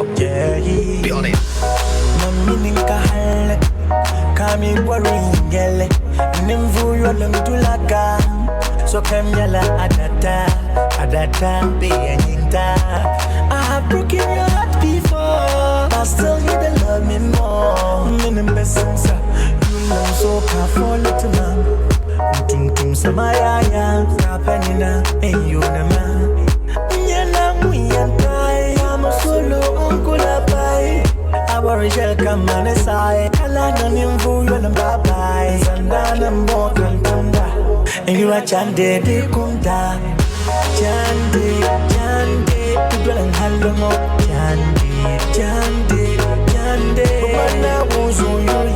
the building. Mamini kahale kami gwaringele nimvuyo limtulaka sokamyala adata adata beyanyinta. I have broken your heart before, but still you dey love me more. Minimbesensa you so ka little Tumtum samayaya kapenina eyonama nyela muyantai amusolo unkulapai abarishel kamanesai kalana nimvuyo nambabai sandana mbokantanda yura chande de kumda chande chande udwalan halongo chande chande chande mana wuzu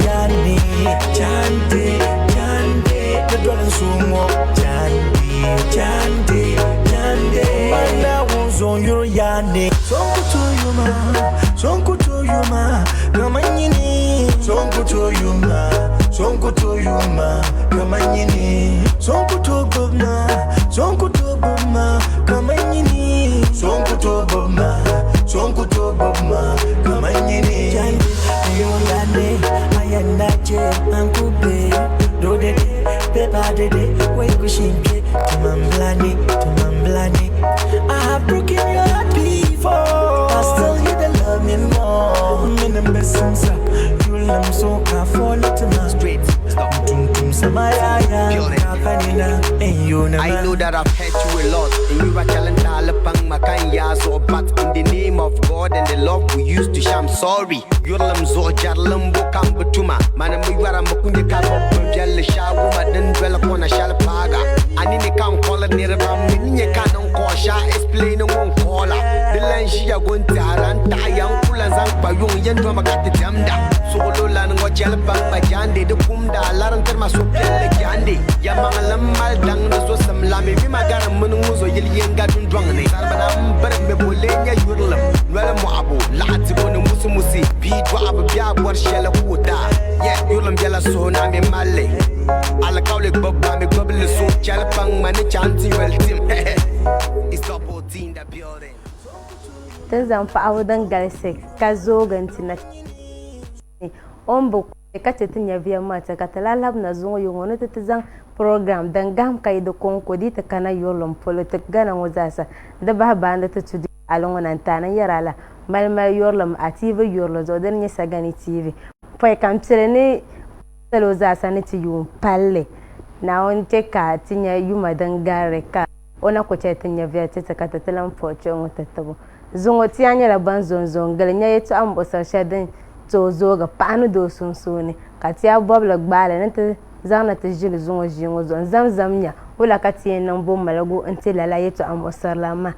yani chande chande udwalan sungo chande chande chande mana wuzu yani sonkutu yuma sonkutu yuma kamanyini sonkutu yuma sonkutu yuma kamanyini sonkutu gobna sonkutu gobna kamanyini sonkutu gobna sonkutu gobna kamanyini chande yolane ayanache ankube dodede pepa dede wekushinke tumamblani tumamblani. I have broken your heart before, but still you dey love me more. Minimbesensa you lam so ka for little man Straight. Stop. Tumtum samayaya Building. kapanina eyonama. I know that I've hurt you a lot. And you are challenge pang makan ya so, but in the name of God and the love we used to share, I'm sorry. Yurlam zo jarlam bo kambutuma. Mana mi wara makunye ka bo bjelle shawu madan dwela kona shal paga. Ani ne kan call ne ba mi nye kan on ko sha explain on call. The lan shi ya gon taran ta yan kulan zan pa yung yen do makati jamda. Solo lan ngo jel pang ma jande de kumda laran ter ma so pelle jande. Ya mangalam mal dang no so sam lami mi magara mun nguzo yel yenga dun dwang ne. Sarbana mbar me bolenya yurlam. Nwela mu abu laati ko ne musi musi bi do abu biya bor shela kuta. Yeah, yurlam yala so na mi malle. Ala kawle gbobba mi gbobli so chel pang mani chanti well team. It's double T in the building. Tin zaŋ paɣaba din galisi ka zoogi n ti na o ni bi ka chɛ ti nyɛviya maa ti ka ti lahi labina zuŋɔ yuŋɔ ni ti ti zaŋ program din gaham ka yi di konko di ti kana yurilim polo ti gana ŋɔ zaasa di bahi baandi ti tudu ali ŋɔ na n taani n yɛra la mali mali yurilim a TV yurili zuɣu dini nyɛ Sagani TV pɔi ka n pili ni salo zaasa ni ti yuun palli Naawuni chɛ ka ti nya yuma din garili ka o na ku chɛ ti nyɛviya ti ti ka ti ti lan puhi chuɣu ŋɔ ti tibu. Zuŋɔ tia nyɛla ban zo n-zo n-gili nya yɛtɔɣa muɣisiri shɛli din tooi zoogi paɣa ni doo sunsuuni ka tia bɔbili gbaali ni ti zaŋ na ti ʒili zuŋɔ ʒii ŋɔ zuɣu n-zamzam nya wula ka ti yɛn niŋ bo maligu n-ti lala yɛtɔɣa muɣisiri lan maa.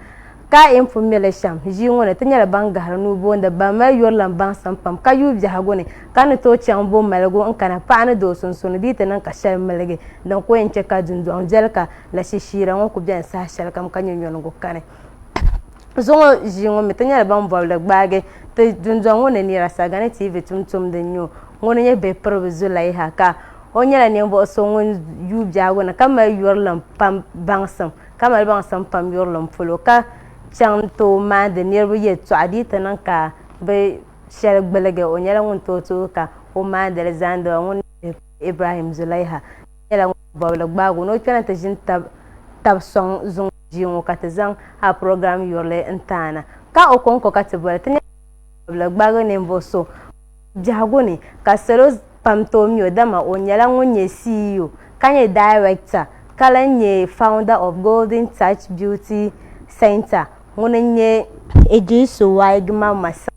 Ka n pun mi li shɛm, ʒii ŋɔ ni ti nyɛla ban gahiri nuu boondi ban mali yurilim baŋsim pam ka yuui biɛhigu ni ka ni tooi chaŋ bo maligu n-kana paɣa ni doo sunsuuni di yi ti niŋ ka shɛli miligi din ku yɛn che ka dundɔŋ viɛli ka la shishiira ŋɔ ku beni saha shɛli kam ka nyɛ nyɔnigu kani. Zuŋɔ ʒii ŋɔ mi ti nyɛla ban bɔbili gbaagi ti dundɔŋ ŋɔ ni nira Sagani TV tumtumdi n-nyɛ o. Ŋuni nyɛ bihi piribu Zulaiha ka o nyɛla ninvuɣ so ŋun yuui biɛhigu ni ka mali yurilim pam baŋsim ka mali baŋsim pam yurilim polo ka chaŋ n-tooi maandi niriba yɛltɔɣa di yi ti niŋ ka bɛ shɛli gbuligi o nyɛla ŋun tooi tooi ka o maandi li zaandi ba. Ŋuni nyɛ Ibrahim Zulaiha nyɛla ŋun bɔbili gbaagi o ni o kpɛna ti ʒini tab sɔŋ zuŋɔ ʒii ŋɔ ka ti zaŋ a program yurili n-taana ka o kɔŋko ka ti boli ti nyɛla bɔbili gbaagi ninvuɣ so biɛhigu ni ka salo pam tooi mi o dama o nyɛla ŋun nyɛ CEO ka nyɛ director ka lahi nyɛ founder of Golden Touch Beauty Center. Ŋuni n-nyɛ Idrisu Waigima Masau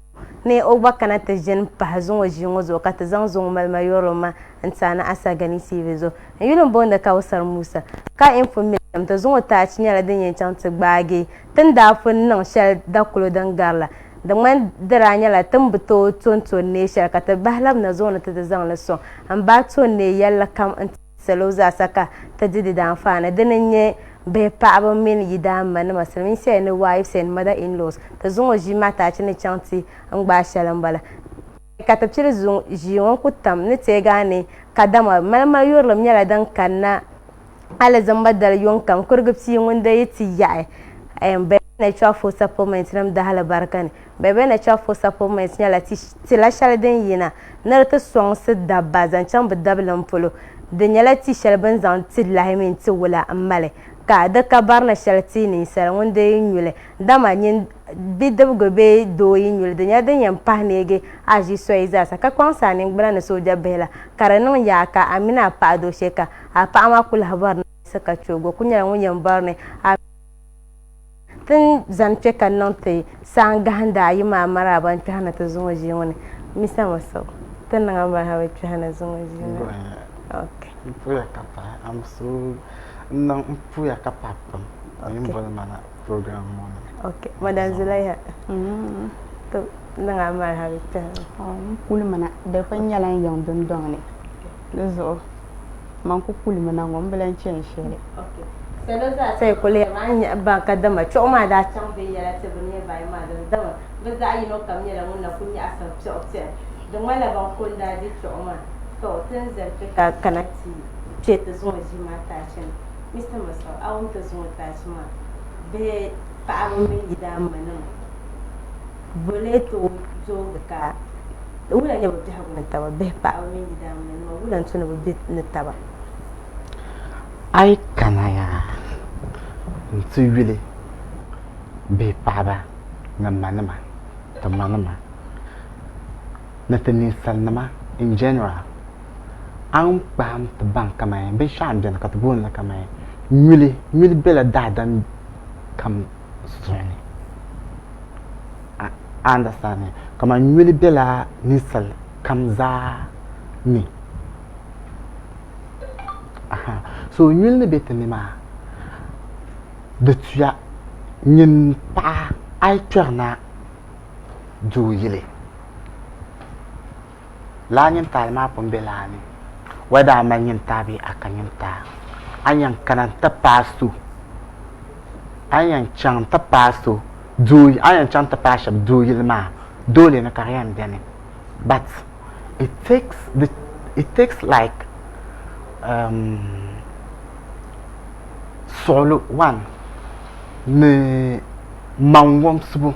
ni o gba kana ti ʒini pahi zuŋɔ ʒii ŋɔ zuɣu ka ti zaŋ zuŋɔ malima yurilim maa n-taani Asagani TV zuɣu. N yuli m-booni Kausar Musa ka n pun mi shɛm ti zuŋɔ taachi nyɛla din yɛn chaŋ ti gbaagi ti ni daa pun niŋ shɛli dakulo din gari la. Di ŋmani di daa nyɛla ti ni bi tooi tonto n-neei shɛli ka ti bahi labina zuŋɔ ni ti ti zaŋ li sɔŋ. M ba to n-neei yɛlli kam n-ti salo zaasa ka ti di di daanfaani. Dini n-nyɛ bihi paɣaba mini yidaanmanima, silimiinsi ni wives and mother-in-laws. Ti zuŋɔ ʒii maa taachi ni chaŋ ti n-gbaai shɛli m-bala. Ka ti pili ʒii ŋɔ n-ku tam ni teegi a ni kadama malimali yurilim nyɛla din kanna alizamba dali yuŋ kam kurigi pia ŋun dee yi ti yaɣi. Natural Food Supplement nim dahali barika ni. Bebe Natural Food Supplement nyɛla tila shɛli din yina ni di ti sɔŋsi dabba zaŋ chaŋ bɛ dabilim polo. Di nyɛla ti shɛli bɛ ni zaŋ ti lahi mini ti wula m-mali ka di ka barina shɛli ti ninsal ŋun dee nyuli dama nyin bidibigi bee doo yi nyuli di nyɛla din yɛn pahi neegi a ʒi soya zaasa ka kpaŋsi a ningbuna ni sooja bihi la ka di niŋ yaa ka a mini a paɣa dooshee ka a paɣa maa ku lahi bɔri ni ka chɛ o gba ku nyɛla ŋun yɛn bɔri ni a Ti ni zani kpe ka niŋ ti saha gahinda ayi maa maraaba n-kpɛhi na ti zuŋɔ ʒii ŋɔ ni. Misa Masau, ti niŋ a marahaba kpɛhi na zuŋɔ ʒii ŋɔ ni. Okay. M puya ka pahi. I'm so n niŋ m puya ka pahi pam ni m boli ma na program ŋɔ ni. Okay. Madam Zulaiha, ti niŋ a marahaba kpɛhi na. M kuli mi na, di kuli nyɛla n yiŋ dundɔŋ ni. Di zuɣu man ku kulimi na ŋɔ m bi lahi chani shɛli. Salo zaa sa yi kuli yɛli a ni nya baŋ kadama chuɣu maa daa chaŋ viɛnyɛla ti bi niriba ayi maa dini dama bɛ zaɣ yino kam nyɛla ŋun na kuli nyaɣisiri piɛɣu piɛɣu. Di ŋmanila ban ko n-daa di chuɣu maa. Tɔ! Ti ni zali kpe ka kana ti kpe ti zuŋɔ ʒii maa taachi ni. Mister Masau, a wum ti zuŋɔ taachi maa bihi paɣaba mini yidaanmanima boli tooi zoogi ka wula nyɛ bɛ biɛhigu ni taba bihi paɣaba mini yidaanmanima wula n-tu ni bɛ be ni taba? A yi kana yaa nti yuli bihi paɣaba ni manima, ti manima ni ti ninsalinima in general, a ni kpahim ti baŋ kamani binshɛɣu m-beni ka ti booni li kamani nyuli, nyuli bela daadam kam zuɣu ni. A understand me? Kamani nyuli bela ninsal kam zaa ni. Aha. So nyuli ni be ti ni maa, di tuya nyin paɣa a yi kpɛrina doo yili, lala nyintaali maa pun be laa ni, whether a mali nyintaa bee a ka nyintaa, a ni yɛn kana nti paai so, a ni yɛn chaŋ nti paai so doo, a ni yɛn chaŋ nti paai shɛba doo yili maa, doole ni ka di yɛn beni but it takes the it takes like um, suɣulo one ni maŋ wumsibu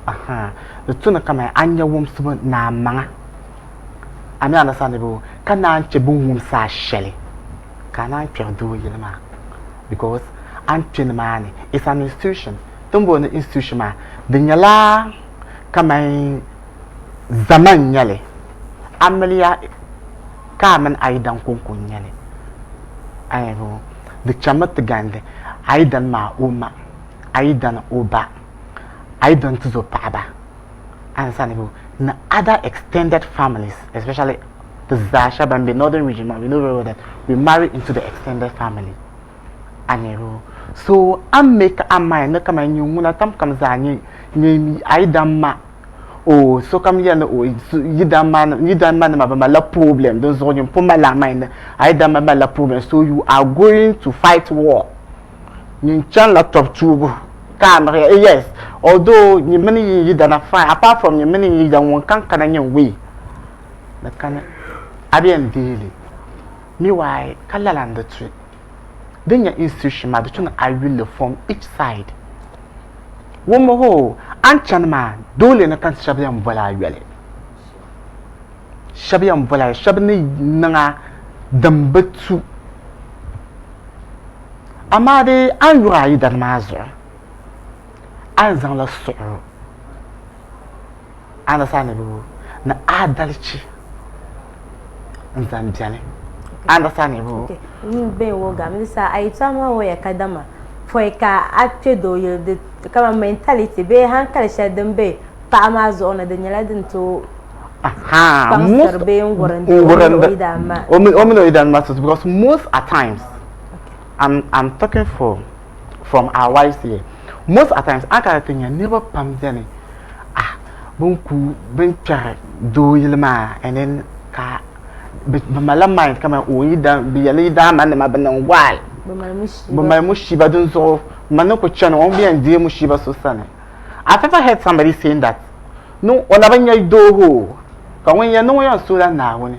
aha di tu ni kamani a nya wumsibu ni a maŋa a mi understand bɛ ka naan chɛ bɛ ni wumsi a shɛli ka a naan kpɛri doo yili maa because a ni kpɛ nimaani it's an institution ti ni booni institution maa di nyɛla kamani zama n-nyɛ li amiliya ka a mini a yidan kɔŋko n-nyɛ li ayabo di chanimi ti gandi a yidan maa o ma a yidan o ba a yidan tuzo paɣaba understandable ni other extended families especially ti zaa shɛba ban be northern region maa we know very well that we marry into the extended family a niriba so a ni make a mind ni kamani nyin ŋuna tam kam zaa nyɛ a yidan ma o sokam yɛli ni o yidan ma yidan ma nima bi malila problem din zuɣu nyin pun malila a mind ni a yidan ma malila problem so you are going to fight war nyin chanila tɔbu tuubu ka a miriya yes although nyin mini nyin yidana fine apart from nyin mini nyin yidana ŋun kam kana nyin wee di kani a bi yɛn deei li meanwhile ka lala n di tu din nyɛ institution maa di tu ni a yuli from each side wumbu hoo a ni chani maa doole ni ka shɛba yɛn boli a yoli shɛba yɛn boli a yoli shɛba ni niŋ a din bi tu amaa dee a ni yuri a yidana maa zuɣu a ni zaŋla suɣuro understand boo ni adalchi n zaŋ beni understand boo n bɛ wo ga mi sa a yɛtɔɣa maa wuhiya kadama pɔi ka a kpɛ doo yili di kamani mentality bee hankali shɛli din be paɣa maa zuɣu ni di nyɛla din tooi kpaŋsiri bee n wurindi o mini o yidana maa o mini o yidana maa because most at times I'm talking for from our wives here most at times a kana ti nya niriba pam beni ah bin ku bin kpɛri doo yili maa and then ka bɛ malila mind kamani o yidan bɛ yɛli yidan ma nima bɛ niŋ waai bɛ mali mushiba din zuɣu ma ni ku chani o ni yɛn deei mushiba so sani I've ever heard somebody saying that no o na bi nya doo hoo ka ŋun yɛn niŋ o yɛn suhila Naawuni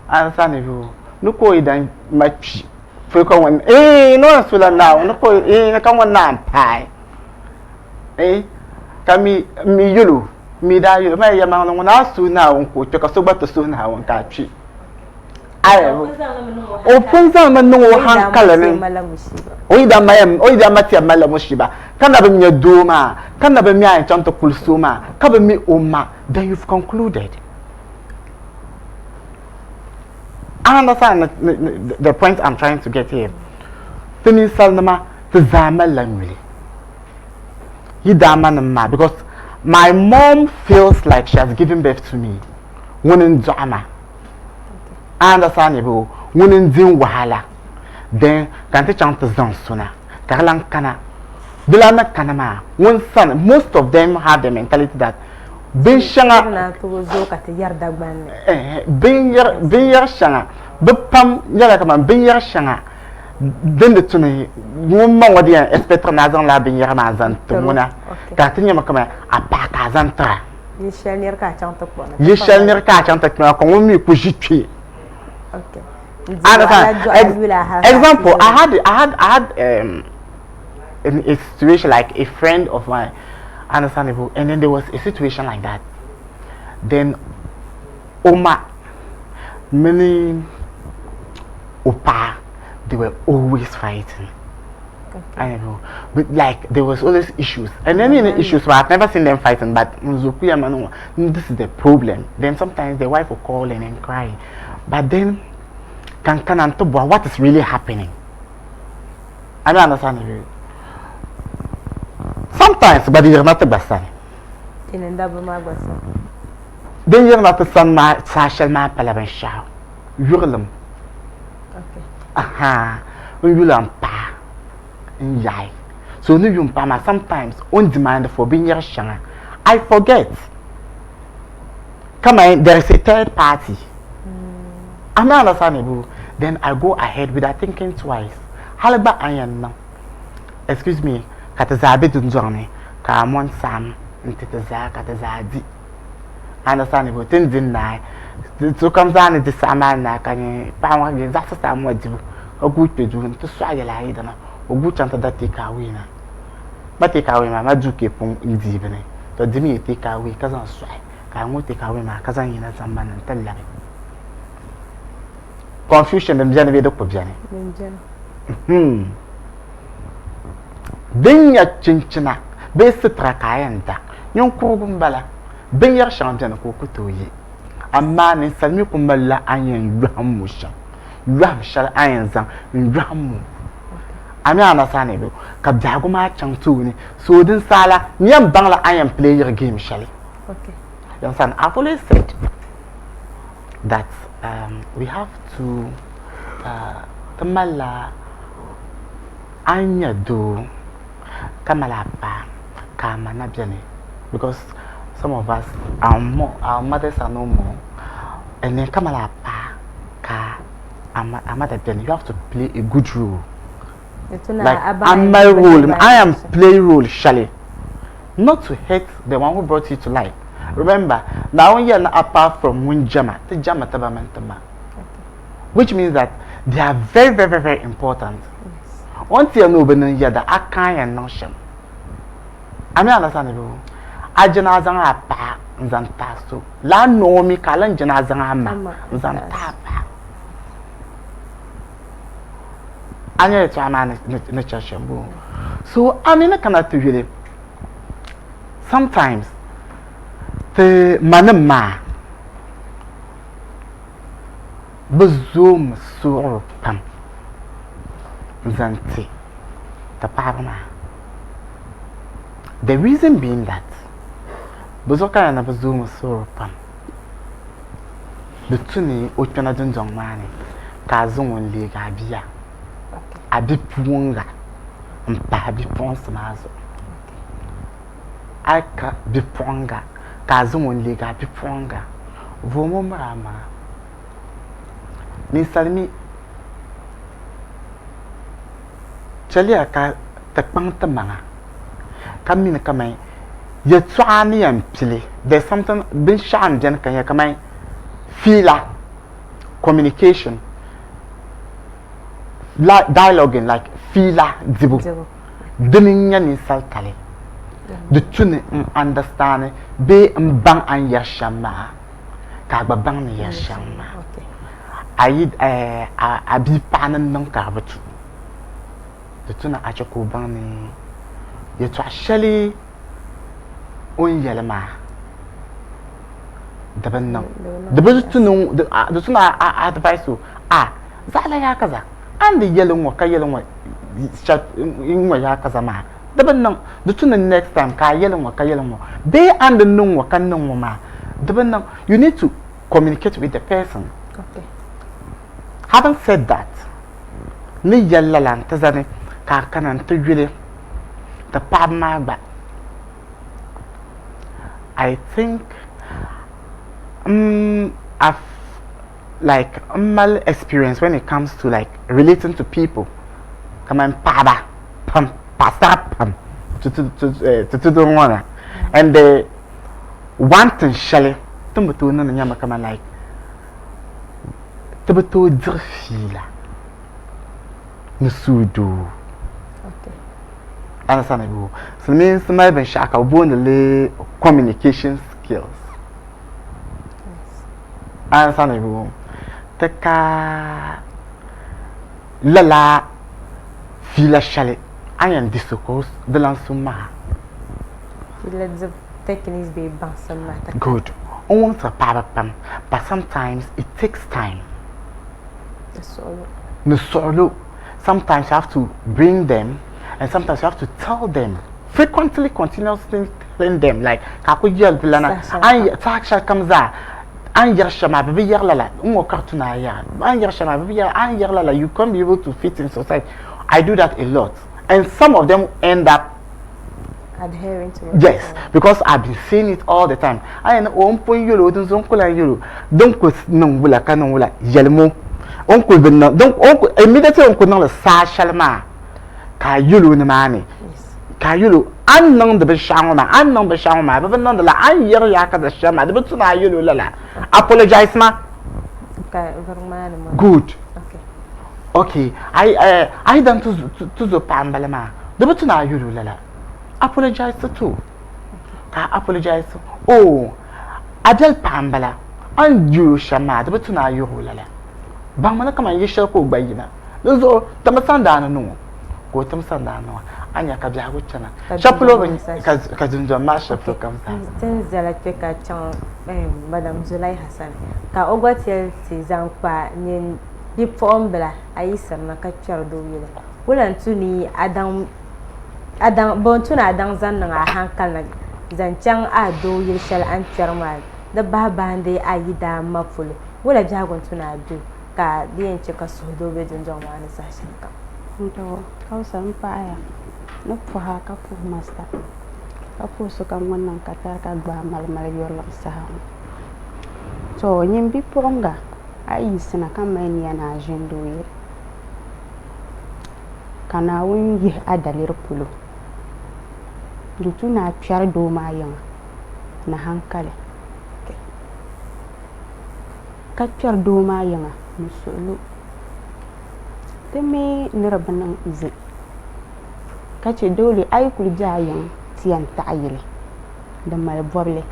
understand boo ni ka o yidan ma kpi pɔi ka ŋun ee ni o yɛn suhila Naawuni ni ka o ee ka ŋun naan paai. Eh, ka mi mi yɛl o, mi daa yɛl o, ma yɛlimaŋli ŋuna a suhi Naawuni ka o kpi ka so gba ti suhi Naawuni ka a kpi. O pun zaŋmi niŋ o hankali ni o yi daa ma tiya malila mushiba ka na bi nya doo maa ka na bi mi a yɛn chaŋ ti kuli so maa ka bi mi o ma, then you've concluded. I understand the point I'm trying to get here. Ti ninsalinima ti zaa malila nyuli. Yi daa ma nim maa because my mom feels like she has given birth to me. Ŋuni n-dɔɣi ma. I understand ni bɛ ŋuni n-di n wahala then ka n ti chaŋ ti zaŋ so na ka di lan kana di lan ni kana maa ŋun sani most of them have the mentality that binshɛŋa binyɛr shɛŋa bɛ pam nyɛla kaman binyɛr shɛŋa din di tu ni ŋun ma ŋɔ di yɛn expect ni a zaŋ lala binyɛra maa zaŋ ti ŋuna ka a ti nyami kaman a paɣa ka a zaŋ tira. Yi shɛli niri ka a chaŋ ti kpuɣi. Yi shɛli niri ka a chaŋ ti kpuɣi ka ŋun mi ku ʒi kpe. Okay. Example, I had I had I had a situation like a friend of mine, understandable, and then there was a situation like that. Then Oma, mini o paɣa, they were always fighting. I don't know. But like there was always issues. And then in the issues, but I've never seen them fighting. But this is the problem. Then sometimes the wife will call and then cry. But then can can and what is really happening? I don't understand you. Sometimes, but you're not the best. Din yirina ti sani maa saha shɛli maa pala binshɛɣu yurilim. Ahaa n yula n paɣa n yaɣi so ni yu n paɣa maa sometimes o ni demand for binyɛri shɛŋa I forget kamani there is a third party am I understandable then I go ahead without thinking twice hali gba a ni yɛn niŋ excuse me ka ti zaa be dundɔŋ ni ka a mɔni saɣim n ti ti zaa ka ti zaa di understandable ti ni di naai sokam zaa ni di saha maa naai ka nyɛ paɣa ŋɔ yɛn zaɣisi saha ŋɔ dibu ka guui kpɛ duu n ti sɔɣi yɛli a yidana o guui chaŋ ti da take away na ma take away maa ma duu ka pun n dii bini to dimi ya take away ka zaŋ sɔɣi ka a ŋɔ take away maa ka zaŋ yina sambani n ti labi confusion din beni bee di ku beni din nyɛ chinchina bee sitira ka a yɛn da ninkurugu m-bala binyɛr shɛŋa beni ka o ku tooi ye amaa ninsal mi ku malila a ni yɛn yɔhim o shɛm yɔhim shɛli a ni yɛn zaŋ n-yɔhim o a mi a na saha ni bɛ ka biɛhigu maa chaŋ tooni so din saha n yɛn baŋla a ni yɛn playiri game shɛli You understand? I've always said that we have to ti malila a ni nya doo ka mali a paɣa ka a ma na beni because some of us our, mo our mothers are no more and then ka mali a paɣa ka a mother beni you have to play a good role like a mali role I am play role shɛli not to hurt the one who brought you to life remember Naawuni yɛli ni apart from ŋun jɛma ti jɛmmi ti ba mini ti ma which means that they are very very very very important o ni ti yɛli ni o bi niŋ yɛda a kaan yɛn niŋ shɛm a mi understand bɛ a jina a zaŋ a paɣa n zaŋ taai so lala noo mi ka a lan jina a zaŋ a ma n zaŋ taai a paɣa a nya yɛltɔɣa maa ni chani shɛm boo so a mi ni kana ti yuli sometimes ti manim maa bɛ zoomi suɣiri pam n-zaŋ ti ti paɣaba maa the reason being that bɛ zuɣu kana ni bɛ zoomi suɣiri pam di tu ni o kpɛna dundɔŋ maa ni ka a zaŋ o n-leegi a bia a bipuɣiŋga m-pahi bipuɣinsi maa zuɣu a yi ka bipuɣiŋga ka a zaŋ o n-leegi a bipuɣiŋga voom o miri a maŋa ninsal mi chɛliya ka ti kpaŋ ti maŋa ka mi ni kamani yɛltɔɣa ni yɛn pili there's something binshɛɣu n-beni ka nyɛ kamani fiila communication dialoguing like fiila dibu dini n-nyɛ ninsal tali. Di tu ni n understand bee n baŋ a ni yɛri shɛm maa ka a gba baŋ ni yɛri shɛm maa. A yi a bia paɣa ni niŋ ka di bi tu, di tu ni a chɛ ka o baŋ ni yɛltɔɣa shɛli o ni yɛli maa di bi niŋ. Di bi tu ni a advice o, a zaɣila yaa kaza, a ni di yɛli ŋ-ŋɔ ka yɛli ŋ-ŋɔ ŋ-ŋɔ yaa kaza maa di bi niŋ. Di tu ni next time ka a yɛli ŋ-ŋɔ ka yɛli ŋ-ŋɔ bee a ni di niŋ ŋ-ŋɔ ka niŋ ŋ-ŋɔ maa di bi niŋ. You need to communicate with the person. Okay. Having said that, ni yɛli lala n-ti zani ka a kana nti yuli ti paɣaba maa gba, I think I've like m mali experience when it comes to like relating to people kamani paɣaba pam, paɣasara pam ti tudu ŋɔ na and the one thing shɛli ti ni bi tooi niŋdi nyɛmi kamani like ti bi tooi diri fiila ni suhudoo. Understand boo? Silimiinsi mali binshɛɣu ka bɛ booni li communication skills. Understand boo? Ti ka lala fiila shɛli a ni yɛn di so ka di lan su maa. Fiila dibu techniques bee baŋsim maa ti ka. Good. N wumsiri paɣaba pam but sometimes it takes time. Ni suɣulo. Ni suɣulo. Sometimes you have to bring them and sometimes you have to tell them frequently, continuously telling them like ka a ku yɛli di lana saha shɛli kam zaa a ni yɛri shɛm maa bɛ bi yɛri lala n ŋɔ ka di tu ni a yɛra a ni yɛri shɛm maa bɛ bi yɛri a ni yɛri lala you can't be able to fit in society. I do that a lot and some of them end up adhering to it. Yes, because I've been saying it all the time. A yɛn o n pun yɛl o din zuɣu n ku lahi yɛl o din ku niŋ wula ka niŋ wula yɛlimi o n ku bi niŋ din o ku immediately o n ku niŋli saha shɛli maa ka a yɛl o nimaani ka a yɛl o a ni niŋdi binshɛɣu ŋɔ maa a ni niŋ binshɛɣu ŋɔ maa bi bi niŋdi la a ni yɛri yaa ka shɛm maa di bi tu ni a yɛl o lala apologize ma. Good. Okay. A yi dan tuzo paɣa n bala maa di bi tu ni a yɛl o lala. Apologize to ka a apologize oh a biɛli paɣa n bala a ni yɛl o shɛm maa di bi tu ni a yɛl o lala. Baŋmi ni kaman yi shɛli ka o gba yina di zuɣu timi sandaani niŋ o ka o tim sandaani niŋ o a ni nya ka biɛhigu chana shɛli polo ka dundɔŋ maa shɛli polo kam zaa. Ti ni zala kpe ka chaŋ Madam Zulaiha sani ka o gba ti ti zaŋ kpa nyin bipuɣimbila a yi sirina ka kpɛri doo yili wula n-tu ni a daŋ bɔ n-tu ni a daŋ zaŋ niŋ a hankali ni zaŋ chaŋ a doo yili shɛli a ni kpɛri maa di bahi bahindi a yidaa ma polo wula biɛhigu n-tu ni a be ka di yɛn che ka suhudoo be dundɔŋ maa ni saha shɛli kam? N-tɔɔ Hausa m-paɣiya ni pɔha ka puhi masta ka puhi sokam ŋun niŋ katari ka gbaai malimali yurilim saha ŋɔ. Tɔ nyin bipuɣiŋga a yi yiɣisina ka mali nia ni a ʒini doo yili ka Naawuni yihi a daliri polo di tu ni a kpɛri doo maa yiŋa ni hankali ka kpɛri doo maa yiŋa ni suɣilo ti mi ni di bi niŋ izi ka chɛ doole a yi kuli be a yiŋ ti yɛn taɣi yili di mali bɔbili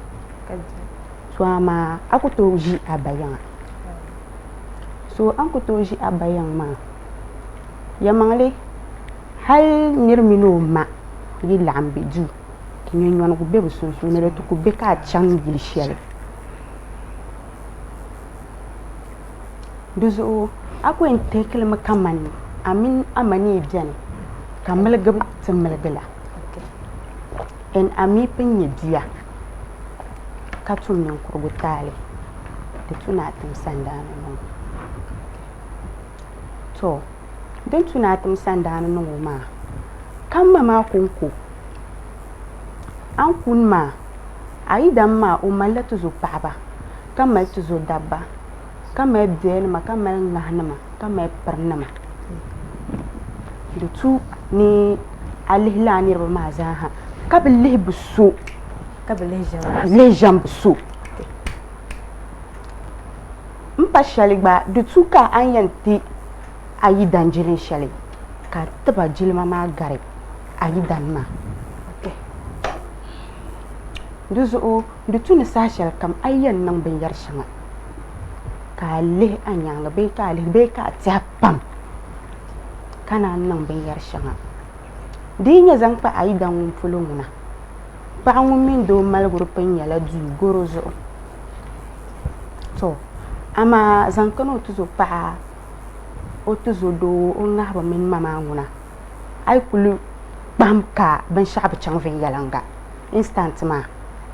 to amaa a ku tooi ʒi a ba yiŋa so a ni ku tooi ʒi a ba yiŋ maa yɛlimaŋli hali niri mini o ma yi laɣim be duu nyɔnyɔnigu be bɛ sunsuuni di ti ku be ka a chaŋ yili shɛli di zuɣu a ku yɛn teeki li mi kamani a mini a ma ni yi beni ka miligibu ti miligi la and a mi pun nyɛ bia ka tum ninkurigu taali di tu ni a tim sandaani niŋ o. To din tu ni a tim sandaani niŋ o maa ka ma maa kɔŋko a ni kuni maa a yidana maa o malila tuzo paɣaba ka mali tuzo dabba ka mali biɛlinima ka mali ŋahinima ka mali pirinima di tu ni a lihi lala niriba maa zaaha ka bi lihi bi so ka bi lihi ʒɛm bi so M pa shɛli gba, di tu ka a ni yɛn ti a yidan jilin shɛli, ka a ti ba jilima maa gari a yidan maa. Di zuɣu di tu ni saha shɛli kam a yi yɛn niŋ binyɛr shɛŋa ka a lihi a nyaaŋa bee ka a lihi bee ka a tɛhi pam ka naan niŋ binyɛr shɛŋa. Di yi nyɛ zaŋ kpa a yidan ŋun polo ŋuna, paɣa ŋun mini doo maliguri pun nyɛla duu gɔro zuɣu. To, amaa zaŋ kana o tizo paɣa, o tizo doo, o ŋahibu mini ma maa ŋuna, a yi kuli kpahim ka binshɛɣu bi chaŋ viɛnyɛliŋga instant maa,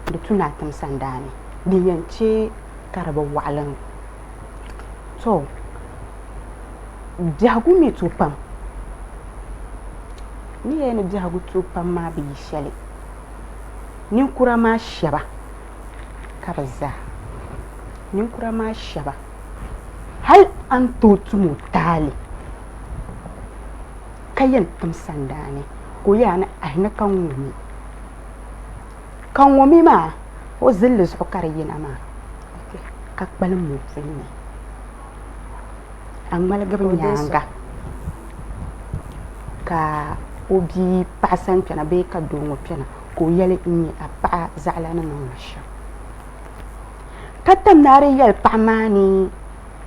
di tu ni a tim sandaani din yɛn che ka di bi waɣilim. To, biɛhigu mi tooi pam. N ni yɛli ni biɛhigu tooi pam maa bi yi shɛli. Ninkura maa shɛba ka bɛ zaa. Ninkura maa shɛba hal a ni tooi tum o taali ka yɛn tim sandaani ka o yɛl a ni ahi ni ka ŋ-ŋɔ mi. Ka ŋ-ŋɔ mi maa o zilli zuɣu ka di yina maa ka kpalim o puli ni. A ŋmaligibu nyaaŋa ka o bia paɣa sani kpɛna bee ka doo ŋɔ kpɛna ka o yɛli n-nyɛ a paɣa zaɣila ni niŋ ma shɛm. Ka tam ni a di yɛli paɣa maa ni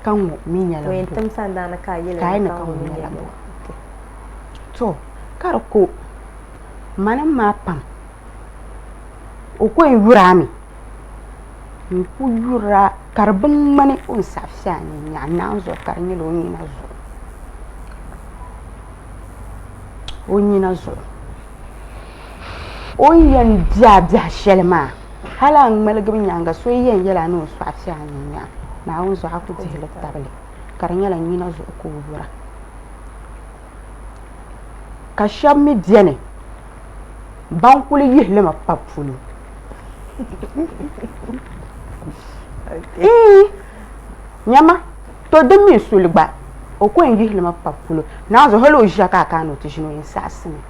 ka ŋɔ mi nyɛla bo ka a yɛli ni ka ŋɔ nyɛla bo. To ka di ko manim maa pam o ko yɛn yuri a mi n-ku yuri a ka di bi ŋmani o ni saɣi fi a nyin nyaɣa naai zuɣu ka di nyɛla o nyina zuɣu o nyina zuɣu o ni yɛn di a biɛhi shɛli maa hali a ŋmaligibu nyaanga so yi yɛn yɛli a ni o sɔɣi fi a nyin nyaɣa Naawuni zuɣu a ku dihili tabili ka di nyɛla nyina zuɣu ka o yura ka shɛba mi beni ban kuli yihi li mi pa polo. Ii, nyama, to di mi suli gba, o ko yɛn yihi li mi pa polo. Naanzu hali o ʒiya ka a kana ni o ti ʒini o yɛn saɣisimi.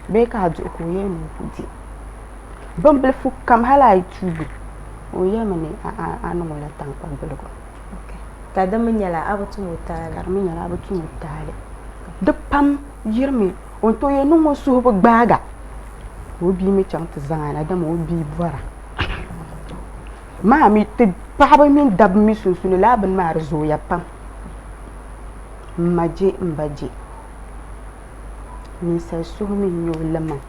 Bee ka a duhi ka o yɛli ni o ku di. Bimbilifu kam hali a yi tuugi o yɛlimi ni a niŋ o la taŋkpagbiligu. Ka di mi nyɛla a bi tum o taali. Ka di mi nyɛla a bi tum o taali. Di pam yirimi o ni tooi yɛn niŋ o suhu bi gbaaga ka o bia mi chaŋ ti zaŋ a na dama o bia bɔra. Maa mi ti paɣaba mini dabba mi sunsuuni lala bini maa di zooya pam. M ma je m ba je. Ninsal suhu mi n-nyɛ o limaŋ.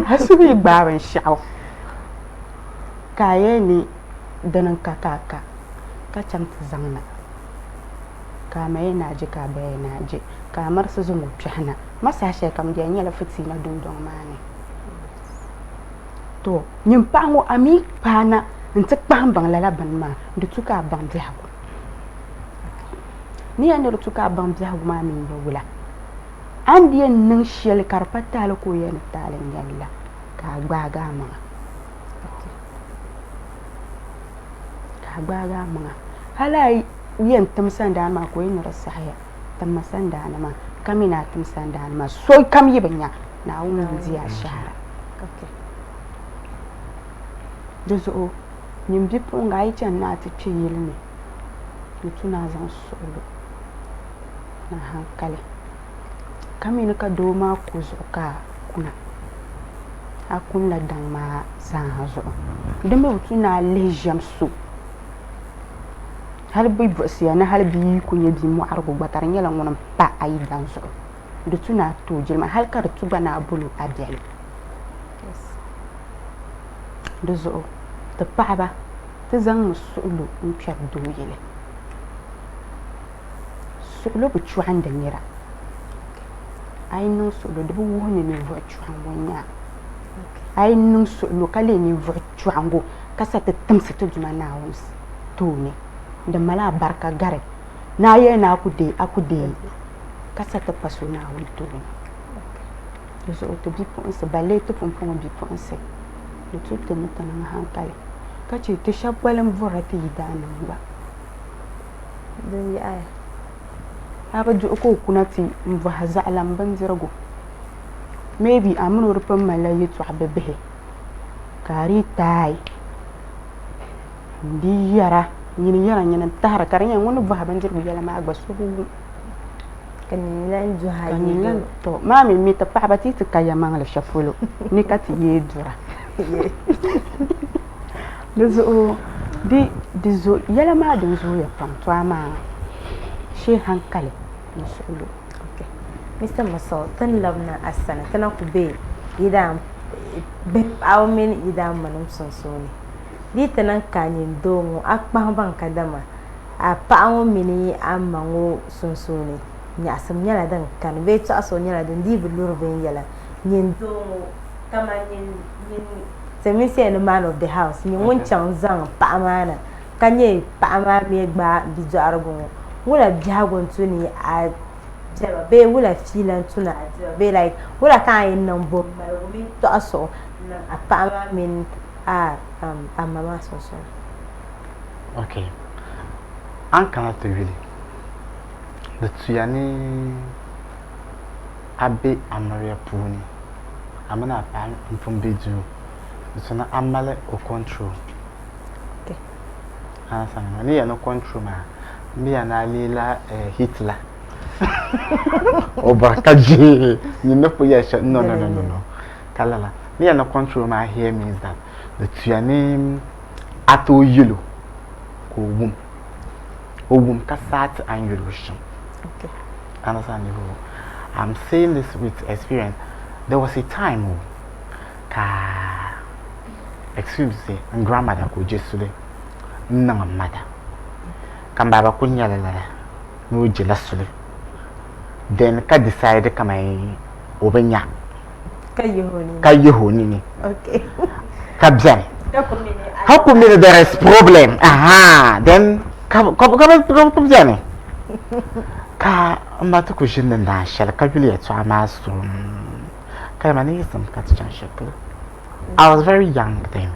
A suhu yi gbaai binshɛɣu ka a yɛli ni dini n-ka ka a ka ka chaŋ ti zaŋ na ka a ma yɛli ni a je ka a ba yɛli ni a je ka a mirisi zaŋ o kpɛhi na. Ma saha shɛli kam di yɛn nyɛla fitiina dundɔŋ maa ni. To nyin paɣa ŋɔ a mi paana nti kpahim baŋ lala bini maa di tu ka a baŋ biɛhigu. Ni yɛli ni di tu ka a baŋ biɛhigu maa mi n-nyɛ wula? A ni di yɛn niŋ shɛli ka di pa taali ka o yɛli ni taali n-nyɛ li la ka a gbaagi a maŋa. Ka a gbaagi a maŋa. Hali a yi yɛn tim sandaani maa ka o yɛli ni di saɣiya, timmi sandaani maa ka mi ni a tim sandaani maa sokam yi bi nya Naawuni ŋun di a shɛhira. Di zuɣu nyin bipuɣiŋga a yi chani ni a ti kpe yili ni, di tu ni a zaŋ suɣilo ni hankali ka mi ni ka doo maa ku zuɣu ka a kuna. A kunila daŋ maa zaaha zuɣu. Di mi bi tu ni a lihi ʒiɛm so. Hali bɛ buɣisiya ni hali bia yi ku nyɛ bia mɔɣirigu gba ka di nyɛla ŋuni m-pa a yidan zuɣu. Di tu ni a ti o jilima hali ka di tu gba ni a bol o a biɛli. Di zuɣu ti paɣiba ti zaŋmi suɣilo n-kpɛri doo yili. Suɣilo bi chɔhindi nira. A yi niŋ suɣilo di bi wuhi ni ninvuɣ chɔhingu n-nyɛ a. A yi niŋ suɣilo ka leei ninvuɣ chɔhingu ka sa ti timsi ti Duuma Naawuni tooni, di mali abarika gari ni a yɛli ni a ku deei a ku deei ka sa ti pa so Naawuni tooni. Di zuɣu ti bipuɣinsi, balee ti pumpɔŋɔ bipuɣinsi, di tu ti ni ti niŋ hankali ka chɛ ti shɛba gba lan bɔrila ti yidaannima gba. Din yaɣiya. A bi duhi ka o kuna ti m-bɔhi zaɣilam bindirigu. Maybe a mini o di pun malila yɛtɔɣa bibihi ka a dii taai n-dii yɛra, nyini yɛra nyini n-tahira ka di nyɛla ŋun ni bɔhi bindirigu yɛla maa gba so bi wum. Ka nyin lan duhi a Ka nyin lan yeedoro. To, maa mi mi ti paɣiba ti yi ti ka yɛlimaŋli shɛli polo ni ka ti yeei dura. Di zuɣu di di zo yɛla maa din zooya pam to amaa shee hankali n-suhi lu. Okay. Mister Masol, ti ni labina a sani ti na ku be yidaan bihi paɣaba mini yidaan manim sunsuuni. Di yi ti niŋ ka a nyin doo ŋɔ a kpahi baŋ kadama a paɣa ŋɔ mini a ma ŋɔ sunsuuni nyaɣisim nyɛla din kani bee tɔɣisigu nyɛla din dii bi luri viɛnyɛla. Nyin doo ŋɔ kaman nyin nyin silimiinsi ni man of the house nyin ŋun chaŋ zaŋ paɣa maa na ka nyɛ paɣa maa mi gba bidɔɣirigu ŋɔ wula biɛhigu n-tu ni a diɛma bee wula fiila n-tu ni a diɛma bee like wula ka a yɛn niŋ bo maligu mini tɔɣisigu n-niŋ a paɣa maa mini a a ma maa sunsuuni? Ok. A ni kana ti yuli, di tuya ni a be amiliya puuni, a mini a paɣa m-pun be duu, di tu ni a mali o control. Understand? Ni yɛn ni control maa, m bi yɛn ni a leei la Hitler. O bɔri ka je nyin ni kuli yɛli shɛli. No, no, no, no, no. Ka lala. Ni yɛn ni control maa here means that di tuya ni a tooi yɛl o ka o wum. O wum ka saati a ni yɛl o shɛm. Understand? I'm saying this with experience. There was a time o ka excuse me, n grandmother ka o je suli n niŋ n mother ka n baaba kuli nyɛla lala ni o jela suli then ka decide kamani o bi nya ka yihi o nini ka beni ka ku mini there is problem aha then ka bi beni ka n ma ti ku ʒini ni naan shɛli ka yuli yɛltɔɣa maa suŋ ka yɛli ma ni yiɣisim ka ti chaŋ shɛli polo I was very young then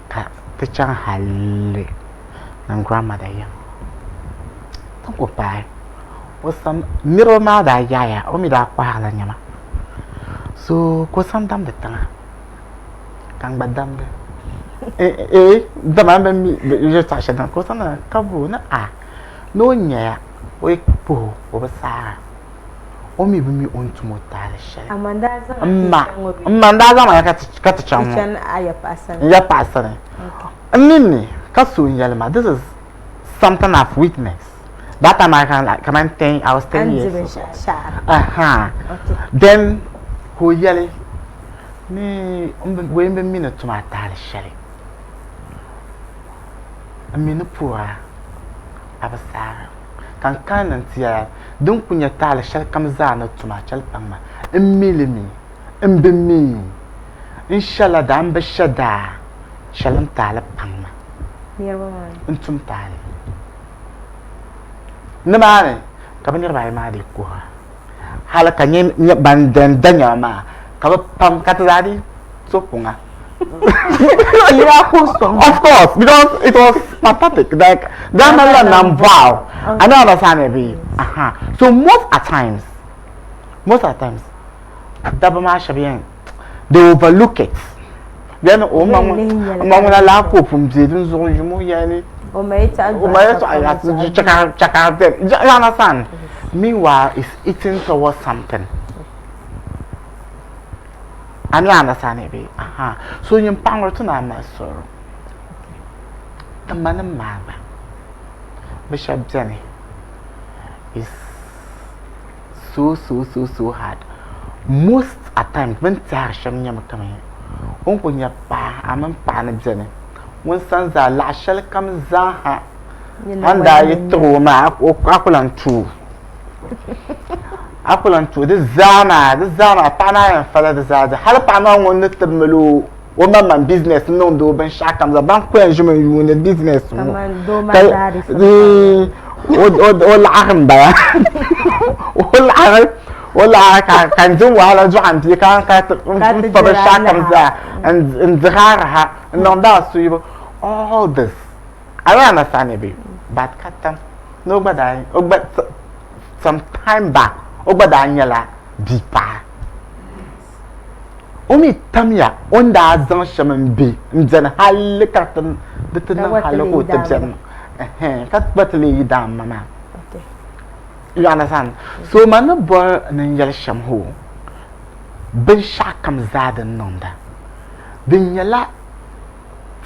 ka ti chaŋ halli ni n grandmother yiŋ ti ku paai o sani niriba maa daa yaaya o mi daa kɔhirila nɛma so ka o sani damdi tiŋa ka n gba damdi eh dama n bi mi yɛltɔɣa shɛli ka o sani ka bo ni a ni o nyaya o yi puhi o o bi saara o mi bi mi o ni tum o taali shɛli. A ma n-daa zaŋ a N ma ti chaŋ ŋɔ bee? n ma n-daa zaŋ ma ka ti ka ti chaŋ Ti ŋɔ. chani a ya paɣa sani. N ya paɣa sani. Okay. N ninni ka so n-yɛli ma this is something I've witnessed. That time I can like kaman 10, I was 10 A ni di years. binshɛɣu shɛhira. Aha. Okay. Then ka o yɛli ni n bi wei n bi mi ni tum a taali shɛli. N mi ni puhira a bi saara. Ka n kana ni n ti yɛli a din kuli nyɛ taali shɛli kam zaa ni tuma chɛli paŋ ma, m mi li mi, m bi mi, n shɛla daa, m bi shɛ daa, chɛli n taali paŋ ma, n tum taali. Nimaani ka bɛ niriba ayi maa dii kuhira hali ka nyɛ ban dɛn da nɛma maa ka bɛ pam ka ti zaa dii so kuŋa. Of course, because it was pathetic. Like, that man la nam wow. I don't understand it. Be. Aha. So most at times, most at times, dabba maa shɛba yɛn they overlook it. Then o ma ŋuna laa ka o pun bɛ din zuɣu yum o yɛli. O ma yɛltɔɣa O ma yɛltɔɣa chakar chakar then. You understand? Meanwhile, it's eating towards something. A ni understand bee? Aha. So nyin paɣa ŋɔ ti naan mali suɣuri. Ti ma nim maa gba bɛ shɛba beni is so so so so hard. Most at times bɛ ni tɛhiri shɛm nyɛmi kamani o ni kuli nya paɣa a mini paɣa ni beni ŋun sani zaa laɣ shɛli kam zaa ha a ni daa yi tiri o maa a ku lan tu o. A ku lan tuhi di zaa maa, di zaa maa, paɣa maa yɛn fala di zaa di. Hali paɣa maa ŋun ni ti mali o o maŋmaŋ business n-niŋdi o binshɛɣu kam zaa, ban ku yɛn ʒimi n-yuuni business ŋɔ. Kaman doo maa Ka daa di fali o laɣiri m-bala. O laɣiri, o laɣiri ka ka n di wahala dɔɣi m bia ka ka ti Ka ti n fa diri a binshɛɣu kam laha. zaa n diri a raha n niŋdi a suhibu. All this. I don't understand it babe but ka tam ni o gba daa o gba some time back o gba daa nyɛla bia paɣa o mi tamya o ni daa zaŋ shɛm n be n beni hali ka ti di ti niŋ hali ka o ti beni ka gba ti leei yidaanma maa. You understand? So man ni bɔri ni n yɛli shɛm hoo, binshɛɣu kam zaa din niŋda, di nyɛla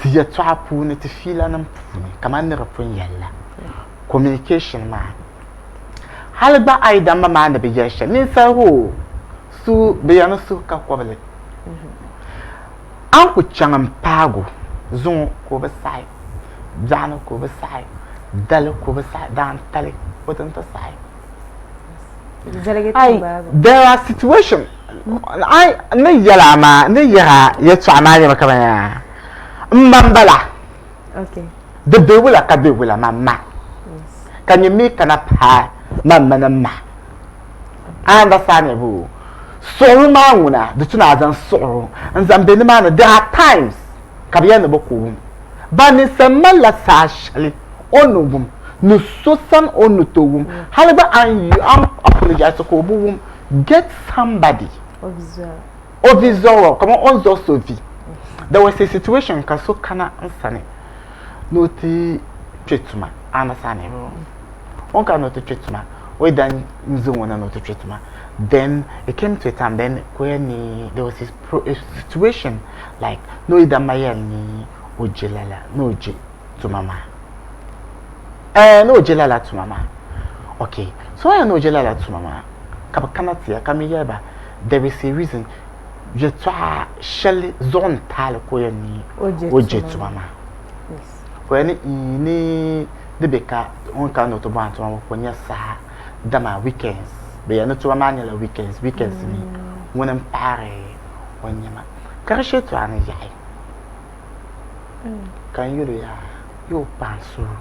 ti yɛtɔɣa puuni, ti fiilanim puuni, kamani ni di pun yɛli la, communication maa. Hali gba a yi damma maa ni bi yɛli shɛm, ninsal hoo, suhu, bɛ yɛli ni suhu ka kɔbili. A ni ku chaŋ m-paagi o zuŋɔ ka o bi saɣi, biɛɣuni ka o bi saɣi, dali ka o bi saɣi, daantali o ti ni ti saɣi. Ai, there are situation, ai ni yɛl a maa, ni yɛr a yɛtɔɣa maa nyɛmi kaman yaa m ma m-bala. Di be wula ka be wula man ma, ka nyɛ mi kana paai man mini m ma. A understand me boo? Suɣuri maa ŋuna, di tu ni a zaŋ suɣuri n-zaŋ be nimaani. There are times ka bɛ yɛli ni bɛ ku wum. Ba ninsal malila saha shɛli o ni wum, ni so sani o ni tooi wum. Hali gba a ni apologize ka o bi wum, get somebody. O vi zuɣu kaman o ni zuɣu so vi. There was a situation ka so kana n sani ni o ti kpe tuma, a understand me? O ni kana ni o ti kpe tuma, o yi daa zaŋ o na ni o ti kpe tuma, then it came to a time then ka o yɛli ni there was a, pro, a situation like ni o yi daa ma yɛli ni o je lala, ni o je tuma maa. Eh, ni o je lala tuma maa. Okay, so o yɛli ni o je lala tuma maa, ka bɛ kana ti ya ka mi yɛli ba there is a reason yɛtɔɣa shɛli zuɣu ni taali ka o yɛn ni o je tuma maa o yɛn ni ni di be ka o ni kana ni o ti bɔhim tuma maa ka o nya saha dama weekends bɛ yɛn ni tuma maa nyɛla weekends weekends mi ŋuni m-paɣiri o nɛma ka di shɛtɔɣa ni yaɣi ka n yɛl o yaa yo paɣa n suhu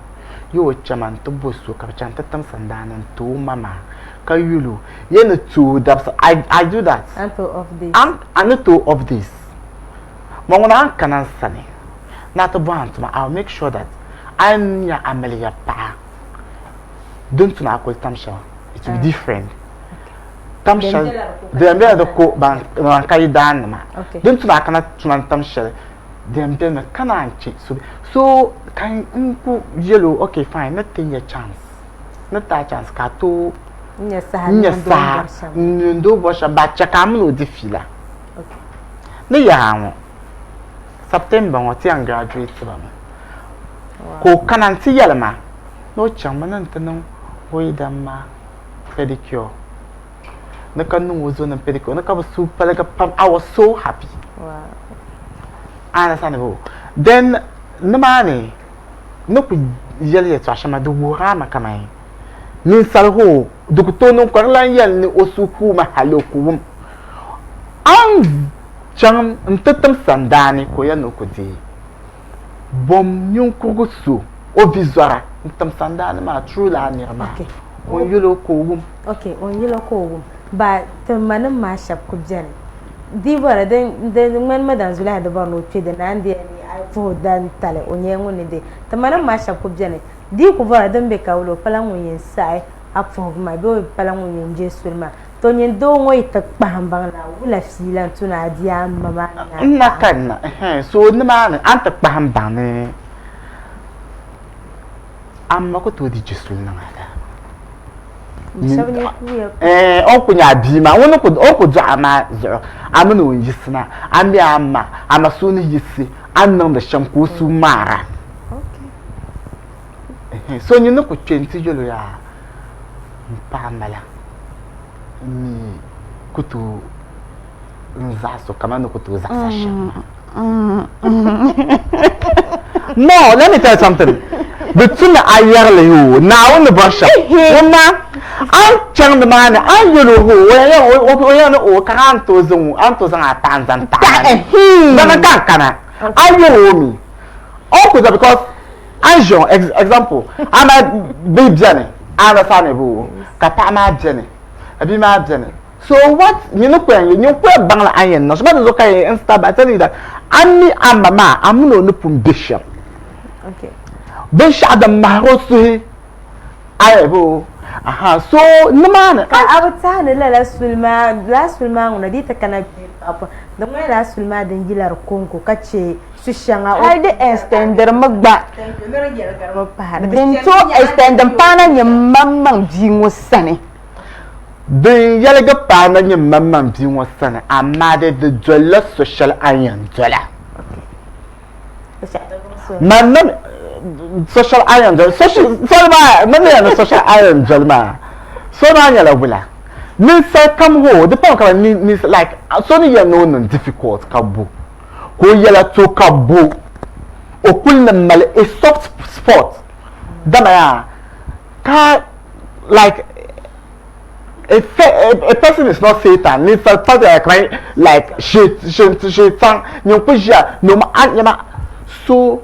yo o chɛma n ti bo so ka bi chaŋ ti tim sandaani n ti o ma maa ka yuli o yɛ ni tooi dabisa I, I do that An tooi off days. An, a ni tooi off days ma ŋuna an kana n sani ni a ti bɔhi n tuma I will make sure that a ni nya amiliya paɣa din tuni a kuli tam shɛm it will be different tam shɛli di yɛn bela di ko ban ka yi daannima din tuni a kana tuma n tam shɛli di yɛn beni ka naan che so so ka n ku yɛl o ok fine ni ti nya chance ni ti a chance ka a tooi N nya saha n nya niŋdi o ni saha bɔri shɛm. n niŋdi o bɔri shɛm ba che ka a mini o di fiila ni yaha ŋɔ September ŋɔ ti yɛn graduate ba mi ka o kana n ti yɛli ma ni o chaŋmi ni n ti niŋ o yidana maa pedicure ni ka niŋ o zonim pedicure ni ka bi suhu paligi pam I was so happy I understand bo then nimaani ni ku yɛli yɛltɔɣa shɛm maa di wuhiri a mi kamani ninsal hoo di ku tooi niŋ ka di lan yɛli ni o suhu kuumi hali o ku wum a ni chaŋ n-ti tim sandaani ka o yɛli ni o ku deei bom ninkurigu so o vi zɔra n-tim sandaani maa through lala nira maa o ni yɛl o ka o wum. Ok, o ni yɛl o ka o wum. Ba ti manim maa shɛba ku beni. Di bɔri di di ŋmani Madam Zulaiha di bɔri ni o kpe di ni a ni di yɛli ni a puhi o dan tali o nyɛla ŋun ni deei. Ti manim maa shɛba ku beni. Di yi ku bɔra din be kawula o pala ŋun yɛn saɣi a puhigu maa bee o pala ŋun yɛn je suli maa. To nyin doo ŋɔ yi ti kpahim baŋ ni a wula fiila n-tu ni a di a ma maa ni a N na paɣa. ka n na, ɛhɛn, so nimaani a ni ti kpahim baŋ ni a ma ku tooi di je suli niŋ a daa. Shɛba ni kuuya. Ɛɛn, o ni ku nyɛ a bia maa, o ni ku, o ni ku dɔɣi a maa zuɣu, a mini o n-yiɣisina, a mi a ma, a ma so ni yiɣisi a ni niŋdi shɛm ka o suhu maara. Ɛhɛn, so nyin ni ku kpe nti yɛl o yaa, m paɣa m-bala, m mi ku tooi n zaɣis o kamani ni ku tooi zaɣis a shɛm maa. No, let me tell you something. Di tu ni a yɛrili o Naawuni ni bɔri shɛm. Ŋun maa, a ni chaŋ nimaani, a ni yɛl o hoo, o yɛn o yɛn ni o ka a ni tooi zaŋ o, a ni tooi zaŋ a paɣa n-zaŋ taɣi ma ni. Dama ka n kana, a yɛl o mi, o ku because a ni ʒiya ŋɔ, example, a mali bihi beni, a understand me boo, ka paɣa maa beni, ka bia maa beni. So what nyin ku yɛn nyin ku yɛn baŋla a ni yɛn niŋ shɛm. Ba zuɣu ka yɛn start by telling you that a mi a ma maa a mini o ni pun be shɛm. Binshɛɣu din mahiri o suhi a yɛ boo aha so nimaani. Ka a bi tahi ni lala suli maa lala suli maa ŋuna di yi ti kana bɛ. Di ŋmanila suli maa din yila di kɔŋko ka chɛ su shɛŋa o. Hali di extendiri mi gba. Thank you. Ni di yɛligirimi pahi. Din tooi extend m-paana nyɛ maŋmaŋ bia ŋɔ sani. Din yɛligi paana nyɛ maŋmaŋ bia ŋɔ sani, amaa di di dolila so shɛli a ni yɛn dola. Man mi so shɛli a ni yɛn doli, soli maa, man ni yɛn ni so shɛli a ni yɛn doli maa, soli maa nyɛla wula? Ninsal kam hoo, di pami kamani ninsal like so ni yɛli ni o niŋ difficult ka bo ka o yɛla to ka bo o kuli ni mali a soft spot dama yaa ka like a, a, a person is not Satan ninsal pa kamani like shaitan nyin ku ʒiya ni o ma nyama so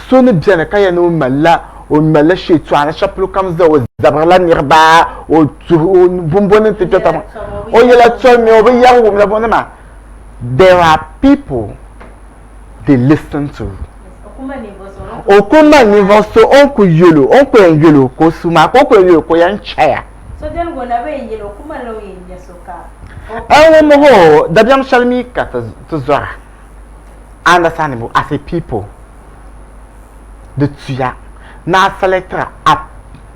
So ni beni ka yɛli ni o malila o malila shɛtɔɣa ni shɛli polo kam zaa o zabirila niriba o tuhi o bumbuni nti kpe taba o yɛla tolimi o bi yɛri wumda bo nima there are people they listen to o ku mali ninvuɣu so o ni ku yɛl o o ni ku yɛn yɛl o ka o su maa ka o ku yɛn yɛl o ka o yɛn chaya N wum hoo dabiɛm shɛli mi ka ti zɔra. Understandable as a people di tuya ni a selectira a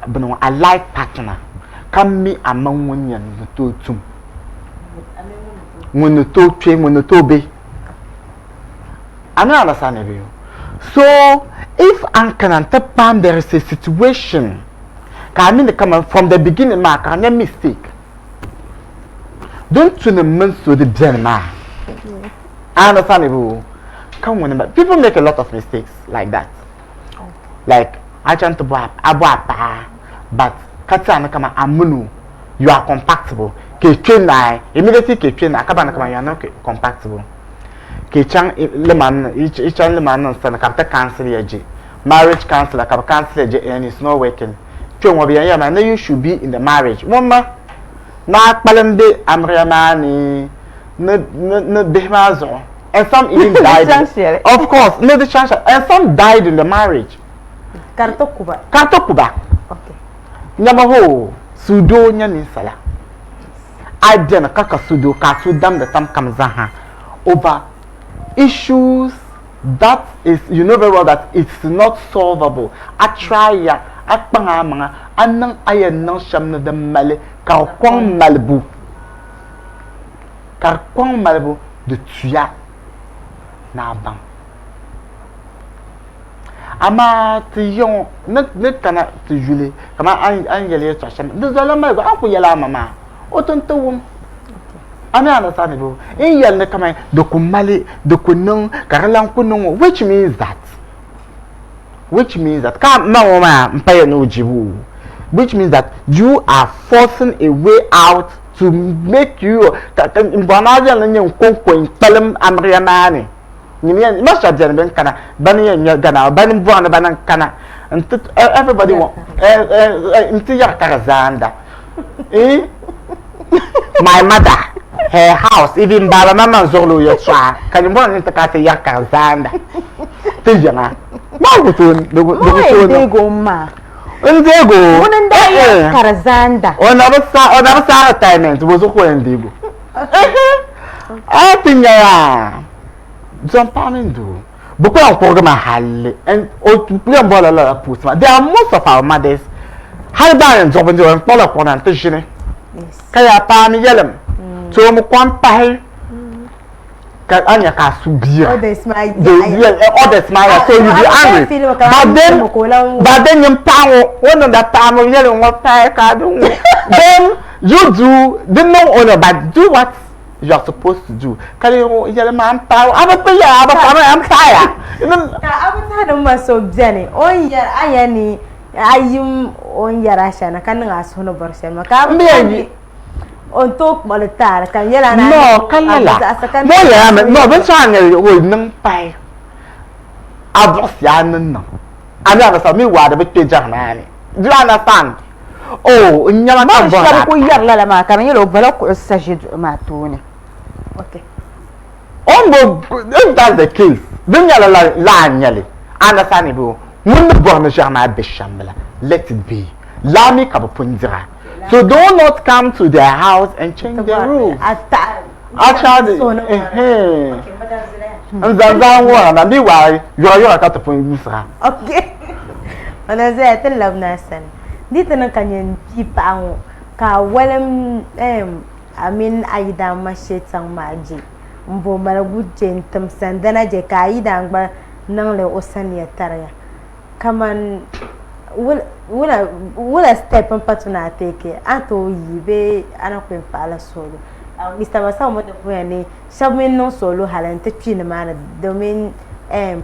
bini ŋɔ a life partner ka mi a maŋ ŋun yɛn ni tooi tum ŋun ni tooi kpe ŋun ni tooi be a mi understandable yo so if an kana n ti kpaam there is a situation ka a mi ni kaman from the beginning maa ka a nya mistake Din tu ni mini so di beni maa I understand it ka ŋuni ba people make a lot of mistakes like that like a chaŋ ti bɔhi a bɔhi a paɣa but ka ti a ni kaman a mini o you are compatible ka i kpe naai immediately ka i kpe naai ka baŋ ni kaman you are not compatible ka i chaŋ liman i chaŋ liman nim sani ka bi ti counsel ya je marriage counselor ka bi counsel ya je and it's not working kpe ŋɔ bi yɛn yɛli ma ni you should be in the marriage ŋun ma ni a kpalim be amiliya maa ni ni ni bihi maa zuɣu and some even died in, of course ni di chaŋ shɛli and some died in the marriage ka di ti kuba ka di ti kuba nyama hoo suudoo nyɛ ninsala a bɛni ka ka suudoo ka a su damdi tam kam zaaha over issues that is you know very well that it's not solvable a try ya a kpaŋ a maŋa a niŋ a yɛn niŋ shɛm ni di mali ka di kɔŋ malibu ka di kɔŋ malibu di tuya ni a baŋ amaa ti ya ŋɔ ni ni kana ti yuli kamani a ni yɛli yɛltɔɣa shɛm di zalila maligu a ni ku yɛli a ma maa o ti n ti wum A mi understand bo? N yɛli ni kamani di ku mali, di ku niŋ, ka di lan ku niŋ o, which means that, which means that, ka ma ŋɔ maa m paya ni o jibu o, which means that you are forcing a way out to make you, ka ka n bɔri ni a yɛli ni nyɛ n kɔŋko n kpalim amiliya maa ni. Nyini yɛn, ma shɛba beni bɛn kana, bani yɛn nya Ghana, bani bɔri ni bani n kana n ti, everybody want, n ti yɛri ka di zaanda. Eh? My mother, her house, even baba mama zuɣuli o yɛltɔɣa ka nyini bɔri ni ti ka ti yɛri ka di zaanda ti yiŋa. Maa ku tooi di ku tooi niŋ. Deegi o ma. N deegi o. Ŋuni n daa yɛri ka di zaanda. O na bi sa o na bi sa retirement bo zuɣu ka o yɛn deegi o. A ti nya yaa zɔn paɣa mini doo bɛ ku yɛn kurigi mi halli and o ku yɛn bɔrila lala post maa. There are most of our mothers hali baa yɛn duɣi bindirigu n kpuɣila kuɣu na n ti ʒini ka yaa paami yɛlim toomi kom pahi ka a nya ka a su bia Others maa others maa ya so you be angry but then but then nyin paɣa ŋɔ o niŋda paɣa ŋɔ yɛli ŋɔ pahi ka a di ŋɔ then you do di niŋ o ni but do what you are supposed to do ka di yɛli maa n paɣa a bi kpi ya a bi paɣa n paɣa ya ka a bi tahi ni ma so bɛni o ni yɛri a yɛn ni a yim o ni yɛri a shɛli na ka niŋ a suhu ni bɔri shɛli maa ka a bi tahi ni o ni tooi kpuɣili taali ka n yɛli a ni no ka lala mo yɛla mi no binshɛɣu a ni o niŋ pahi a buɣisi a ni niŋ a mi understand mi waa di bi kpe jaŋ maa ni do you understand oh n nyɛma ka bɔri shɛba ku yɛri lala maa ka di nyɛla o bala kuɣu sa ʒi duɣu maa tooni okay o ni bo if that's the case di nyɛla la laa n nyɛli understand ni bo ŋun ni bɔri ni ʒiɛɣu maa be shɛm bila let it be laa mi ka bi pun dira so do not come to their house and change the rules. A chaadi n zaŋ zaŋ wuhira na mi waai yɔra yɔra ka ti pun yuusira. Okay. Mana zaya ti labina a sani. Di ti niŋ ka nyɛ bia paɣa ŋɔ ka a walim a mini a yidaan ma shɛtaŋ maa je m bo maligu je n tim sandana je ka a yidaan gba niŋli o saniya tariga. Kaman wula step n pa tu ni a teeki a ni tooi yi bee a na ku yɛn paɣila suɣulo. Mister Masao mi di puya ni shɛba mi niŋ suɣulo hali n ti kpi nimaani domin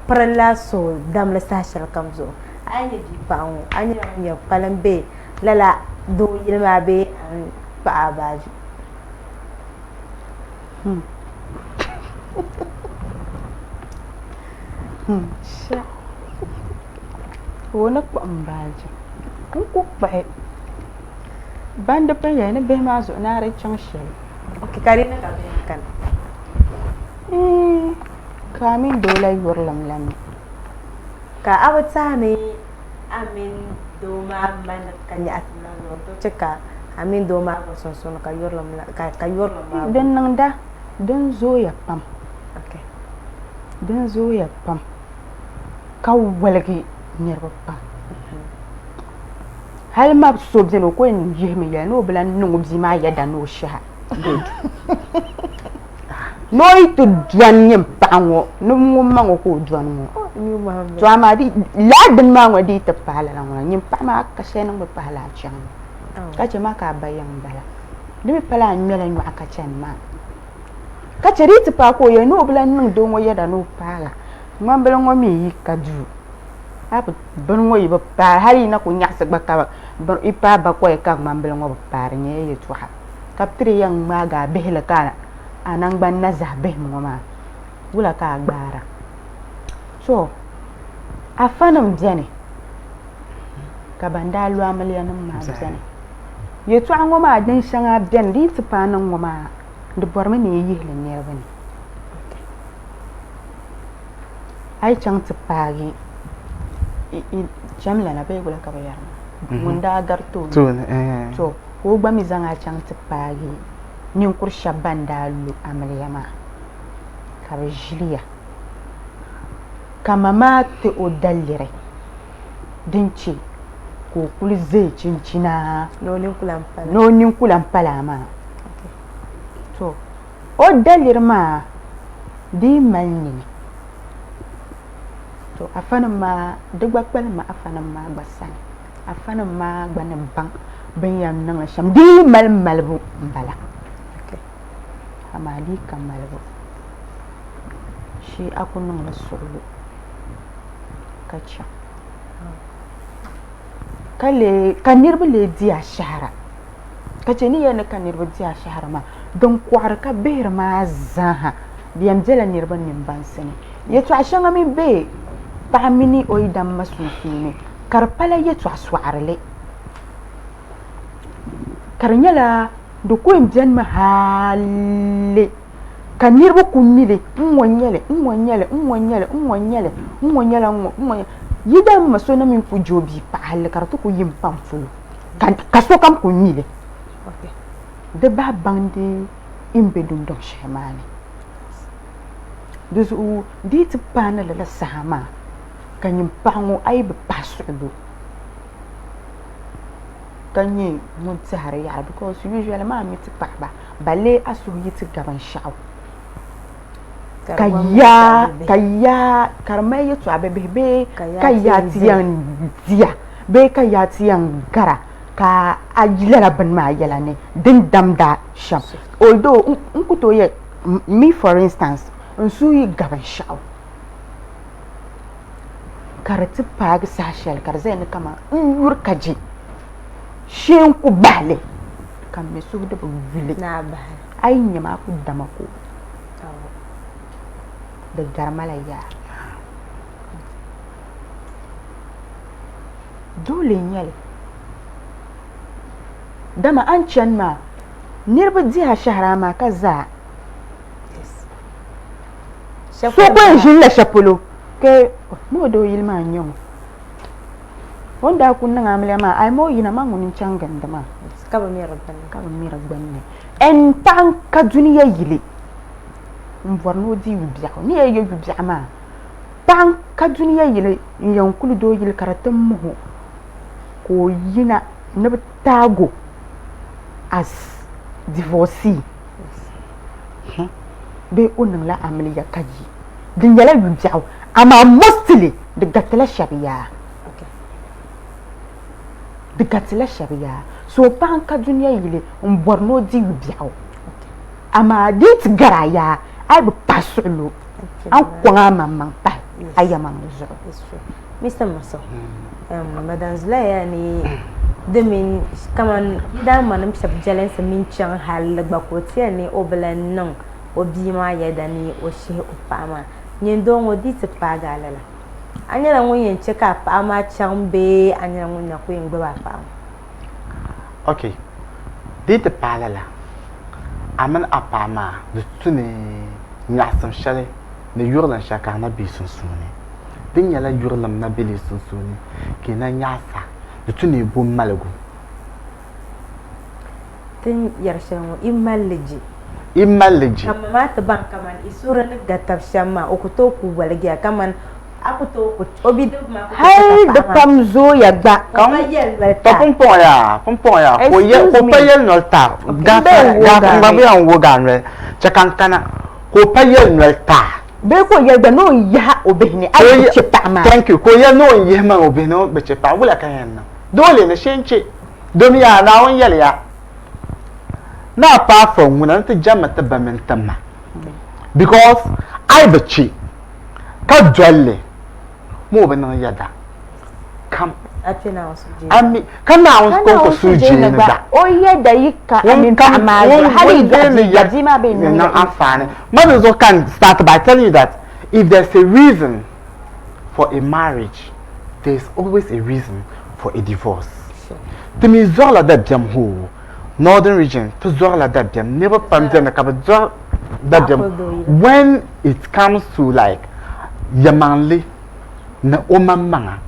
pirinla suhu damli saha shɛli kam zuɣu. A yi nyɛ bia paɣa ŋɔ a nyɛla ŋun yɛn kpalim be lala doo yili maa bee a ni kpaɣi a baaji. Sha ka o ni kpuɣi m baaji n ku kpuɣi ban di pun yɛli ni bihi maa zuɣu ni a di chaŋ shɛli. Ok ka di niŋ ka bihi kani. Ka a mini doo la yurilim la mi. Ka a bi tɛhi ni a mini doo maa mali ka nyaɣi ti niŋ zuɣu n-tooi chɛ ka a mini doo maa gba sunsuuni ka yurilim maa Din niŋda din zooya pam. Din zooya pam ka woligi niriba pam. Hali ma so beni o ku yɛn yihimi yɛli ni o bi lan niŋ o bia maa yɛda ni o shɛha ni o yi ti dɔni nyin paɣa ŋɔ ni ŋun ma ŋɔ ka o dɔni ŋɔ. To amaa lala dini maa ŋɔ di yi ti paai lala ŋɔ nyin paɣa maa ka shɛli niŋ bi pahi lala chaŋ ka chɛ ma ka a ba yiŋ bala. Di mi pala a ŋmɛla nyɔɣu ka chani maa. Ka chɛ di yi ti paai ka o yɛli ni o bi lahi niŋ doo ŋɔ yɛda ni o paai la, ŋmambili ŋɔ mi yi ka duu, a bi bini ŋɔ yi bi paai hali yi na ku nyaɣisi gba ka yi paai bakɔi ka ŋmambili ŋɔ bi paai di nyɛla yɛltɔɣa ka bɛ ti di yɛn ŋmaagi a bihili ka a naŋgbani na zahi bihim ŋɔ maa wula ka a gbaara. To afanim beni ka ban daa lo amiliyanim maa beni. Yɛltɔɣa ŋɔ maa din shɛŋa beni di yi ti paai niŋ ŋɔ maa Di bɔrimi ni yi yihili niriba ni. A yi chaŋ ti paagi chɛmlana bee wula ka bɛ yɛri maa ŋun daa gari tooni to ka o gba mi zaŋ a chaŋ ti paagi ninkur shɛba ban daa lu amiliya maa ka bɛ ʒiliya ka ma maa ti o daliri din chɛ ka o kuli ʒe chinchina ni o nini ku lan pala maa. To o daliri maa dii mali nini. To afanim maa di gba kpalimmi afanim maa gba sani. Afanim maa gba ni baŋ bɛ ni yɛn niŋli shɛm. Di yi mali malibu m-bala. Amaa di yi ka malibu shee a ku niŋla suɣilo ka chaŋ. Ka niriba lee di a shɛhira. Ka chɛ ni yɛli ni ka niriba di a shɛhira maa, din kɔɣiri ka bihiri maa zaaha di yɛn bela niriba nimbansi ni. Yɛtɔɣ shɛŋa mi be paɣa mini o yidamma sunsuuni ka di pala yɛtɔɣ sɔɣirili, ka di nyɛla di ku yɛn benimi hali ka niriba ku mi li n-ŋɔ n-nyɛ li, n-ŋɔ n-nyɛ li, n-ŋɔ n-nyɛ li, n-ŋɔ n-nyɛ li, n-ŋɔ nyɛla n-ŋɔ, n-ŋɔ nyɛla. Yidamma so na mi ku je o bia paɣa hali ka di ti ku yi m-pam polo. Ka sokam ku mi li. Di bahi baŋdi n be dundɔŋ shɛli maa ni. Di zuɣu di yi ti paai lala saha maa ka nyin paɣa ŋɔ a yi bi pahi suɣulo ka nyɛ ŋun tɛhiri yaɣiri because usually maa mi ti paɣiba balee a suhu yi ti ga binshɛɣu ka yaa ka yaa ka di mali yɛltɔɣa bibihi bee ka yaa ti yɛn diya bee ka yaa ti yɛn gara ka a yi lala bini maa yɛla ni din damda shɛm although n ku tooi yɛli me for instance n suhu yi ga binshɛɣu ka di ti paagi saha shɛli ka di zaya ni kaman n yuri ka je shee n ku bahi li ka m mi suhu di bi yuli a yi nya ma a ku dama ko di gari ma la yaa. Doole n-nyɛ li. Dama a ni chani maa, niriba dihi a shɛhira amaa ka zaa so ku yɛn ʒinila shɛli polo ka ni o doo yili maa n-nyɛ ŋɔ. O ni daa kuli niŋ amiliya maa, a yi ma o yina maa ŋuni n-chaŋ gindi maa. Ka bi mi di gbunni. Ka bi mi di gbunni. N paɣa n-ka dunia yili. m-bɔri ni o di yubiɛɣu. Ni yɛn ye yubiɛɣu maa, paɣa n-ka dunia yili n-yɛn kuli doo yili ka di ti muhi o ka o yina ni bɛ taag o as divorcee bee o niŋla amiliya ka yi. Di nyɛla yubiɛɣu amaa mostly di garitila shɛba yaa. Di garitila shɛba yaa. So paɣa n-ka dunia yili m-bɔri ni o di yubiɛɣu amaa di yi ti gari a yaa a yi bi pahi suɣilo a ni kɔŋ a maŋmaŋ pahi a yɛlimaŋli zuɣu. Mr. Maso, Madam Zulaiha ni di mini kaman yi daa manim shɛba jɛlinsi mini chaŋ halli gba ka o ti yɛli ni o bi lan niŋ o bia maa yɛda ni o shihi o paɣa maa. Nyin doo ŋɔ di yi ti paagi a lala, a nyɛla ŋun yɛn che ka a paɣa maa chaŋ bee a nyɛla ŋun na ku yɛn gbubi a paɣa maa? Ok, di yi ti paai lala, a mini a paɣa maa di tu ni nyaɣisim shɛli ni yurilim shɛli ka di na be yi sunsuuni. Di nyɛla yurilim na bela yi sunsuuni ka yi na nyaɣisa, di tu ni yi bo maligu. Ti ni yɛri shɛli ŋɔ, yi mali li je. Yi mali li je. Ka ma maa ti baŋ kaman yi suhuri ni ga tab shɛm maa, o ku tooi ku waligiya kaman a ku tooi ku o bidib maa ku tooi Hal ka di paɣa maa. pam zooya gba. Ka o pa yɛli noli To taai. pumpɔŋɔ yaa, pumpɔŋɔ yaa, ka o yɛ, ka o Excuse pa me. yɛli noli taai. N Gaafara, bee n woog gaafara, a n gba noli. bi yɛn woog a noli. Chɛ ka n kana, ka o pa yɛli noli taai. Bee ka o yɛli gba ni o ni yihi o bihi ni a yi bi chɛ paɣa maa. Thank you. Ka o yɛli ni o ni yihi man o bihi ni o bi chɛ paɣa. Wula ka yɛn niŋ? Doole ni shee n-chɛ. Domi yaa, Naawuni yɛli ya, ni a paai fo ŋuna ni ti jɛmmi ti ba mini ti ma. Because a yi bi chɛ ka doli li, ma o bi niŋ yɛda kam. A kpe Naawuni suhujeeni. Ami, ka Naawuni kɔŋko suhujeeni gba. O yɛda yi ka a mini paɣa maa zuɣu, hali yi dɔɣi bia gba, bia maa bee niŋ niŋ anfaani. Ma di zuɣu ka n start by telling you that if there's a reason for a marriage, there's always a reason for a divorce. Ti mi zɔrila dabiɛm hoo, Northern region ti zɔrila dabiɛm, niriba pam beni ka bɛ zɔri dabiɛm when it comes to like yɛmaŋli ni o maŋmaŋa.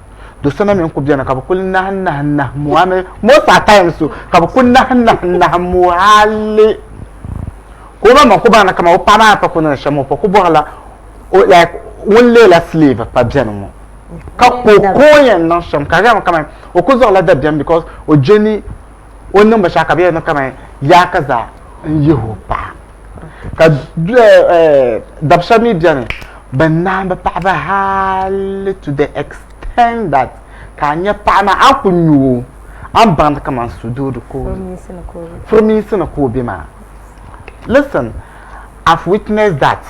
Do so na mi n-ku beni ka bɛ kuli nahi nahi nahi mo a mi most at times so ka bɛ ku nahi nahi nahi mo hali ka o maŋmaŋ ku baŋ ni kaman o paɣa maa ni pa ku niŋ shɛm o pa ku bɔrila o like ŋun leela slave pa beni ŋɔ. Ka ka o ko o yɛn niŋ shɛm ka di nyɛmi kaman o ku zaŋla dabiɛm because o je ni o niŋ binshɛɣu ka bɛ yɛli ni kaman yaa ka zaa n-yihi o paɣa. Ka dab shɛba mi beni bɛ naai bɛ paɣiba hali to the extent that ka a nya paɣa maa a ni ku nyu o a ni baŋdi kaman sudoodi ka o furimiinsi ni ka o be maa. Listen, I've witnessed that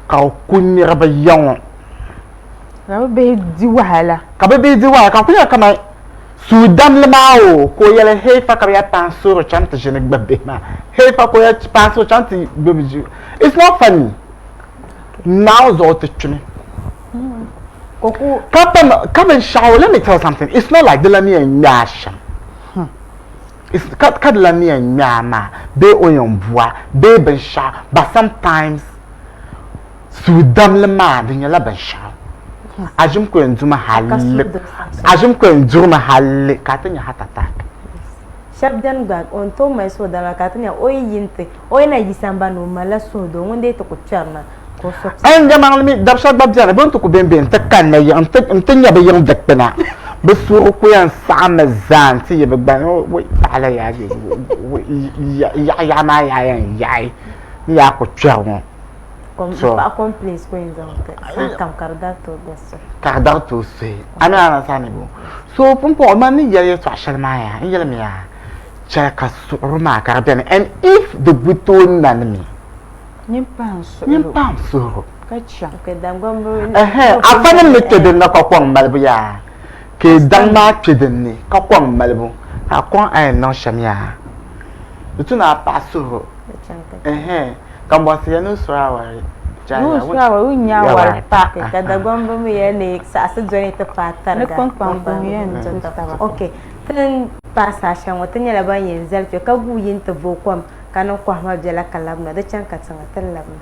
ka o ku niriba ya ŋɔ. Ka bɛ bihi di wahala. Ka bɛ bihi di wahala ka ku nyɛ kaman suudamli maa o ka o yɛli hey fa ka bɛ ya paai suhuri chaŋ ti ʒini gbubi bihi maa hey fa ka o ya paai suhuri chaŋ ti gbubi ʒi it's not funny Naawuni zuɣu ti kpimi ka pam ka binshɛɣu let me tell you something it's not like di la ni yɛn ŋmɛ a shɛm ka di la ni yɛn ŋmɛ a maa bee o yɛn bua bee binshɛɣu but sometimes Suhudamli maa di nyɛla binshɛɣu a ʒim ku yɛn dumi halli a ʒim ku yɛn durimi halli ka a ti nya heart attack. Shɛba beni gba o ni tooi mali suhudamli ka a ti nya o yi yi nti o yi na yi sambani ni o malila suhudoo ŋun dee ti ku kpɛrina ka o suhu N yɛlimaŋli mi dab shɛba gba beni bɛ ni ti ku bembe nti kanna yiŋ nti nya bɛ yiŋ dikpina bɛ suhuri ku yɛn saɣimmi zaa nti yi bɛ gba ni paɣila yaa yaɣiyaɣi maa yaa yɛn yaɣi ni yaa ku kpɛri ŋɔ. So paɣa complaints ko yɛn zaŋ ti saha kam ka di dariti o gba suhi. Ka di dariti o suhi. A mi a na ni bo. So pumpɔŋɔ man ni yɛli yɛltɔɣa shɛli maa yaa n yɛlimi yaa chɛli ka suɣuri maa ka di beni and if di bi tooi nani mi nyin pahim suhuri. Nyin pahim suhuri. Ka chaŋ. Okay, Dangombi. Ɛhɛn, afa nim ni kpe dinni ka kɔŋ malibu yaa ka yi daŋ maa kpe dinni ka kɔŋ malibu ka a kɔŋ a yɛn niŋ shɛm yaa di tu ni a paɣa suhuri. Ɛhɛn. Ka bɔsi ya ni suri awari. Ni suri awari, o nya awari pa. Ka Dagomba mi yɛli ni saɣisi doli ti paai tariga. Ni kpaŋkpaŋ bɛ yɛn di taba. Ok, ti ni paai saha shɛli ŋɔ ti nyɛla ban yɛn zali kpe ka guui yi nti vooi kom ka niŋ kɔhima biɛla ka labina. Di chaŋ katiŋa ti ni labina.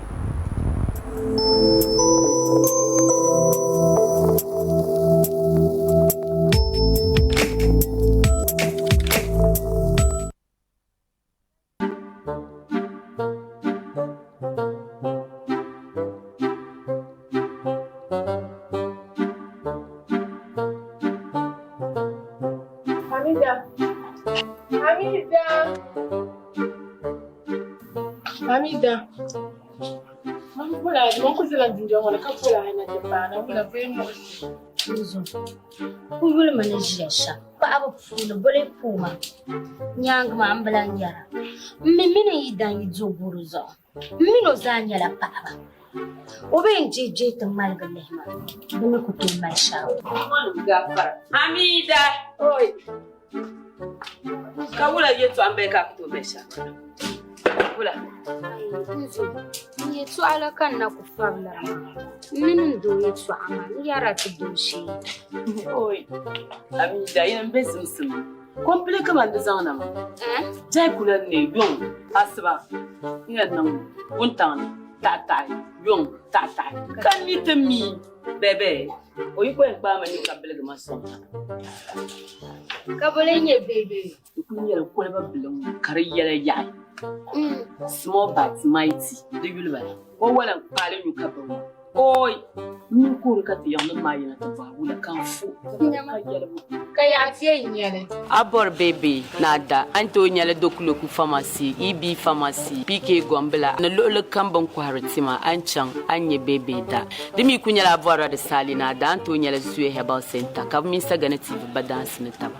Hamida, man bɔla man ku zala dundɔŋ ŋɔ ni ka bɔla a na ti paana wula bee muɣisi. Nzo, ku yuli mi ni ʒiya shɛm paɣaba puuni boli puuma nyaaŋa maa m bi lan yɛra m mi mini n yidan yi do goro zuɣu m mini o zaa nyɛla paɣaba o bee n gbihi gbihi ti ŋmaligi lihi ma di mi ku tooi mali shɛli. Hamida! Oi! Ka wula yɛtɔɣa m-bala ka a ku tooi mali shɛli? Wula? Nzo, n yɛtɔɣa la ka n na ku fabiliri maa. M mini n doo yɛtɔɣa maa, n yɛrila ti doo shee. Oi! Hamida, yini m-be zimsim ni. Kompile kaman di zaŋ na maa. Jai kula n ne yuŋ asiba n yɛn niŋ wuntaŋ ni taɣitaɣi yuŋ taɣitaɣi ka n ni ti mi bɛbɛ o yi ko yɛn kpaai ma nyu ka biligi ma sɔŋ. Ka boli n-nyɛ bɛbɛ? Di kuli nyɛla koliba biliŋ ka di yɛla yaɣi. Small but mighty di yuli bala. O wala n kpaali nyu ka bi ŋɔ. Oi! N ni kuhiri ka ti yiŋnim maa yina ti bɔhi wula ka n fo ka yɛli ba. Ka yaɣa ti yɛn nyɛ li. A bɔri beebee ni a da, a ni tooi nya li Dokuloku Pharmacy, EB Pharmacy, PK Gombila ni luɣili kam bɛ ni kɔhiri tima, a ni chaŋ a ni nya beebee da. Di mi kuli nyɛla a bɔrila di saali ni a da, a ni tooi nya li Zuya Herbal Centre ka bɛ mini Sagani TV ba daansi ni taba.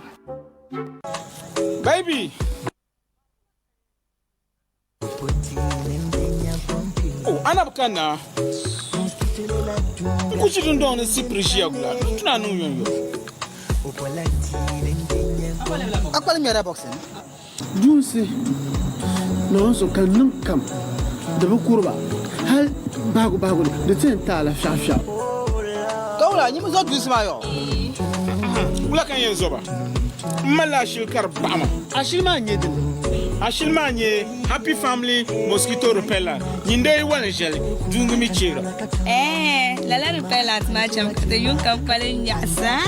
Baby! O anabi ka naa n ku ʒi dundɔŋ ni sipiri ʒiya gula n tuna niŋ yomyom. A kpali ŋmɛrila boxing? Duunsi Naawuni so ka niŋ kam di bi kuri ba, hal bahigu bahigu ni di ti yɛn taai la fiɛɣufiɛɣu. Ka wula, nyini zo duunsi maa yɔɔ? Wula ka n yɛn zo ba? M malila ashili ka di baɣi ma. Ashili maa n-nyɛ dini? Ashili maa n-nyɛ Happy Family Mosquito Repellent. Nyin dee yi wali n-ʒɛli, duungi mi cheera. Ɛɛh, lala repellent maa chami ka ti yuŋ kam kpalim nyaɣisa.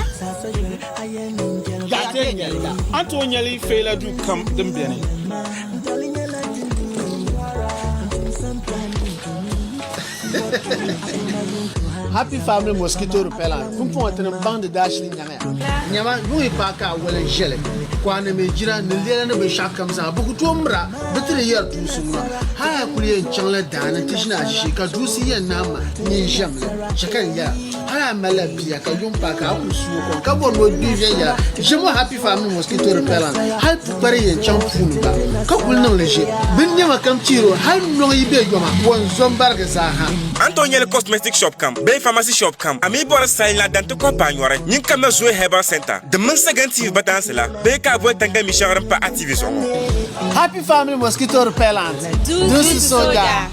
Yaɣa ti yɛn nyɛli, a ni tooi nyɛli feela duu kam din beni. Happy Family Mosquito Repellent pumpɔŋɔ ti ni baŋdi daashili nyaŋya. Nyama, yuŋ yi paai ka a wali n-ʒɛli, kɔha ni mi jira ni lɛla ni binshɛɣu kam zaa, bɛ ku tooi mira bɛ ti di yɛri duusi ŋuna. Hal a kuli yɛn chaŋla daa ni nti ʒini a ʒishee ka duusi yɛn naan ma nyin ʒɛm li, chɛ ka n yɛra. Hal a malila bia ka yuŋ paai ka a kuli suui o kom ka bɔri ni o gbi viɛnyɛla, ʒim o Happy Family Mosquito Repellent hal pukpari yɛn chaŋ puuni gba ka kuli niŋ li ʒe. Bini nɛma kam chihiri o hal nɔŋ yi be yoma, o ni zo m-barigi zaaha. A ni tooi nyɛli cosmetic shop kam bee pharmacy shop kam, a mi bɔri sayi la dan ti kɔhi paanyɔri, nyin kamina Zoe Herbal Center din mini Sagan TV bataansi la bee ka a boli tangali mi shɛŋa din pa a TV zuɣu ŋɔ. Happy Family Mosquito Repellent, Dunsi Soja.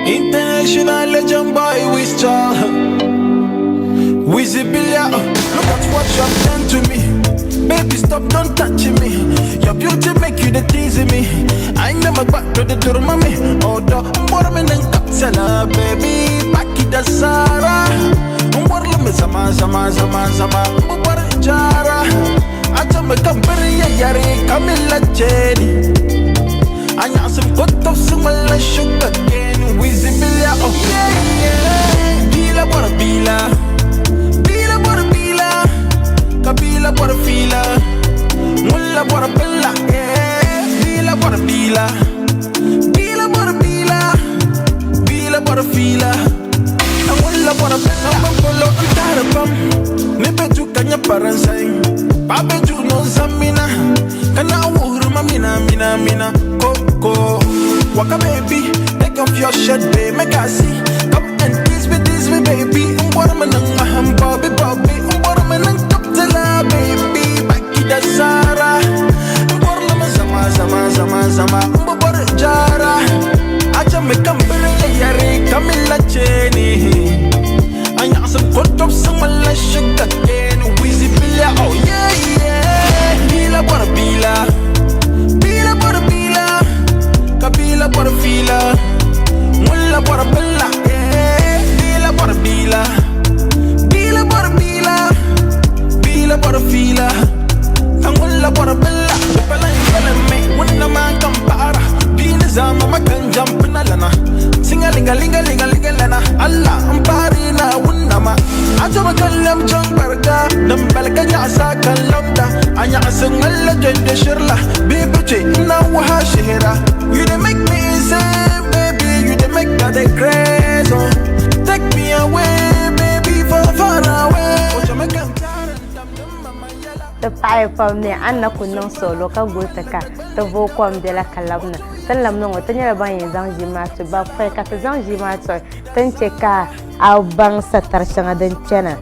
International legend boy with star. Wizzy Billia, look at what you have done to me. Baby, stop, don't touch me. Your beauty make you the teasing me. I never back to the door, mommy. Oh, the baby, back it the Sara. Zama, zama, zama, zama, jara. Acha me kambiri ya yari kamila jeni. Anya sim kotof sumala sugar cane. Wizzy Billia, oh yeah yeah. Bila bora bila, bila bora bila, kabila bora fila, mulla bora billa, yeah. Bila bora bila, bila bora bila, bila bora fila, mulla bora billa. Ambolo antarapam, nibeju kanya paransai, babeju no zamina, kana awuru mamina mina mina koko. Waka baby, take off your shirt, babe, make I see. Come and tease me, tease me, baby. Bobby, Bobby, baby. Baki da Sara. Zama, zama, zama, zama, jara. Acha me kambere yare kamila cheni. Anya some cut up some sugar cane. Wizzy Billia, oh yeah, yeah. Bila bora bila, bila bora bila, kabila bora fila, mulla bora billa, yeah. Bila bora bila, bila bora bila, Di ŋmanila jɛnjɛ shirila bee bi chɛ n na waha shihira. You dey make me insane, baby. You dey make me dey craze, oh. Take me away, baby, far, far away. Oh, Jamaican Ti paɣiya pam ni a ni na kuli niŋ suɣulo ka guli ti ka ti vooi kom biɛla ka labina. Ti ni labina ŋɔ ti nyɛla ban yɛn zaŋ ʒii maa tuhi ba pɔi ka ti zaŋ ʒii maa tuhi ti ni che ka a baŋ satari shɛŋa din kpɛna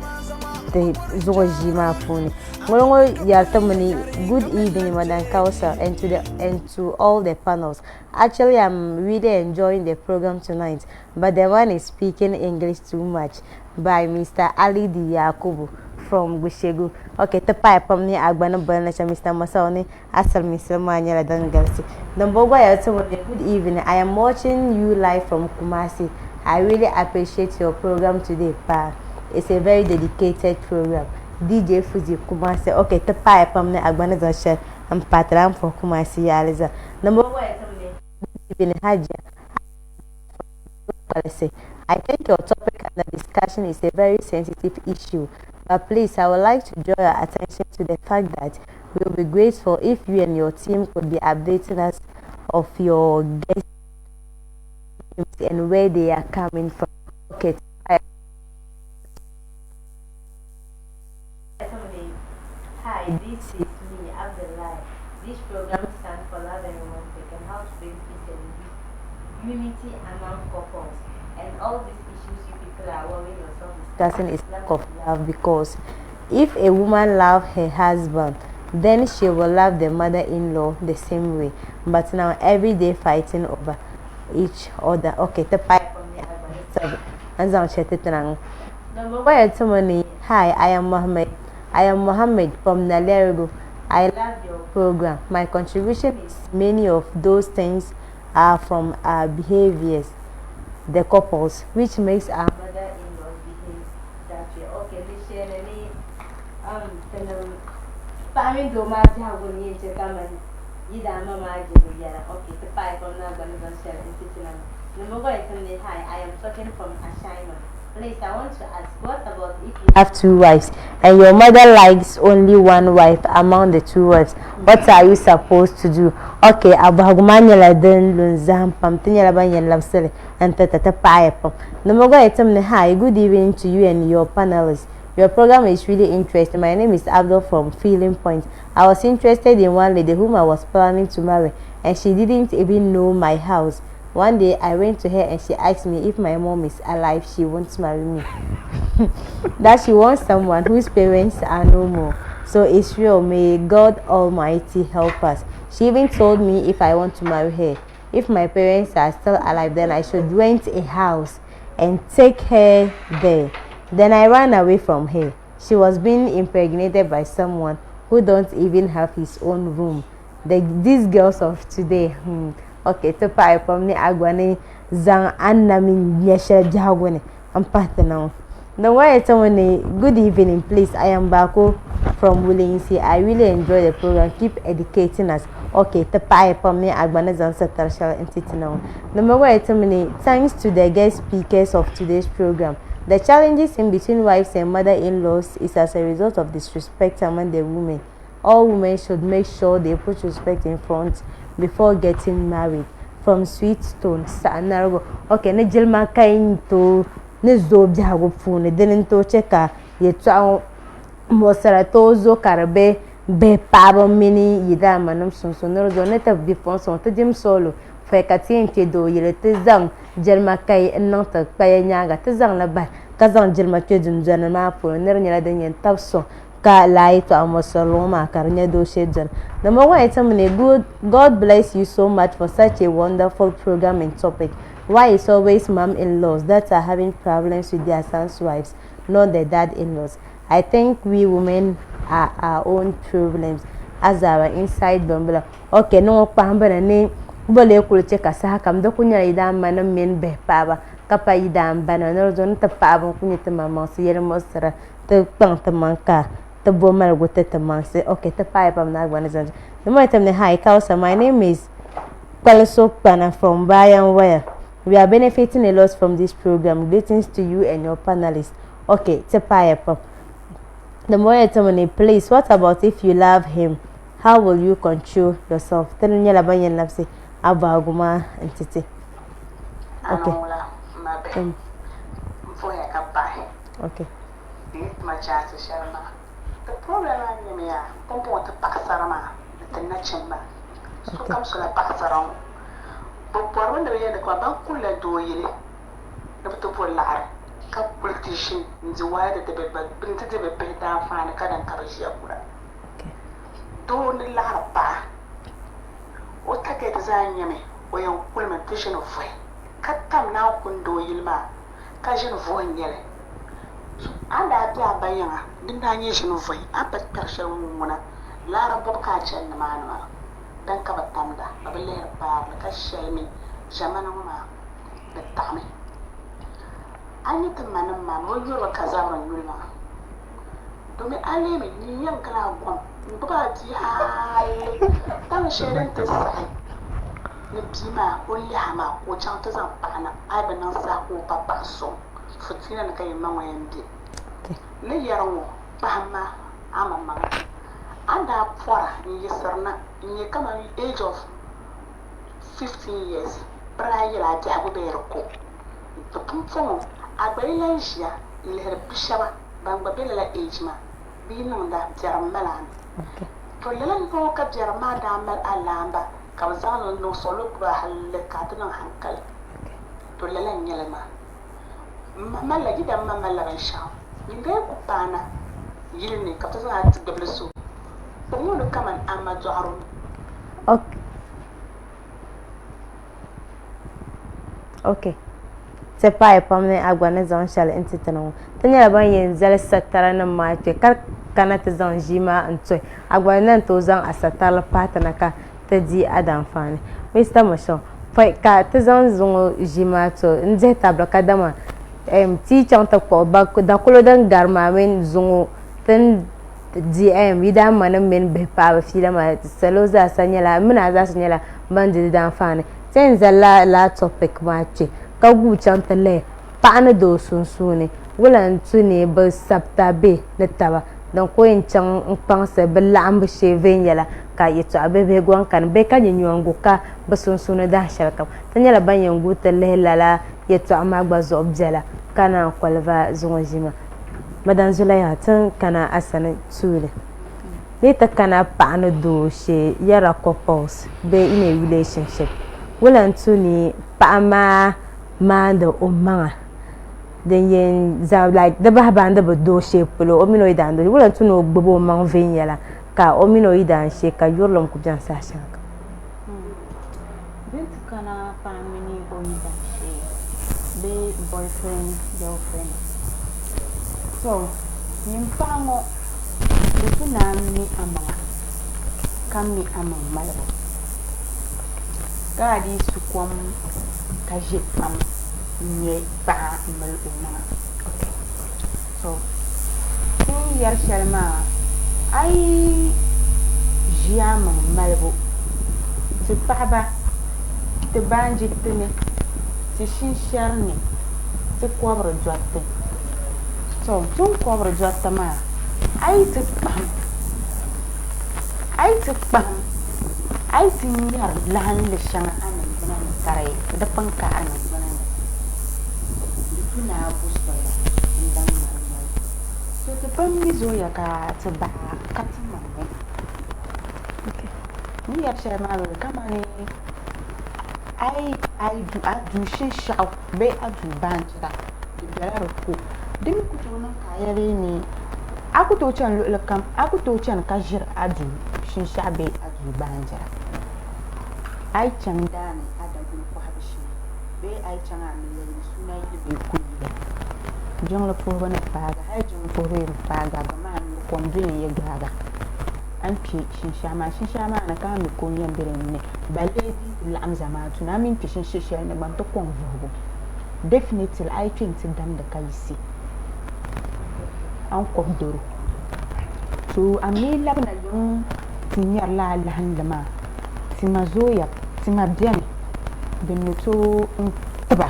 ti zuɣu ʒii maa puuni. Ŋɔ ŋɔ yɛri ti mi ni good evening Madam Kausa and to the and to all the panels. Actually I'm really enjoying the program tonight but the man is speaking English too much by Mr. Ali D. Yakubu from Gushegu. Ok, ti paai pam ni a gba ni boli na shɛm Mr. Masao ni a silimiinsili maa nyɛla din galisi. Din bɔŋɔ gba yɛli ti mi ni good evening, I am watching you live from Kumasi. I really appreciate your program today paa. It's a very dedicated program. DJ Fuji Kumasi. Ok, ti paai pam ni a gba ni zaŋ shɛli m pa ti lahi puhi Kumasi yaɣili zaa. Din bɔŋɔ gba yɛli ti mi ni good evening Hajia. Policy. I think your topic and the discussion is a very sensitive issue, but please, I would like to draw your attention to the fact that we will be grateful if you and your team could be updating us of your guests and where they are coming from. Okay. Hi, this is me, Abdullah. This program stands for love and romantic and how to bring peace and unity among couples. And all these issues you people are worrying yourself discussing is lack of love because if a woman loves her husband, then she will love the mother-in-law the same way. But now every day fighting over each other. Okay, the pipe Hi, I am Mohammed. I am Mohammed from Nalerigu. I love your program. My contribution is many of those things are from our behaviors, the couples, which makes our mother-in-laws behave that way. Okay, ni paɣa mini doo maa biɛhigu ni yɛn chɛ kamani yi daa ma maa jɛbu yɛla. Okay, ti paai pam naa gba ni zaŋ shɛli n-ti ti na maa. Number one, hi, I am talking from Ashaiman. Please, I want to ask, what about if you have two wives and your mother likes only one wife among the two wives? What are you supposed to do? Okay, abɔhigu maa nyɛla din lu n-zahim pam. Ti nyɛla ban yɛn labisili n-ti ti ti paɣiya pam. Number one, tim ni, hi, good evening to you and your panelists. Your program is really interesting. My name is Abdul from Feeling Point. I was interested in one lady whom I was planning to marry, and she didn't even know my house. One day I went to her and she asked me if my mom is alive, she won't marry me. That she wants someone whose parents are no more. So it's real. May God Almighty help us. She even told me if I want to marry her, if my parents are still alive, then I should rent a house and take her there. Then I ran away from her. She was being impregnated by someone who don't even have his own room. These girls of today, Okay, ti paɣi pam ni a gba ni zaŋ a ni na mi nya shɛli biɛhigu ni m-pahi ti na ŋɔ. The one tell me, good evening, please. I am Bako from Wulinsi. I really enjoy the program. Keep educating us. Okay, ti paɣi pam ni a gba ni zaŋ satari shɛli n-ti ti na ŋɔ. Number one tell me, thanks to the guest speakers of today's program. The challenges in between wives and mother-in-laws is as a result of disrespect among the women. All women should make sure they put respect in front before getting married. From Sweet Stone, Saɣanarigu. Okay, ni jilima ka yi tooi ni zooi biɛhigu puuni dini n tooi chɛ ka yɛltɔɣa muɣisira tooi zo ka di be bihi paɣaba mini yidaanmanim sunsuuni ni di zuɣu ni ti bipuɣinsi ŋɔ ti dim soolo pɔi ka ti yɛn kpe doo yili ti zaŋ jilima kai n niŋ ti kpaya nyaaŋa ti zaŋli bahi ka zaŋ jilima kpe dundɔni maa puuni ni di nyɛla din yɛn tabi sɔŋ ka laa yɛltɔɣa muɣisirili ŋɔ maa ka di nyɛ dooshee dɔni. Number one yɛti mi ni good God bless you so much for such a wonderful program and topic. Why is always mom-in-laws that are having problems with their sons' wives, not the dad-in-laws? I think we women are our own problems as our inside bambila. Okay, ni ŋɔ kpahimbu ni ni bɔ lee kuli che ka saha kam di kuli nyɛla yidaanmanim mini bihi paɣaba ka pa yidaanbana ni di zuɣu ni ti paɣaba n-kuli nyɛ ti maŋmaŋsi yɛlimuɣisira ti kpaŋ ti maŋ ka ti bo maligu ti ti maŋsi. Okay, ti paai pam ni a gba ni zaŋ Number one, hi Kausa, my name is Kwaliso Kpana from Bayan Wire. We are benefiting a lot from this program. Greetings to you and your panelists. Okay, ti paai pam. The more you please, what about if you love him? How will you control yourself? Ti ni nyɛla ban yɛn labisi a bɔhigu maa n-ti ti. Okay. Anɔŋla m ma bihi, m puhiya ka pahi. Okay. Di yi ti ma chaansi shɛli maa. Ti problem maa nyɛmi yaa, pumpɔŋɔ ti paɣasara maa ni ti nachimba, sokam sola paɣasara ŋɔ. Bɛ bɔrimi ni bɛ yɛli ni kaman ban kulila doo yili ni bɛ ti bo laɣiri ka kuli ti ʒini n-di wahala nti di bɛ bihi daanfaani ka din ka bɛ ʒiya kula. Doo ni laɣiri paɣa, o target zaa nyɛmi o yɛn kulimi nti ʒini vuhi ka tam naan kuni doo yili maa ka ʒini vuhi n-nyɛli. A ni daa be a ba yiŋa din daa nyɛ ʒini vuhi a ni pa kpɛri shɛli ŋun ŋuna laara bɔbu ka a chani nimaani maa din ka bɛ tamda bɛ bi lihiri paari li ka shɛli mi ʒɛmana ŋɔ maa di taɣimi. A ni nya ti manim maa mi bɛ yuri ba ka zabiri nyuli maa domi a lee mi nyin yɛn kana a gom n-gbubi a bia hali tam shɛli din ti saɣi ni bia maa o lihi a maa ka o chaŋ ti zaŋ paɣa na a yi bi niŋ saha ka o pa paɣa suŋ fitiina ni ka yi ma ŋɔ yɛn be. N ni yɛri ŋɔ kpahimma amaŋmaŋa. A ni daa pɔra n-yiɣisiri na n-nyɛ kaman age of 15 years bɛ daa yɛl a biɛhigu bee di ko. Di pumpɔŋɔ a gba yi lan ʒiya n-lihiri bi shɛba ban gba be lala age maa bɛ yi niŋda biɛrim mali a ni. To lala m-bɔŋɔ ka biɛrim maa daa mali a laamba ka bɛ zaŋ li n-niŋ suɣilo gbubi a halli ka a ti niŋ hankali. To lala n-nyɛ li maa. M ma malila, yi dan ma malila binshɛɣu nyin daa yi ku paana yili ni ka bɛ ti zaŋ a ti gbibili so kpuɣim o ni kaman a ma dɔɣiri o. Ok. Ti paai pam ni a gba ni zaŋ shɛli n-ti ti na ŋɔ. Ti nyɛla ban yɛn zali satara nim maa kpe ka kana ti zaŋ ʒii maa n-tɔhi. A gba ni na n-tooi zaŋ a satarili pahi ti na ka ti di a daanfaani. Mister Michelle, pɔi ka ti zaŋ zuŋɔ ʒii maa to n-dihi tabili kadama ti yi chaŋ ti kpuɣi dakulo din gari maa mini zuŋɔ ti ni di yidaanmanim mini bihi paɣaba fiila maa salo zaasa nyɛla m mini a zaasa nyɛla ban di di daanfaani. Ti yɛn zalila lala topic maa kpe ka guui chaŋ ti lihi paɣa ni doo sunsuuni wula n-tu ni bɛ sabita be ni taba din ku yɛn chaŋ n-kpaŋsi bɛ laɣimbu shee viɛnyɛla ka yɛtɔɣa bihibihi gɔŋ kani bee ka nyɛ nyɔŋgu ka bɛ sunsuuni dahin shɛli kam. Ti nyɛla ban yɛn guui ti lihi lala yɛtɔɣa maa gba zuɣu biɛla ka naan koliva zuŋɔ ʒii maa. Madam Zulaiha, ti ni kana a sani tuuli ni ti kana paɣa ni doo shee yɛra couples bee in a relationship, wula n-tu ni paɣa maa maandi o maŋa din yɛn zaŋ like di bahi baandi bi doo shee polo o mini o yidaan doo wula n-tu ni o gbubi o maŋ viɛnyɛla ka o mini o yidaan shee ka yurilim ku beni saha shɛli kam. Din ti kana paɣa mini o yidaan shee bee boyfriend girlfriend to nyin paɣa ŋɔ di tu ni a mi amaŋa ka mi amaŋ malibu ka a dii su kom ka ʒe pam n-nyɛ paɣa m-mali o maŋa. So ti ni yɛri shɛli maa, a yi ʒi a maŋ malibu ti paɣiba, ti baanjiriti ni, ti shinshɛri ni, ti kɔbiri dɔriti. So ti ni kɔbiri dɔriti maa, a yi ti kpahim, a yi ti kpahim, a yi ti nyari lahinli shɛŋa a niŋgbuna ni ka di pun ka a niŋgbuna ni, di tu ni a bo soya n-daŋ ŋmari noli. So ti pun mi zooya ka ti bahi ka ti maŋ ni. N ni yɛri shɛli maa mi kamani a yi a duu shinshɛɣu bee a duu baanjira di bela di ko. Di mi ku tooi niŋ ka a yɛli ni a ku tooi chani luɣili kam a ku tooi chani ka ʒiri a duu shinshɛɣu bee a duu baanjira. A yi chaŋ daani a daguli kɔhibu shee bee a yi chaŋ a mi yɛli ni suuna yili bee ku yili jiŋli puhibu ni paagi hali jiŋli puhibu yi bi paagi a gba maa nyuri kom doli n-yi gbaagi a ni kpe shinshɛɣu maa shinshɛɣu maa ni ka a mi ka o yɛn be din ni balee di yi ti laɣim zamaatu ni a mi ni kpe shinshɛ shɛli ni gba nti kɔŋ vuhibu definitely a yi kpe nti damdi ka yiɣisi a ni kɔbi doro so a mi labina yiŋ ti nyari lala lahinli maa tima zooya tima beni din ni tooi tiba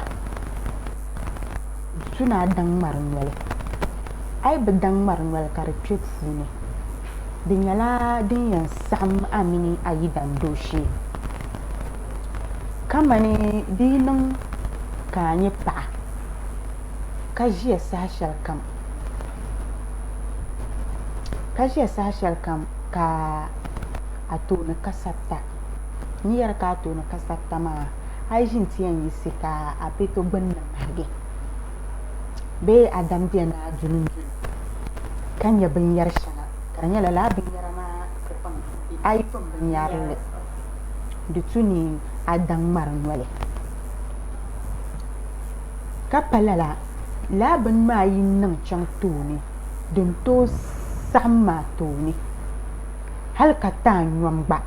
di tu ni a daŋ ŋmari noli a yi bi daŋ ŋmari noli ka di kpe puuni. Di nyɛla din yɛn saɣim a mini a yidan dooshee. Kamani di yi niŋ ka a nyɛ paɣa ka ʒiya saha shɛli kam ka ʒiya saha shɛli kam ka a tooni ka sabita n ni yɛri ka a tooni ka sabita maa a yi ʒi nti yɛn yiɣisi ka a pɛto gbunni mahigi bee a damdiya ni a duli n-duli ka nya binyɛr shɛŋa ka di nyɛla lala binyɛra maa a yi pun binyɛrili di tu ni a daŋ ŋmari noli ka pa lala lala bini maa yi niŋ chaŋ tooni din tooi saɣim maa tooni hali ka ti a nyom gba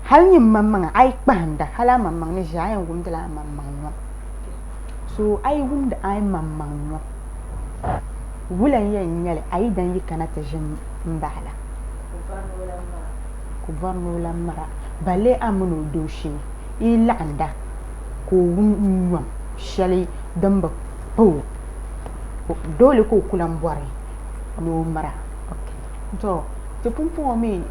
hali nyin maŋmaŋa a yi kpahinda hali a maŋmaŋ ni ʒiya a yɛn wumdila a maŋmaŋ nyom so a yi wumdi a maŋmaŋ nyom wula n-yɛn nyɛ li a yi dan yi kana ti ʒi m-baɣi la? Ka o bɔri ni o lan mara. Balee a mini o dooshee yi laɣinda ka o wum nyom shɛli din bi pa o, doole ka o ku lan bɔri ni o mara. Tɔ! Ti pumpɔŋɔ mi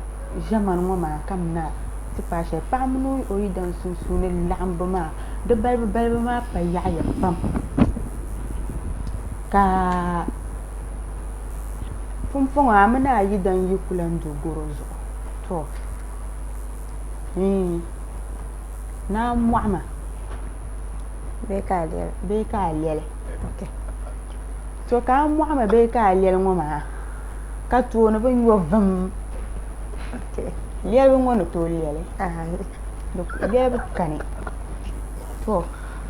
ʒiɛmani ŋɔ maa kamina ti paai shɛli, paɣa mini o yidan sunsuuni laɣimbu maa, di balibu balibu maa pa yaɣiya pam. Ka pumpɔŋɔ a mini a yidan yi ku lan do gɔro zuɣu, tɔ! Iin, ni a mɔɣi ma bee ka a lɛli. Tɔ! Ka a mɔɣi ma bee ka a lɛli ŋɔ maa, ka tooni bi nyo vum, lɛlibu ŋɔ ni tooi lɛli, lɛlibu kani. Tɔ!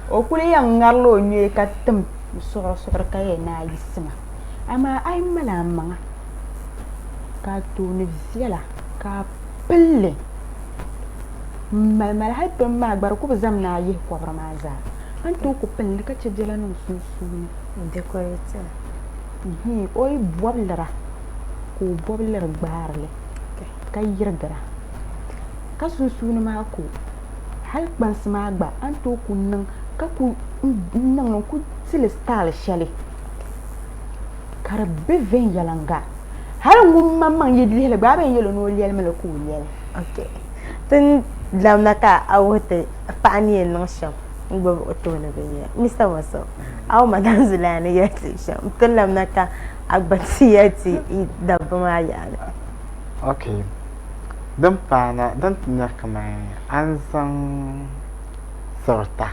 O kuli yɛn ŋarila o nyee ka tim suɣuri suɣuri ka yɛli ni a yiɣisima. Amaa a yi mali a maŋa ka a tooni viɛla ka a pili li m-malimali hali pini maa gba di ku bi zami ni a yihi kɔbiri maa zaa. A ni tooi ku pili li ka chɛ biɛla niŋ sunsuuni. O yi bɔbi lira ka o bɔbi liri gbaari li ka yirigira ka sunsuuni maa ku Hali kpansi maa gba a ni tooi ku niŋ ka ku niŋ li n-ku ti li style shɛli ka di be viɛnyɛliŋga. Hali ŋun maŋmaŋ yi lihi li gba a bi yɛn yɛl o ni o lɛlimi li ka o lɛli. Ok. Ti ni labina ka a wuhi ti paɣa ni yɛn niŋ shɛm n-gbubi o tooni binyɛra. Mister Moso, a wum Madam Zulaiha ni yɛli ti shɛm. Ti ni labina ka a gba ti yɛli ti dabba maa yaɣili. Ok. Din paana din ti nya kamani a ni zaŋ sirita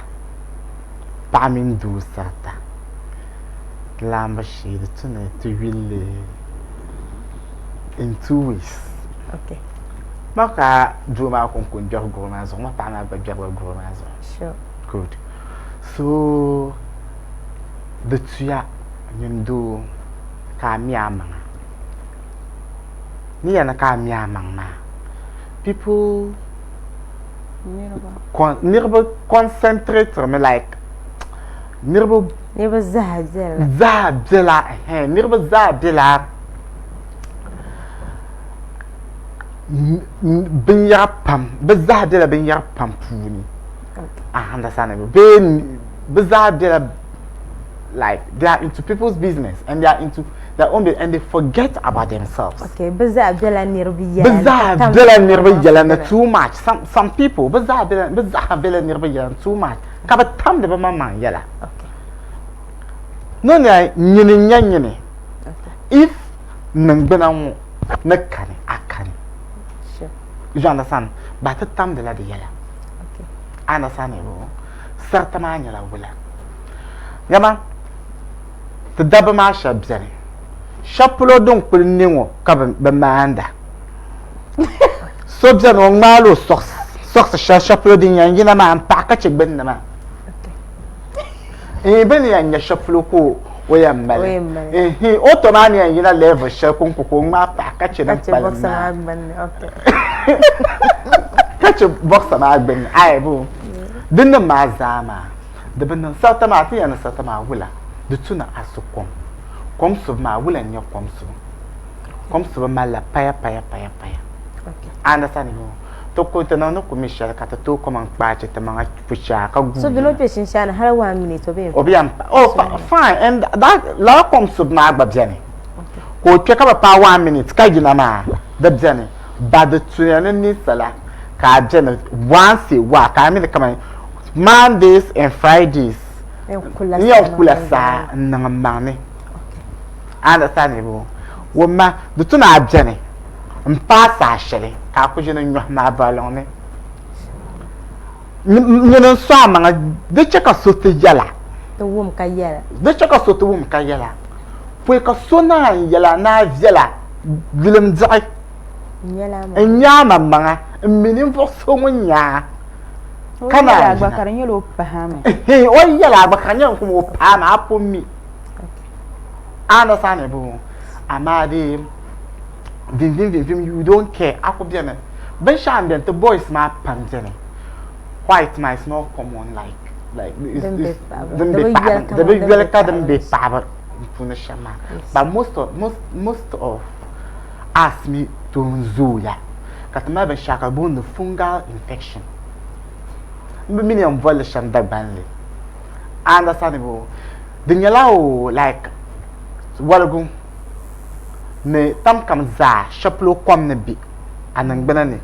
paɣa mini doo sirita di laamba shee di tu ni ti yuli li in two ways. Ma ka doo maa kɔŋko n-gbɛri gɔro maa zuɣu ma paɣa maa gba gbɛrila gɔro maa zuɣu. Good. So di tuya nyin doo ka a mi a maŋa. Ni yɛli ka a mi a maŋ maa people niriba concentrate mi like niriba niriba zaa bela zaa bela niriba zaa bela binyɛra pam bɛ zaa bela binyɛra pam puuni a understand bee bɛ zaa bela like they are into people's business and they are into their own business and they forget about themselves. Okay, bɛ zaa bela niriba yɛla. Bɛ zaa bela niriba yɛla ni too much. Some some people bɛ zaa bela bɛ zaa bela niriba yɛla ni too much. Ka bɛ tamdi bɛ maŋmaŋ yɛla. Okay. No ni nyini n-nyɛ nyini. If niŋgbuna ŋɔ ni kani a kani. Sure. You understand? But ti tamdila di yɛla. Okay. Understand? Sariti maa nyɛla wula. Dama ti dabba maa shɛba beni, shɛba polo din kuli ne ŋɔ ka bɛ maanda. So beni o ŋmaala o sɔɣisi shɛli shɛli polo din yɛn yina maa m-paɣi ka che gbunni maa. Ɛɛn bɛ ni yɛn nya shɛli polo ka o yɛn mali. Ɛɛn o tɔ maa ni yɛn yina level shɛli kɔŋko ka o ŋmaai paɣi ka che din kpalim maa. Ka che bɔɣisa maa gbunni. Ayi din nim maa zaa maa. Di bi niŋ sarita maa, ti yɛn ni sarita maa wula? Di tu ni a su kom. Kom subu maa, wula n-nyɛ kom subu? Kom subu malila paya paya paya paya. A understand me? Ti ku ti niŋ ni ku mi shɛli ka ti tooi kom n-kpaachi ti maŋa puchaa ka guui. So bɛ ni o kpe shinshaɣu ni hali one minute o bɛ yɛn O bɛ yɛn pa. Oh, fine. And that, lala kom subu maa gba beni. Ka o kpe ka bi paai one minute ka yina maa, di beni. Ba di tuya ni ninsala ka a beni once a while ka a mi ni kamani Mondays and Fridays n yɛn kula saa n niŋ m maŋ ni. Understand boo? Wumma, di tu ni a beni m paai saha shɛli ka a ku ʒini n nyɔhi ma baliŋ ni. Nyini n so a maŋa, di chɛ ka so ti yɛla. Ti wum ka yɛla. Di chɛ ka so ti wum ka yɛla. Pɔi ka so naan yɛla ni a viɛla, yulim diɣi. N nya a maŋmaŋa, m mi ninvuɣ so ŋun nya a, ka naan yina. Ka di nyɛla o pahi mi. O yɛla a gba ka di nyɛla o pahi mi, a pun mi. A understand boo? Amaa dee vinvim vinvim you don't care, a ku beni. Binshɛɣu m-beni ti boys maa pam beni. White maa is not common like like din be paɣaba di bi yoli ka din be paɣaba puuni shɛm maa but most of most most of us mi tooi zooya ka ti mali binshɛɣu ka di booni fungal infection n bi mi ni yɛn bolli shɛm Dagbanli a understand boo di nyɛla o like waligu ni tam kam zaa shɛli polo kom ni be a niŋgbuna ni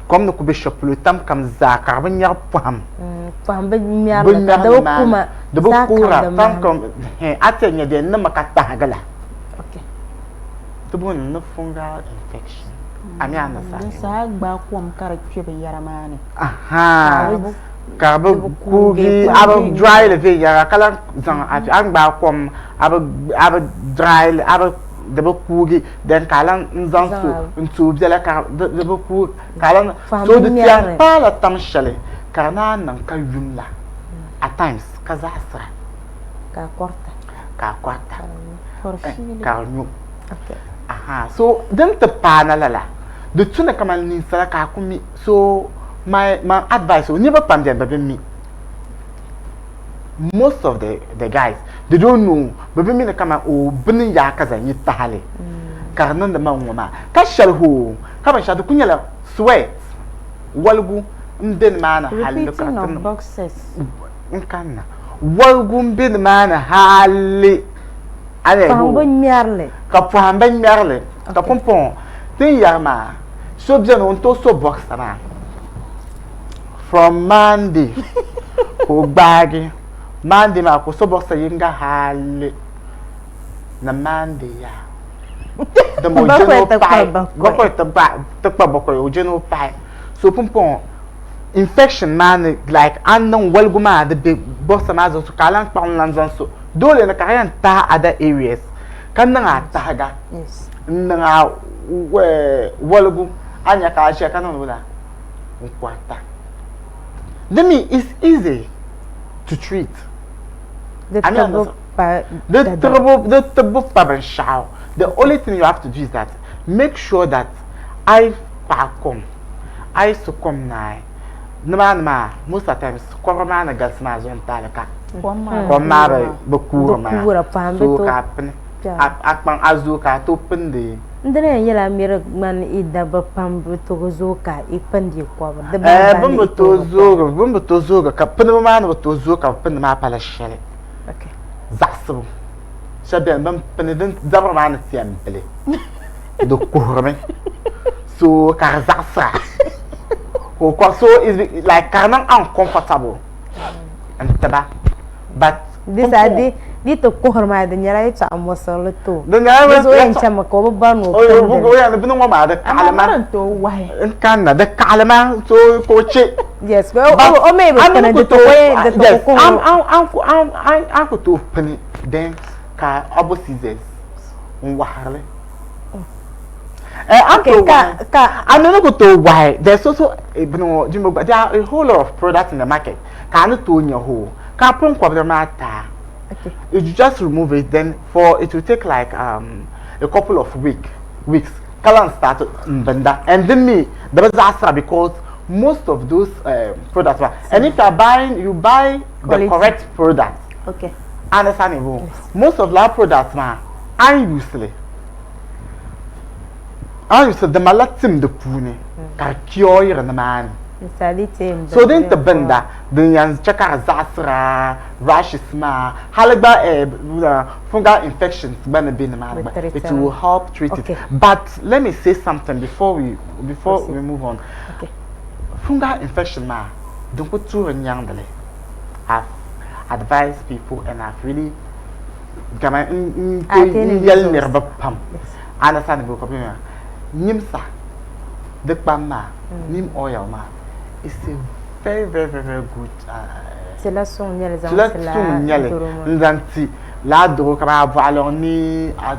kom ni ku be shɛli polo tam kam zaa ka di bi nyɛri pɔhim. Pɔhim bi ŋmɛri li ka di bi kuma di bi kuura tam kam a ti yɛn nya di yɛn niŋmi ka tahigi la ti booni ni fungal infection a mi understand. Di saha gbaai kom ka di kpe binyɛra maa ni. Ka di bi kuugi a bi dry li viɛnyɛla ka lahi zaŋ a ni gbaai kom a bi dry li a bi di bi kuugi then ka a lahi zaŋ so n tooi biɛla ka di bi kuugi ka a lahi so di ti yɛn paala tam shɛli ka di naan niŋ ka yum la at times ka zaɣasira ka a kɔrita ka a kɔrita ka di nyo so din ti paana lala di tu ni kamani ninsala ka a ku mi so my my advice o niriba pam bɛni bɛ bi mi most of the the guys they don't know bɛ bi mi ni kaman o bini yaa ka zaŋ yi tahali ka di niŋdi ma ŋ-ŋɔ maa ka shɛli hoo ka binshɛɣu di ku nyɛla sweat waligu m-be nimaani hali ka Repeating ti of niŋ boxes. n kanna waligu m-be nimaani hali a ni Pɔhim bi ŋmɛri li. Ka pɔhim bi ŋmɛri li ka pumpɔŋɔ ti ni yɛri maa so beni o ni tooi so boxer maa from Monday ka o gbaagi Monday maa ka o so boxer yinga hali ni Monday yaha dama o je ni o paɣi bakɔi ti kpa bakɔi o je ni o paɣi so pumpɔŋɔ infection maa ni like a ni niŋ waligu maa di be boxer maa zuɣu ka a lahi kpuɣi n-lahi zaŋ so dole ni ka a yɛn tahi other areas ka niŋ a tahiga n-niŋ a waligu a ni nya ka a ʒiya ka niŋdi wula n-kɔrita di mi it's easy to treat Di tibbu pa di tibbu pa binshɛɣu the only thing you have to do is that make sure that a yi paɣi kom a yi su kom naai nimaani maa most of the times kɔbiri maa ni galisi maa zuɣu n-taali ka kom maa bi kuuri maa so ka a pini a kpaŋ a zooi ka a tooi pindi N dini yɛn nyɛla miri ŋmani i dabba pam bi tooi zooi ka i pindi kɔbiri di Eh, bɛ bi tooi zoogi bɛ bi tooi zoogi ka pinibu maa ni bi tooi zooi ka bi pindi maa pala shɛli zaɣisibu shɛba beni bin pini din zabiri maa ni ti yɛn bili di kuhirimi so ka di zaɣisira ka o kɔri so is like ka di niŋ uncomfortable n tiba but Di saha di di ti kuhiri maa di nyɛla yɛtɔɣa muɣisirili ti o. Di nyɛla Di zuɣu yɛn chɛmi ka o bi bari ni o pindi li. O yɛn bini ŋɔ maa di kaɣili ma. N kanna di kaɣili ma so ka o chɛ. Yes o mi bi pini di ti o yɛn di ti o kuhiri. An ku tooi pini then ka a bo scissors n wahirili. Okay, ka ka a mi ni ku tooi wahi there's also bini ŋɔ jimbo gba there are a whole lot of products in the market ka a ni tooi nya hoo. Ka a pun kɔbiri maa taai, you just remove it then for it will take like um, a couple of week, weeks ka lan start n binda and then mi di bi zaɣasira because most of those products maa and if you are buying you buy the correct product okay. Understand bo yes. Most of lala products maa a ni use li a ni use li di malila tim di puuni ka di cure yiri nimaani. So din ti binda din yɛn chɛ ka di zaɣisira rashes maa hali gba fungal infections gba ni be nimaani gba it will help treat it. But let me say something before we before we move on. Fungal infection maa din ku tuuri nyaŋdi li. I've advised people and I've really kaman n yɛli niriba pam understand ka bɛ nyimsa di kpam maa neem oil maa it's a very very very very good tila suŋ nyɛli zaŋ tila suŋ nyɛli n zaŋ ti laa doro ka a bɔɣilɔŋ ni a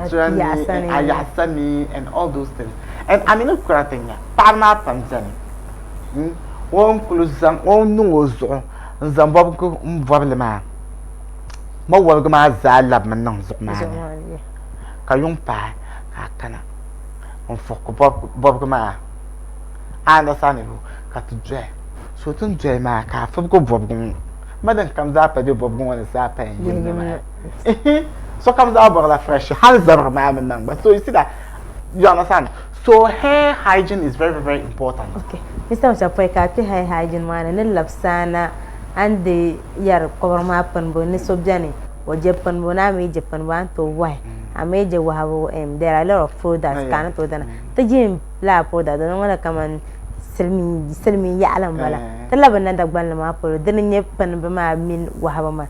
tira ni a yaɣasa ni and all those things and a mi ni kura ti nya paɣaba maa pam biɛni o ni kuli zaŋ o ni niŋ o zuɣu n zaŋ bɔbigu n bɔbili maa mo wɔbigu maa zaa labimi niŋ zuɣu maa ni ka yuŋ paai ka a kana n fuɣi bɔbigu maa a understand ka ti doya so ti ni doya maa ka a fibigi bɔbigu ŋɔ ma din kam zaa pa bɛ bɔbigu ŋɔ ni zaa pa yɛn yirina maa sokam zaa bɔrila fresh hali zabiri maa mi niŋ gba so you see that you understand so hair hygiene is very very important. Okay. Mr. Mshapoi ka a kpe hair hygiene maa ni ni labisana a ni di yɛri kɔbiri maa pinibu ni so beni o je pinibu ni a mi je pinibu a ni tooi wahi a mi je wahibu um, there are a lot of products ka a ni tooi dana ti jin laa product di niŋla kaman silimiin yaɣali n bala ti labi na Dagbanli maa polo dini n nyɛ pinibu maa mini wahibu maa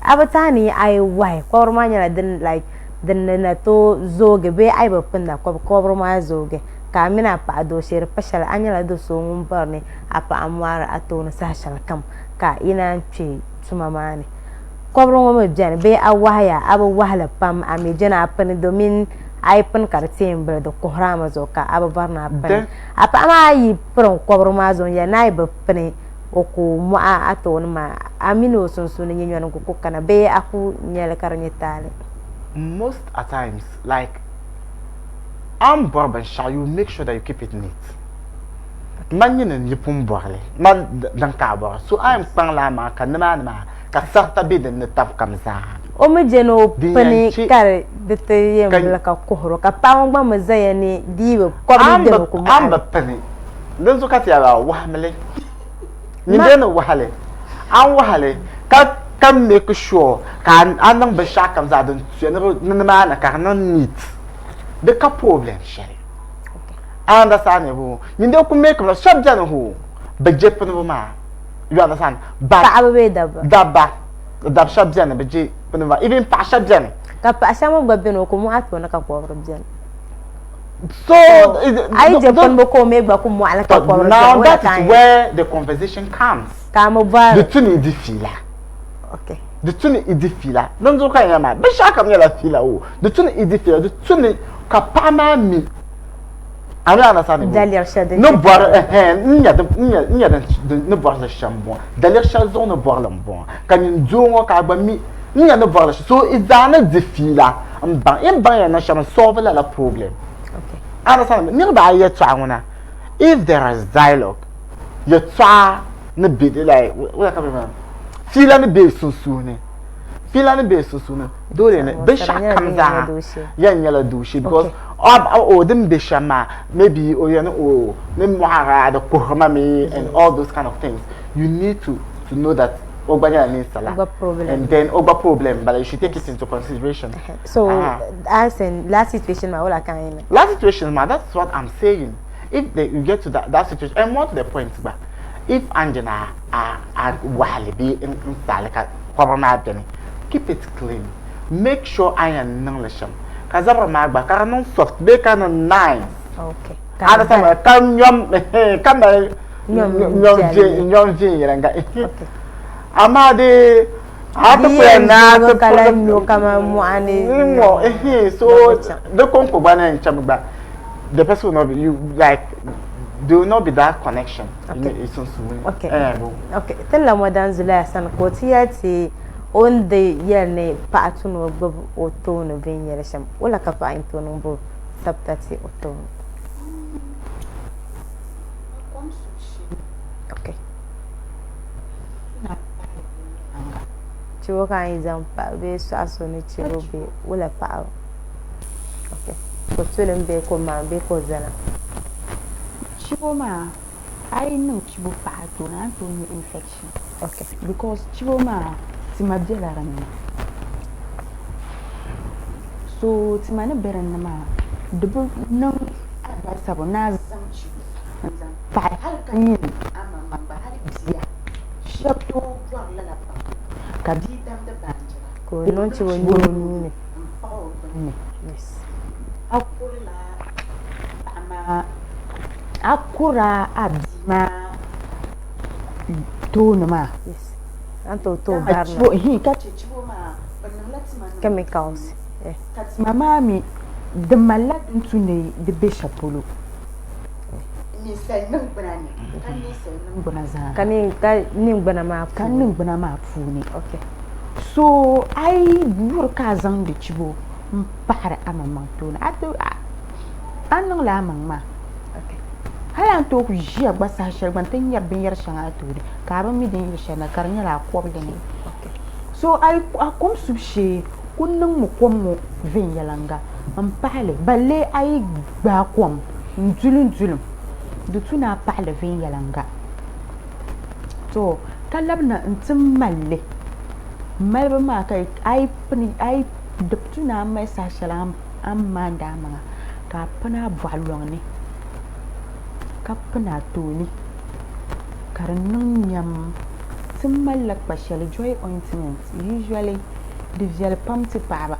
a bi tahi ni a yi wahi kɔbiri maa nyɛla din like din ni na tooi zoogi bee a yi bi pinda kɔbiri maa zoogi ka a mini a paɣa dooshee di pa shɛli a nyɛla do so ŋun bɔri ni a paɣa mɔɣiri a tooni saha shɛli kam ka yi naan kpe tuma maa ni. Kɔbiri ŋɔ mi beni bee a wahiya a bi wahili pam a mi jɛni a pini domin a yi pini ka di ti yɛn bili di kuhiri a mi zuɣu ka a bi bɔri ni a pini. A paɣa maa yi pirim kɔbiri maa zuɣu n-yɛli ni a yi bi pini o ku mɔɣi a tooni maa a mini o sunsuuni nyɛnyɔnigu ku kana bee a ku nyɛli ka di nyɛ taali. Most a times like a ni bɔri binshɛɣu you make sure that you keep it neat. Man nyini n yi pun bɔrili man din ka a bɔra so a yɛn kpaŋla a maŋa ka nimaani maa ka sarita be din ni tab kam zaa. O mi je ni o pini ka di ti yɛn bili ka kuhiri o ka paɣa ŋɔ gba mi zaya ni di yi bi kɔbili beni ku mɔɣili. A ni bi pini dinzuɣu ka ti yɛli a wahimili nyin dee ni wahili a ni wahili ka ka make sure ka a niŋ binshɛɣu kam zaa din tuya ni nimaani ka di niŋ neat di ka problem shɛli. I understand ho nyin dee ku make shɛba beni ho bi je pinibu maa you understand but paɣaba bee dabba dabba dab shɛba beni bi je pinibu maa even paɣa shɛba beni ka paɣa shɛba mi gba beni o ku mɔɣi tooni ka kɔbiri beni so a yi je pinibu ka o mi gba ku mɔɣili ka kɔbiri beni now that is where the conversation comes ka a mi bɔri di tu ni i di fiila okay di tu ni i di fiila dinzuɣu ka n yɛli maa binshɛɣu kam nyɛla fiila o di tu ni i di fiila di tu ni ka paɣa maa mi a mi understand daliri shɛli din ni bɔri n nya din ni bɔri li shɛm bɔŋɔ daliri shɛli zuɣu ni bɔri li m-bɔŋɔ ka nyin doo ŋɔ ka a gba mi n nya ni bɔri li shɛm so i zaa ni di fiila n baŋ i ni baŋ ya niŋ shɛm n solve lala problem understand niriba ayi yɛltɔɣa ŋuna if there is dialogue yɛltɔɣa ni be like fiila ni be sunsuuni fiila ni be sunsuuni dole ni binshɛɣu kam zaa yɛn nyɛla dooshee because o din be shɛm maa maybe o yɛn o ni mɔɣira di kuhirima mi and all those kind of things you need to to know that o gba nyɛla ninsala and then o gba problem but you should take it into consideration. So as in last situation maa wala ka n yɛn last situation maa that's what I'm saying if they, you get to that, that situation and more to the point gba if anjina a a wahali bee n saali ka kɔbiri maa beni keep it clean make sure a yɛn niŋ li shɛm ka zabiri maa gba ka di niŋ soft bee ka niŋ nice understand ka nyom ka mali nyom viɛnyɛlinga amaa dee a ti kuli na ti kala nyo kama mɔɣuni ŋɔ so di konko gba na yɛn chɛmi gba the person will not be you like there will not be that connection. Okay. Okay. Okay. Ti la Modan Zulaya sani ka o ti yɛli ti o ni di yɛli ni paɣa tu ni o gbubi o tooni viɛnyɛla shɛm o la ka paɣa yɛn tooi niŋ bo sabita ti o tooni. Okay. Chibo ka a yi zaŋ pa bee sɔɣu so ni chibo bee wula paɣaba. Okay. Ko tulim bee ko maŋ bee ko zana. Chibo maa. A yi niŋ chibo paɣa tooni a ni tooi nya infection because chibo maa tima bela din ni. So tima ni be din ni maa di bi niŋ advisable ni a zaŋ chibo n-zaŋ paɣi hali ka nyini amaŋmaŋ gba hali bia shɛba tooi bɔri lala pam ka bia damdi baanjira ka o niŋ chibo niŋ o nuu ni m-paɣi o gbunni. A kurila paɣa maa a kura a bia maa tooni maa. A ni tooi tooi bari na. Ka che chibo maa bɛ niŋla tima niŋ. Chemicals. Ka tima maa mi di malila din tu ni di be shɛli polo. Ninsal niŋgbuna ni ka ninsal niŋgbuna zaa. Ka niŋgbuna maa puuni. Ka niŋgbuna maa puuni. So a yi yuri ka a zaŋdi chibo m-paɣiri amaŋmaŋ tooni a niŋla amaŋ maa. Hali a ni tooi ku ʒiya gba saha shɛli gba nti nyari binyɛr shɛŋa a tooni ka a bi mi din yiri shɛli na ka di nyɛla a kɔbili ni. So a kom subu shee ku niŋmi kom ŋɔ viɛnyɛliŋga m-paɣi li balle a yi gbaai kom n-dulimdulim di tu ni a paɣi li viɛnyɛliŋga. To ka labina nti mali li. Malibu maa ka a yi pini a yi di tu ni a mali saha shɛli a ni maandi a maŋa ka a pini a bɔɣu lɔŋ ni ka pini a tooni ka di niŋ nyam. Ti malila kpa shɛli joy ointment usually di viɛli pam ti paɣaba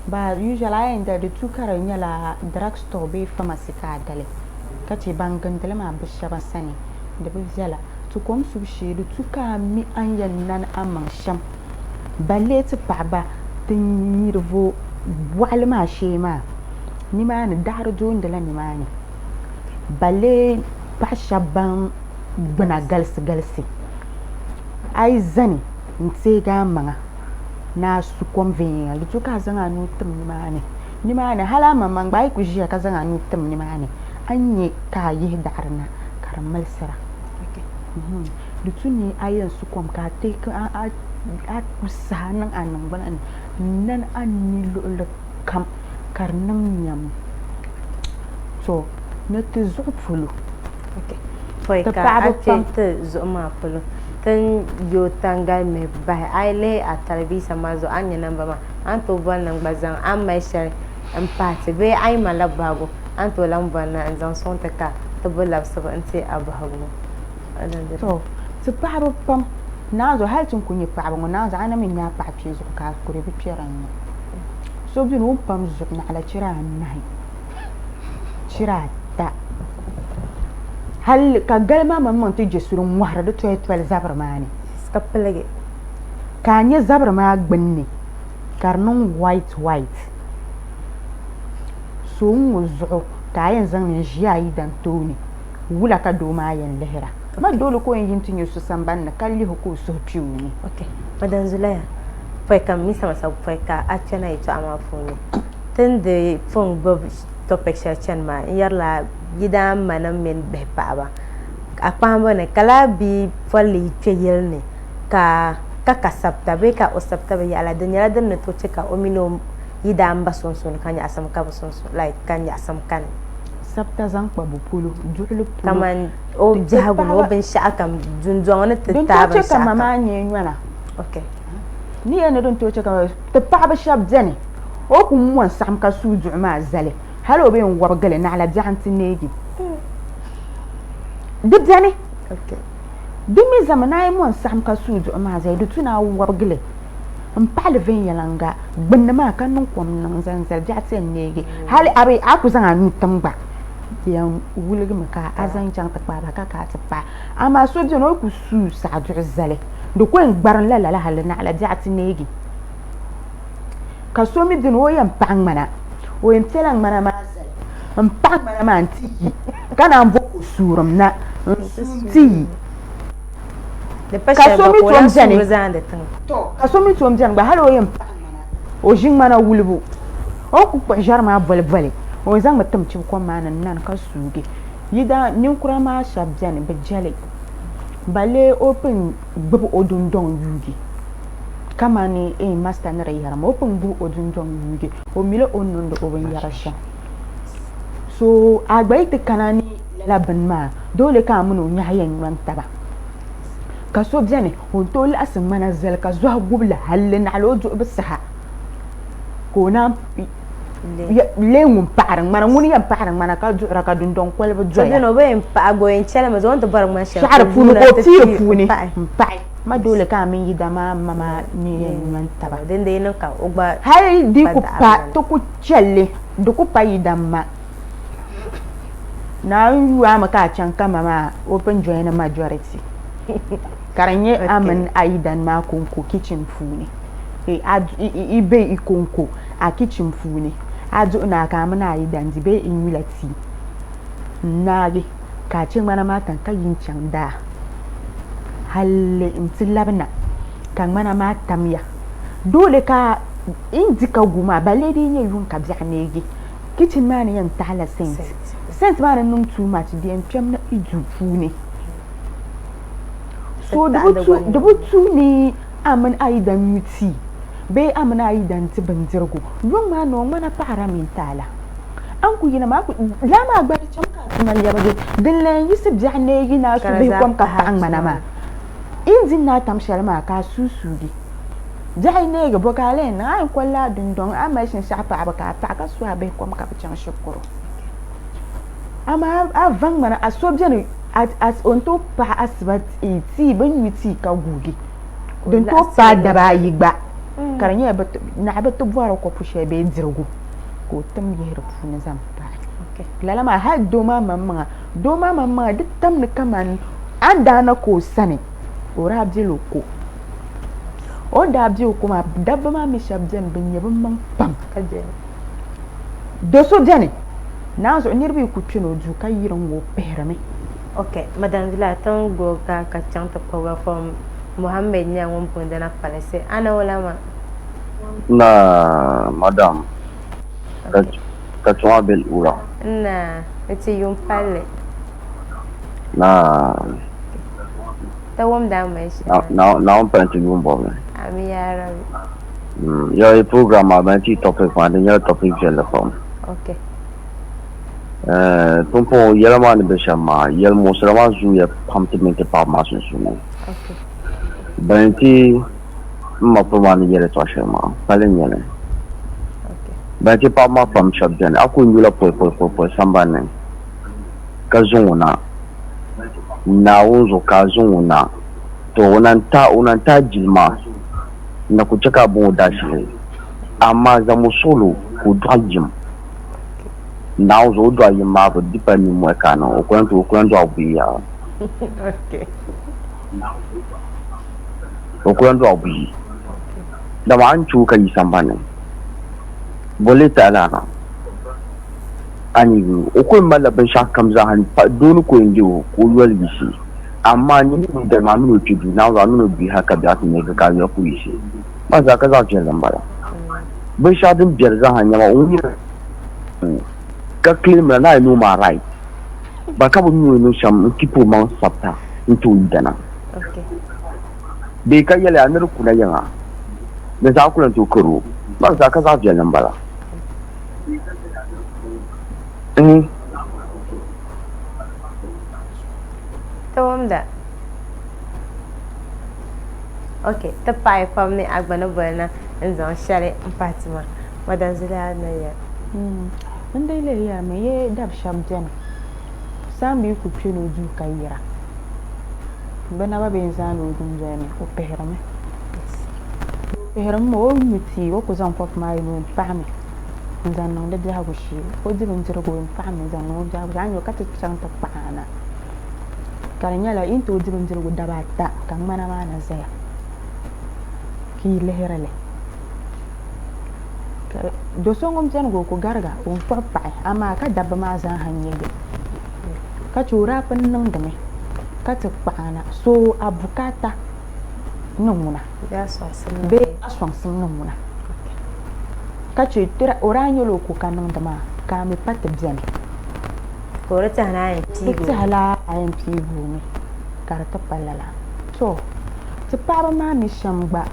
but usually a yɛn dali di tu ka di nyɛla drug store bee pharmacy ka a dali ka chɛ ban gindili maa bi shɛba sani di bi viɛla. Ti kom subu shee di tu ka a mi a ni yɛn nani a maŋ shɛm balee ti paɣaba ti niriba bɔɣili maa shee maa nimaani daɣiri doondila nimaani balee paɣa shɛba ban gbuna galisi galisi a yi zani n-teegi a maŋa ni a su kom viɛnyɛla di tu ka a zaŋ a nuu tim nimaani nimaani hali a maŋmaŋ gba a yi kuli ʒiya ka zaŋ a nuu tim nimaani a ni nya ka a yihi daɣiri na ka di milisira. Di tu ni a yɛn su kom ka a ku saha niŋ a niŋgbuna ni n-nani a ni luɣili kam ka di niŋ nyam. To ni ti zuɣu polo. Pɔi Ti ka paɣaba a kpe pam. ti zuɣu maa polo, ti ni yooi tangali mihi bahi. A yi lihi a talivisa maa zuɣu, a ni nya namba maa, a ni tooi boli na n-gba zaŋ a ni mali shɛli m-pahi ti bee a yi malila bahigu, a ni tooi lan boli na n-zaŋ sɔŋ ti ka ti bo labisibu n-ti a bahigu ŋɔ. To, ti paɣaba pam naanzuhi hali ti ni kuli nyɛ paɣaba ŋɔ naanzuhi a na mi nya a paɣa kpee zuɣu ka a kuri bi kpɛri n-ŋɔ. So beni o ni pam zuɣu naɣila chira anahi, chira ata hali ka gali maa maŋmaŋ ti je suli n-ŋɔhiri di toli toli zabiri maa ni. Ka piligi. Ka a nya zabiri maa gbunni ka di niŋ white white. So n-ŋɔ zuɣu ka a yɛn zaŋ li n-ʒi a yidan tooni. Wula ka doo maa yɛn lihira? Ma dooli ka o yɛn yi nti nya so sambani ni ka lihi o ka o suhu kpi o ni. Ok, Madam Zulaiha, pɔi ka m mi samasa pɔi ka a kpɛna yɛtɔɣa maa puuni, ti ni di pun gbubi topic shɛli chani maa, n yɛrila yidaanmanim mini bihi paɣaba. A kpahimbu ni ka lala bia polli yi kpe yili ni ka ka ka sabita bee ka o sabita bi yaɣi la, di nyɛla din ni tooi che ka o mini o yidaanba sunsuuni ka nyaɣisim ka bi sunsuuni like ka nyaɣisim kani. Sabita zaŋ kpa bu polo, duɣili polo. Kaman o biɛhigu ni o binshɛɣu kam dundɔŋ ni ti Din taai tooi che ka binshɛɣu ma kam. maa nyɛ nyɔna. Okay. Ni yɛli ni din tooi che ka ma ti paɣaba shɛba beni o ku mɔn saɣim ka suui duɣu maa zali hali o bi yɛn wɔbigi li naɣila biɛɣu nti neegi. Di beni. Okay. Di mi zami ni a yi mɔn saɣim ka suui duɣu maa zali di tu ni a wɔbigi li m-paɣi li viɛnyɛliŋga gbunni maa ka niŋ kom niŋ n-zaŋ zali biɛɣu ti yɛn neegi hali a bi a ku zaŋ a nuu tim gba di yɛn wuligimi ka a zaŋ chaŋ ti kpaai bahi ka ka a ti paai amaa so beni o ku suui saɣiduɣu zali di ku yɛn gbarinla lala hali naɣila biɛɣu ti neegi ka so mi beni o yɛn paɣi ŋmana o yɛn piɛla ŋmana maa zali m-paɣi ŋmana maa nti yi ka naan bo ko suurim na n-su nti yi. Di pa Ka shɛli so gba mi ka o tom lahi beni. suuri zaandi tiŋa. To, ka so mi tom beni gba hali o yɛn paɣi ŋmana, o ʒi ŋmana wulibu, o ni ku kpuɣi ʒɛri maa boliboli, o ni zaŋmi tim chibi kom maa ni n-nani ka suugi. Yi daa ninkura maa shɛba beni, bɛ jɛli balee o pun gbubi o dundɔŋ yuugi kamani eh master ni di yɛri maa, o pun gbubi o dundɔŋ yuugi, o mila o ni niŋdi o binyɛra shɛm. So a gba yi ti kana ni. Lala bini maa doole ka a mini o nyahi yɛn ŋmani taba. Ka so beni o ni tooi laɣisi ŋmana zali ka zɔhi gubi li halli naɣila o duɣibu saha ka o naan lee ŋun paɣiri ŋmana. Ŋuni yɛn paɣiri ŋmana ka duɣira ka dundɔŋ kolibu doya. So beni o bi yɛn paɣi gba o yɛn chɛlimi zaŋ o ni ti bɔri ŋmani shɛli ka o puuni ka o pii di puuni m-paɣi. Ma doole ka a mini yida maa ma maa ni yɛn ŋmani taba. Dindee niŋ ka o gba Hali di ku pa ti ku chɛli di ku pa yida ma. Naawuni yu a mi ka a chaŋ ka ma maa open join majority ka di nyɛ a mini a yidana maa konko kitchen puuni i be i konko a kitchen puuni a duhi naai ka a mini a yidana di bee i nyula tii n naagi ka a chɛ ŋmana maa tam ka yi n-chaŋ daa halli nti labina ka ŋmana maa tamya doole ka n di ka gu maa balee di yi nyɛ yuŋ ka biɛɣu neegi Kitchen maa ni yɛn taɣila sent. Sent maa ni niŋ too much di yɛn kpɛm na i duu puuni. So di bi tu ni a mini a yidan nyu tii bee a mini a yidan di bindirigu. Yuŋ maa ni o ŋmana paɣira mini taala. A ni ku yina maa laa maa gba di cham ka a tuma lɛbigi. Din lan yiɣisi biɛɣu neegi ni a su bihi kom ka paɣi ŋmana maa. N di ni a tam shɛli maa ka a suui suugi. Biɛhi neegi bo ka a lee niŋ? A yɛn koli la a dundɔŋ, a mali shinshaɣu paɣibu ka a paɣi ka su a bihi kom ka bɛ chaŋ shikuru. Amaa a va ŋmana a so beni o ni tooi paɣi asiba tii bɛ ni nyu tii ka guugi din tooi paai daba ayi gba ka di nyɛla naɣi bɛ ti bɔri kɔpu shɛli bee dirigu ka o tim yihi di puuni zaŋ paai. Lala maa hali doo maa maŋmaŋa, doo maa maŋmaŋa di tammi kamani a ni daa na ka o sani o daa bela o ko. O ni daa be o ko maa, dabba maa mi shɛba beni bɛ nyɛ bɛ maŋ pam. Do so beni, naanzuɣu niriba yi ku kpe ni o duu ka yiri n-ŋɔ o pihirimi. Ok, Madam Villa, ti ni gooi ka ka chaŋ ti kpuɣi ba from Mohammed nyɛla ŋun pun dina palisi. A na wula maa? Na, Madam, ka chuɣu a be wula? Na, di ti yuun palli. Na. Ti wumdi a mali shɛli. Naawuni pali ti yuun bɔbili. Amin ya Rabbi. Ya yi program maa bɛn ti topic maa di nyɛla topic viɛlli pam. Okay. Pumpɔŋɔ yɛla maa ni be shɛm maa yɛli muɣisira maa zooya pam ti mini ti paɣaba maa sunsuuni. Okay. Bɛn ti n ma puri maa ni yɛli yɛltɔɣa shɛli maa pali n-nyɛ li. Okay. Bɛn ti paɣaba maa pam shɛba beni a kuli nyula poli poli poli poli sambani ni ka zaŋ o na. Naawuni zuɣu ka a zaŋ o na, to o na n-ti a jilima n-na ku chɛ ka a bɔŋ o daashili, amaa zaŋm o suɣil o ka o dɔɣi yim. Naawuni zuɣu o dɔɣi yim maa bi di pa nimmɔhi ka a niŋ, o ku lan dɔɣi buyi yaha. O ku lan dɔɣi buyi, dama a ni chɛ o ka yi sambani ni, bɔ lee tahi lana na? A ni yuli o kul malila binshɛɣu kam zaa ha doo ni ko n-je o ka o yoli yiɣisi. Amaa nyini ŋun dali maa mini o kpe duu, Naawuni a mini o bia hal ka biɛɣu ti neegi ka a yoli ku yiɣisi. Maa zaa ka zaɣ viɛlli m-bala. Binshɛɣu din biɛri zaa ha n-nyɛ ma o ŋun nyɛla ka claim la ni a know my right but ka bi mi o ni niŋ shɛm n-keep o maŋ sabita n-ti o yidana. Bee ka yɛli a ni di kuna yiŋa di zaa ku lan tooi kari o. Maa zaa ka zaɣ viɛlli m-bala. Ti wumda. Ok, ti paɣi pam ni a gba ni boli na n-zaŋ shɛli m-pahi ti ma. Madam Zuliya ni yɛli. N dii leei yɛrimi, yi dab shɛb beni, saamba yi ku kpe ni o duu ka yira, bɛ naba bee n-zaani o dundoli ni, o pihirimi. Pihirimi maa, o ni nyu tii, o ku zaŋ kɔpu maa yi ni o paɣimi n-zaŋ niŋ di biɛhigu shee. O di bindirigu o paɣimi n-zaŋ niŋ o biɛhigu shee. A ni nya o ka ti chaŋ ti kpaɣi a na. Ka di nyɛla yi ni tooi di bindirigu daba ata ka ŋmana maa na zaya ka yi lihiri li. Ka do so ŋun beni ka o ku gariga o ni kpuɣi paɣi amaa ka dabba maa zaaha nyɛ bɛ ka che o daa pun niŋdimi ka ti kpaɣi a na. So a bukaata ni ŋuna bee a sɔŋsim ni ŋuna ka chɛ o daa nyɛla o ko ka niŋdi maa ka a mi pa ti beni. Ka o di tɛha ni a yɛn piigi o. Di tɛha la a yɛn piigi o mi ka di ti pa lala. To, ti paɣaba maa mi shɛm gba,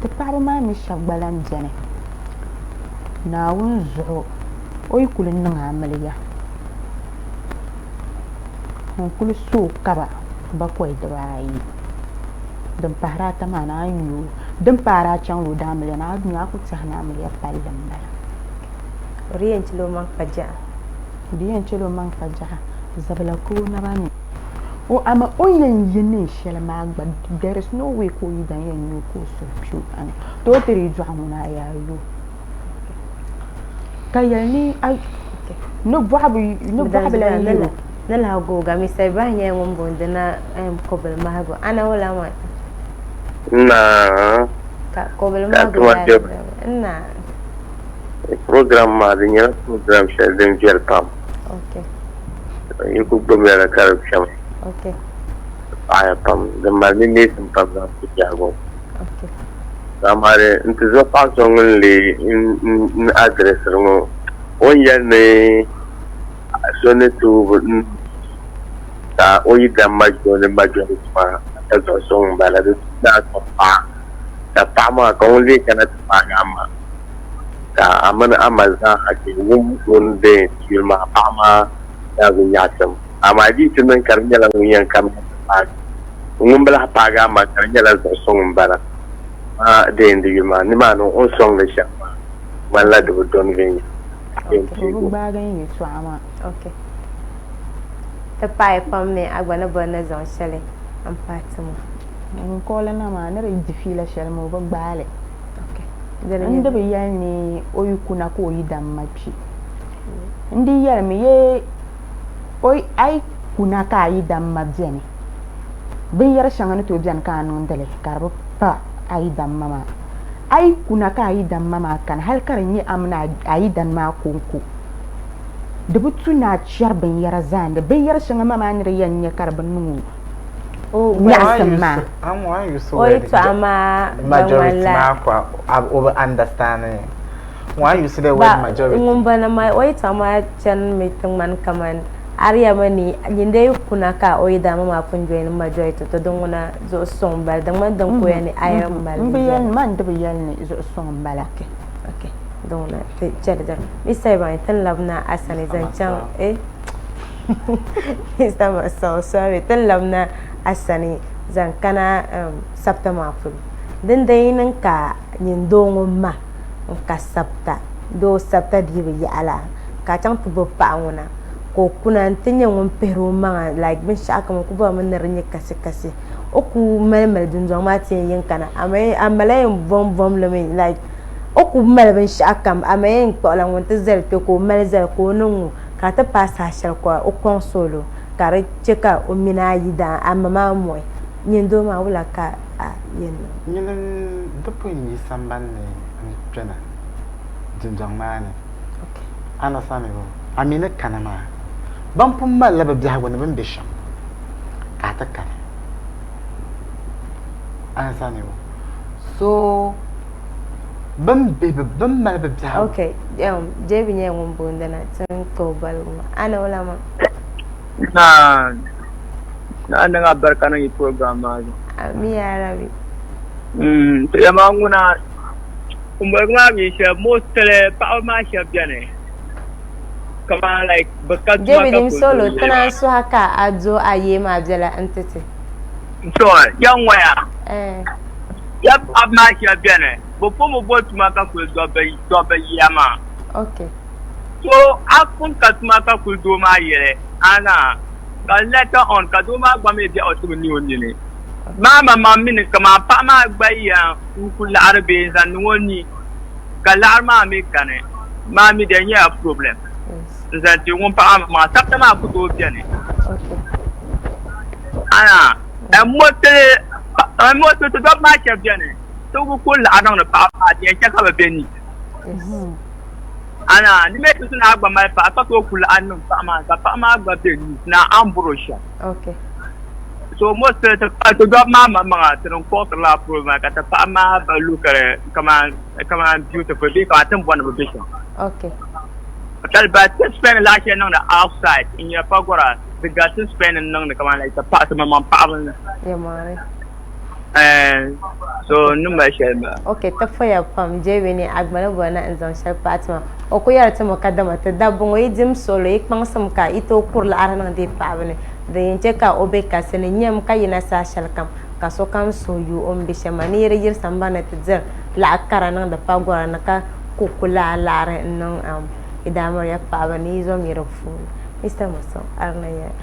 ti paɣaba maa mi shɛba gba lan beni. Naawuni zuɣu o yi kuli niŋ amiliya. N kuli so kaba bakɔi dibaayi. Din pahiri ata maa ni a yi nyu o, din paari a chaŋla o daamiliya ni a nyu a ku tɛhi ni amiliya palli m-bala. O di yɛn chɛla o maŋ kpa jaha. O di yɛn chɛla o maŋ kpa jaha zabila ka o naba ni. O amaa o ni yɛn yi neen shɛli maa gba there is no way ka o yidan yɛn nyu o ka o suhu kpi o ani. To o ti dii dɔɣi ŋuna a yaa yo. Ka yɛli ni a ni bɔhi bi lan yɛl o. Ni lahi googi Mr. Ibrahim nyɛla ŋun booni na kobili mahigu. Ana wula maa? Naa. Ka kobili mahigu daa Naa. Program maa di nyɛla program shɛli din viɛli pam. Okay. Yi ku gbubila li ka di kpɛmi. Okay. Di paɣaya pam. Di mali ninneesim pam zaŋ ti biɛhigu. Okay. Amaa n ti zo paɣa so ŋun lee n adiresiri ŋɔ o ni yɛli ni so ni tooi ka o yi dam majority majority maa ka zuɣu suŋ n bala di daa sɔŋ paɣa ka paɣa maa ka ŋun lee kana ti paagi a ma ka a mini a ma zaaha ti wum ŋun be yuli maa paɣa maa yaagu nyaɣisim amaa di yi ti niŋ ka di nyɛla ŋun yɛn kamina ti paagi ŋun bi lahi paagi a ma ka di nyɛla zuɣu suŋ n bala maa deei di yuli maa nimaani o ni sɔŋdi shɛm maa ŋmanila di bi dɔni viɛnyɛla. O bi gbaagi n yɛltɔɣa maa. Ok. Ti paai pam ni a gba ni bɔri ni zaŋ shɛli n pahi ti ŋɔ. Ŋun kɔɔli na maa ni di di fiila shɛli maa o bi gbaai li. N di bi yɛli ni o yi kuna ka o yidan ma kpi. N di yɛlimi yee a yi kuna ka a yidan ma beni, binyɛr shɛŋa ni tooi beni ka a niŋdi li ka di bi pa a yidan ma maa. A yi kuna ka a yidan ma maa kani hali ka di nyɛ a mini a yidan maa kɔŋko, di bi tu ni a chɛri binyɛra zaandi. Binyɛr shɛŋa ma maa ni di yɛn nya ka di bi niŋ o nyaɣisim maa. O yɛtɔɣa maa gba ŋmanila. Ŋun bala maa o yɛtɔɣa maa chanimi ti ŋmani kaman Ariyama ni nyin dee yi kuna ka o yidana maa pun joini majority to din ŋuna zuɣu suŋ m-bala di ŋmani din koya ni a yɛn mali M bi yɛli ni man di bi yɛli ni zuɣu suŋ m-bala. Okay, okay. Din ŋuna ti chɛli diri. Mr. Ibrahim ti ni labina a sani zaŋ chaŋ eh Mr. Masao sorry ti ni labina a sani zaŋ kana sabita maa polo. Dindin yi niŋ ka nyin doo ŋɔ ma n ka sabita doo sabita dii bi yaɣi la ka a chaŋ ti gbubi paɣa ŋɔ na ka o kuna n ti nyɛ ŋun pihiri o maŋa like binshaɣu kam o ku bɔrimi ni di nyɛ kasi kasi o ku mali mali dundɔŋ maa ti yɛn yin kana a mala yɛn bom bom li mi like o ku mali binshaɣu kam a ma yɛn kpuɣila ŋun ti zali kpe ka o mali zali ka o niŋ ŋɔ ka a ti paai saha shɛli ka o kɔŋ solo ka di chɛ ka o mini a yidana a ma maa muɣi nyin doo maa wula ka a yɛn niŋ? Nyini n-ti pun yi sambani ni n-kpɛna dundɔŋ maa ni. A na sani o, a mi ni kana maa, ban pun malila bɛ biɛhigu ni bɛ ni be shɛm ka a ti kani. A na sani o, so bɛ ni be bɛ ni mali bɛ biɛhigu. Ok, JB nyɛla ŋun booni na ti ni kpa o baligu maa. A na wula maa? Naa, naa niŋ a barika niŋ yi program maa zuɣu. Ami ya Rabbi. To ya maa ŋuna kumboligi maa mi shɛba mostly paɣaba maa shɛba beni kaman like bɛ ka tuma David ka kuli Msolo doli ti naan maa. suha ka a do a yee maa bela n-ti ti. So ya ŋɔya Eh. ya paɣaba maa shɛba beni bɛ pun bi bo tuma ka kuli dobba yiya maa. Okay. So a pun ka tuma ka kuli doo maa yɛli a na ka later on ka doo maa gba mi biɛhi o ti bi ne o nini. Maa maŋmaŋ mi ni kaman paɣa maa gba yɛn n ku laɣiri bee n zaŋ niŋ o ni ka laɣiri maa mi kani maa mi di nyɛla problem n zaŋ ti ŋun paɣa maa maŋmaŋ sabita maa ku tooi beni. Ana mostly ti dabba maa shɛba beni ti bi kuli laɣiri niŋdi paɣaba maa di yɛn chɛ ka bɛ be neat. Ana ni mi ti ni a gba mali paɣa ka tooi kuli a niŋ paɣa maa ka paɣa maa gba be neat ni a ni bɔri o shɛm. Okay. So mostly ti ti dɔbba maa maŋmaŋa ti din kɔɣisiri lala problem maa ka ti paɣaba maa ba lookiri kaman kaman beautiful bee kaman ti ni bɔri ni bi be shɛm. Okay. Kali ba ti spend laɣa shɛli niŋdi outside n nyɛ pagɔra di gari ti spend niŋdi kaman like ti paɣa ti maŋmaŋ paɣaba ni. Yɛlimaŋli. So n ni mali shɛli m-bala. Ok, ti foya pam JB ni a gba ni bɔri na n-zaŋ shɛli pahi ti ma. O ku yɛri ti mi kadama ti dabba ŋɔ yi dim solo, yi kpaŋsim ka yi tooi kuri laɣiri niŋdi yi paɣaba ni. Din yɛn chɛ ka o be kasi ni nyam ka yina saha shɛlikam, ka sokam suhu yu o ni be shɛm maa ni yi di yiri sambani ni ti diri laɣ kara niŋdi pagɔra ni ka ku kulaa laɣiri n-niŋ yi daamiriya paɣiba ni yi zom yi di puuni. Mister Musa, a di na yɛli.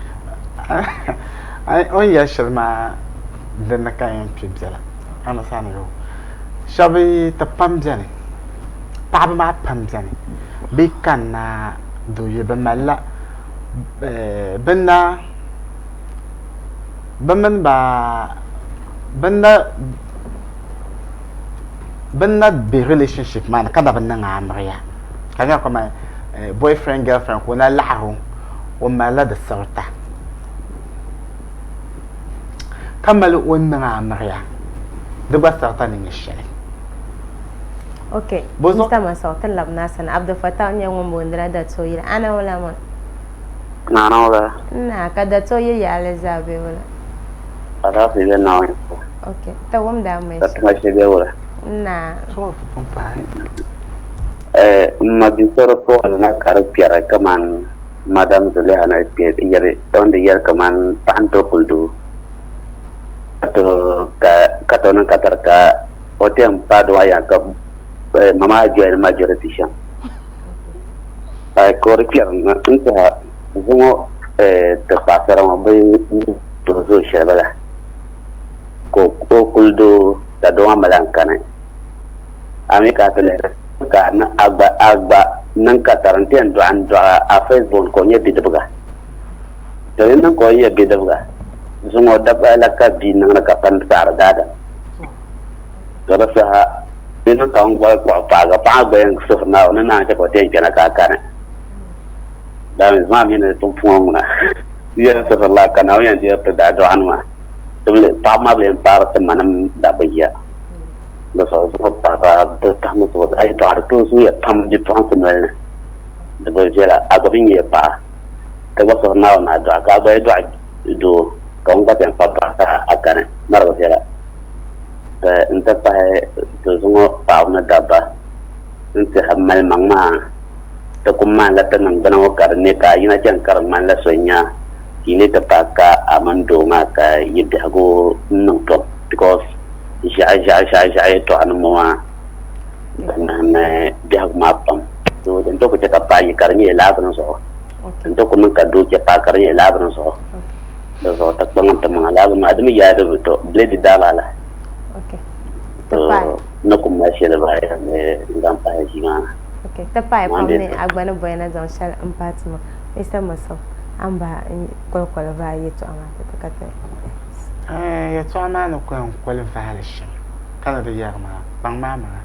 O ni yɛli shɛli maa dinni ka n yɛn kpe biɛla. Understand yo. Shɛba ti pam beni, paɣaba maa pam beni, bɛ yi kanna dooyili bɛ malila bɛ na bɛ mini ba bɛ na bɛ na be relationship maa ni ka na bi niŋ amiliya ka di nyɛla kamani boyfriend girlfriend ka o na laɣiri o o malila di sirita ka mali o ni niŋ amiliya di gba sirita ni nyɛ shɛli. Ok, Mr. Masau, ti labina a sani. Abdul Fattah n-nyɛ ŋun boondila Datuo yili. Ana wula maa? Ana wula. Naa, ka Datuo yili yaɣili zaa be wula? Alaafee be Naawuni sani. Ok, ti wumdi a mi Ka tuma shee be wula? Naa. Eh, m ma bi so di puɣili na ka di kpɛri kaman Madam Zuliha ni yɛri, o ni di yɛli kaman paɣa n-tooi kuli doo. Ka to ka to niŋ ka tiri ka o ti yɛn paai doo maa yaha ka ma maa join majority shɛm. Ka o di kpɛri n tiɛha zuŋɔ ti paɣasara ŋɔ bɛ tooi zooi shɛli bala ka o kuli doo ka doo maa mali ankani. A mi ka a ti lihiri ka a gba niŋ ka tari n-ti yɛn dɔɣi n-dɔɣi a first born ka o nyɛ bidibiga. To yi niŋ ka o nyɛ bidibiga, zuŋɔ dabba la ka bia niŋdi ka pani saɣiri daadam. To di saha di niŋ ka n goli kpuɣi paɣa ka paɣa gba yɛn suhiri Naawuni ni naan chɛ ka o ti yɛn kpɛna ka a kani. Dama maa mi ni pumpɔŋɔ ŋuna yɛn suhirila ka Naawuni yɛn deeri ti daadɔɣinima. Paɣaba maa bi yɛn paari ti manim dabba yiya. Di zuɣu zuŋɔ paɣaba bi tahimi zuɣu a yɛltɔɣa di tooi zooya pam bipuɣinsi noli ni. Di bi viɛla a gba mi nyɛ paɣa. Ka gba suhiri Naawuni ni a dɔɣi, ka a gba yi dɔɣi doo, ka ŋun gba ti yɛn kpabi paɣa ka a kani, mari bi viɛla. Ka n-ti pahi ti zuŋɔ paɣaba ni dabba n-tɛha mali maŋ maa, ti ku maanila ti niŋgbuna ŋɔ ka di ne ka a yina chani ka di ŋmanila so n-nya ka yi ni ti paai ka a mini doo maa ka yi biɛhigu niŋ tɔm because ʒiɛɣu ʒiɛɣu ʒiɛɣu ʒiɛɣu yɛltɔɣa ni ŋɔ maa ni biɛhigu maa pam. So din tooi ku chɛ ka paɣa yi ka di nyɛla laabini zuɣu. Din tooi ku niŋ ka doo chɛ paɣa ka di nyɛla laabini zuɣu. Di zuɣu ti kpaŋ ti maŋa laabini maa di mi yaai di bi to bilɛdi daa lala. So ni ku mali shɛli bahi ni n-zaŋ pahi ʒii maa. Ok, ti paai pam ni a gba ni bɔya na zaŋ shɛli m-pahi ti ma. Mr. Masau, a ni bahi n-kolikoli vaai yɛtɔɣa maa ti ti ka ti. Yɛtɔɣa maa ni ku yɛn koli vaali shɛm ka ni di yɛri maa, kpaŋ maa maŋa.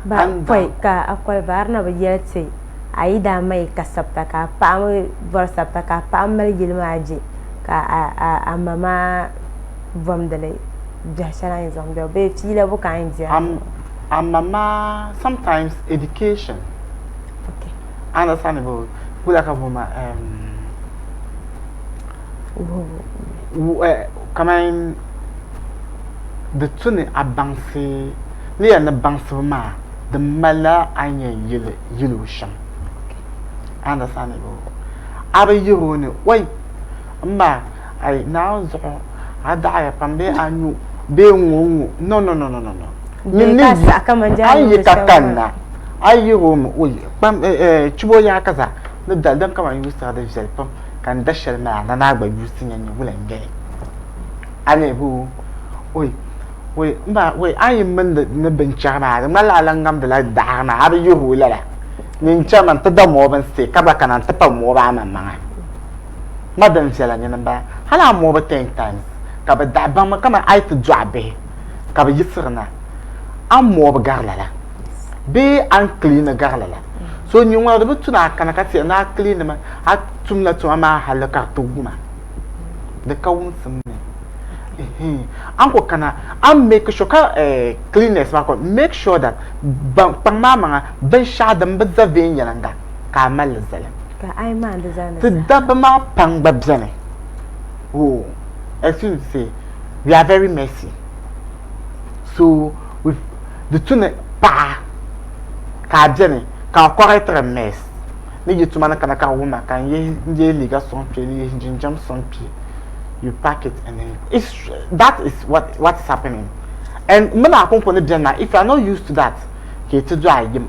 Ba pɔi ka a koli vaari na bi yɛli ti a yi daa ma yi ka sabita ka a paɣa mi bɔri sabita ka a paɣa mali yili maa je ka a ma maa bomdi li biɛhi shɛli a ni zaŋ bɛ bee fiila bo ka a yɛn di a A ma maa sometimes education okay understandable wula ka bo ma um, kamani di tu ni a baŋsi ni yɛli ni baŋsibu maa di malila a ni yɛn yili yili o shɛm understandable a bi yiri o ni oi m ba ai Naawuni zuɣu a daɣiya pam bee a nyu bee ŋ-ŋɔ ŋ-ŋɔ no no no no no no Bee ka saɣi kaman a yi ka kanna a yiri o mi oi kpam chibo yaa ka zaa ni dali din kaman yuusira di viɛli pam ka n da shɛli maa na naa gba yuusi nya nyɛ wula n-nyɛ li a ni bu oi oi m ba oi a yi mindi ni binchɛri maa di ŋmanila a lan ŋamdila daɣiri maa a bi yiri o lala nyin chama n-ti da moobu n-stay ka gba kana n-ti pa moobu a maŋmaŋa ma din viɛla nyini m-bala hali a moobu 10 times ka bɛ dahi baŋmi kaman a yi ti dɔɣi bihi ka bɛ yiɣisiri na a ni moobu gari lala bee a ni kiliini gari lala so nyin ŋuna di bi tu ni a kana ka ti yɛli ni a kiliinimi a tumla tuma maa hali ka di ti wuma di ka wumsim ni a ni ku kana a ni make sure ka cleanliness maa ko make sure that kpaŋ maa maŋa binshɛɣu din bi za viɛnyɛlinga ka a mali li zali ti dabba maa pam gba beni oh excuse me to say we are very messy so di tu ni paɣa ka a beni ka a correct mess ni yi tuma ni kana ka wuma ka n ye liiga sɔŋ kpe n ye jinjam sɔŋ kpe. You pack it and then it's that is what what is happening. And mini a kunkuni beni maa, if you are not used to that, ka yi ti do a yim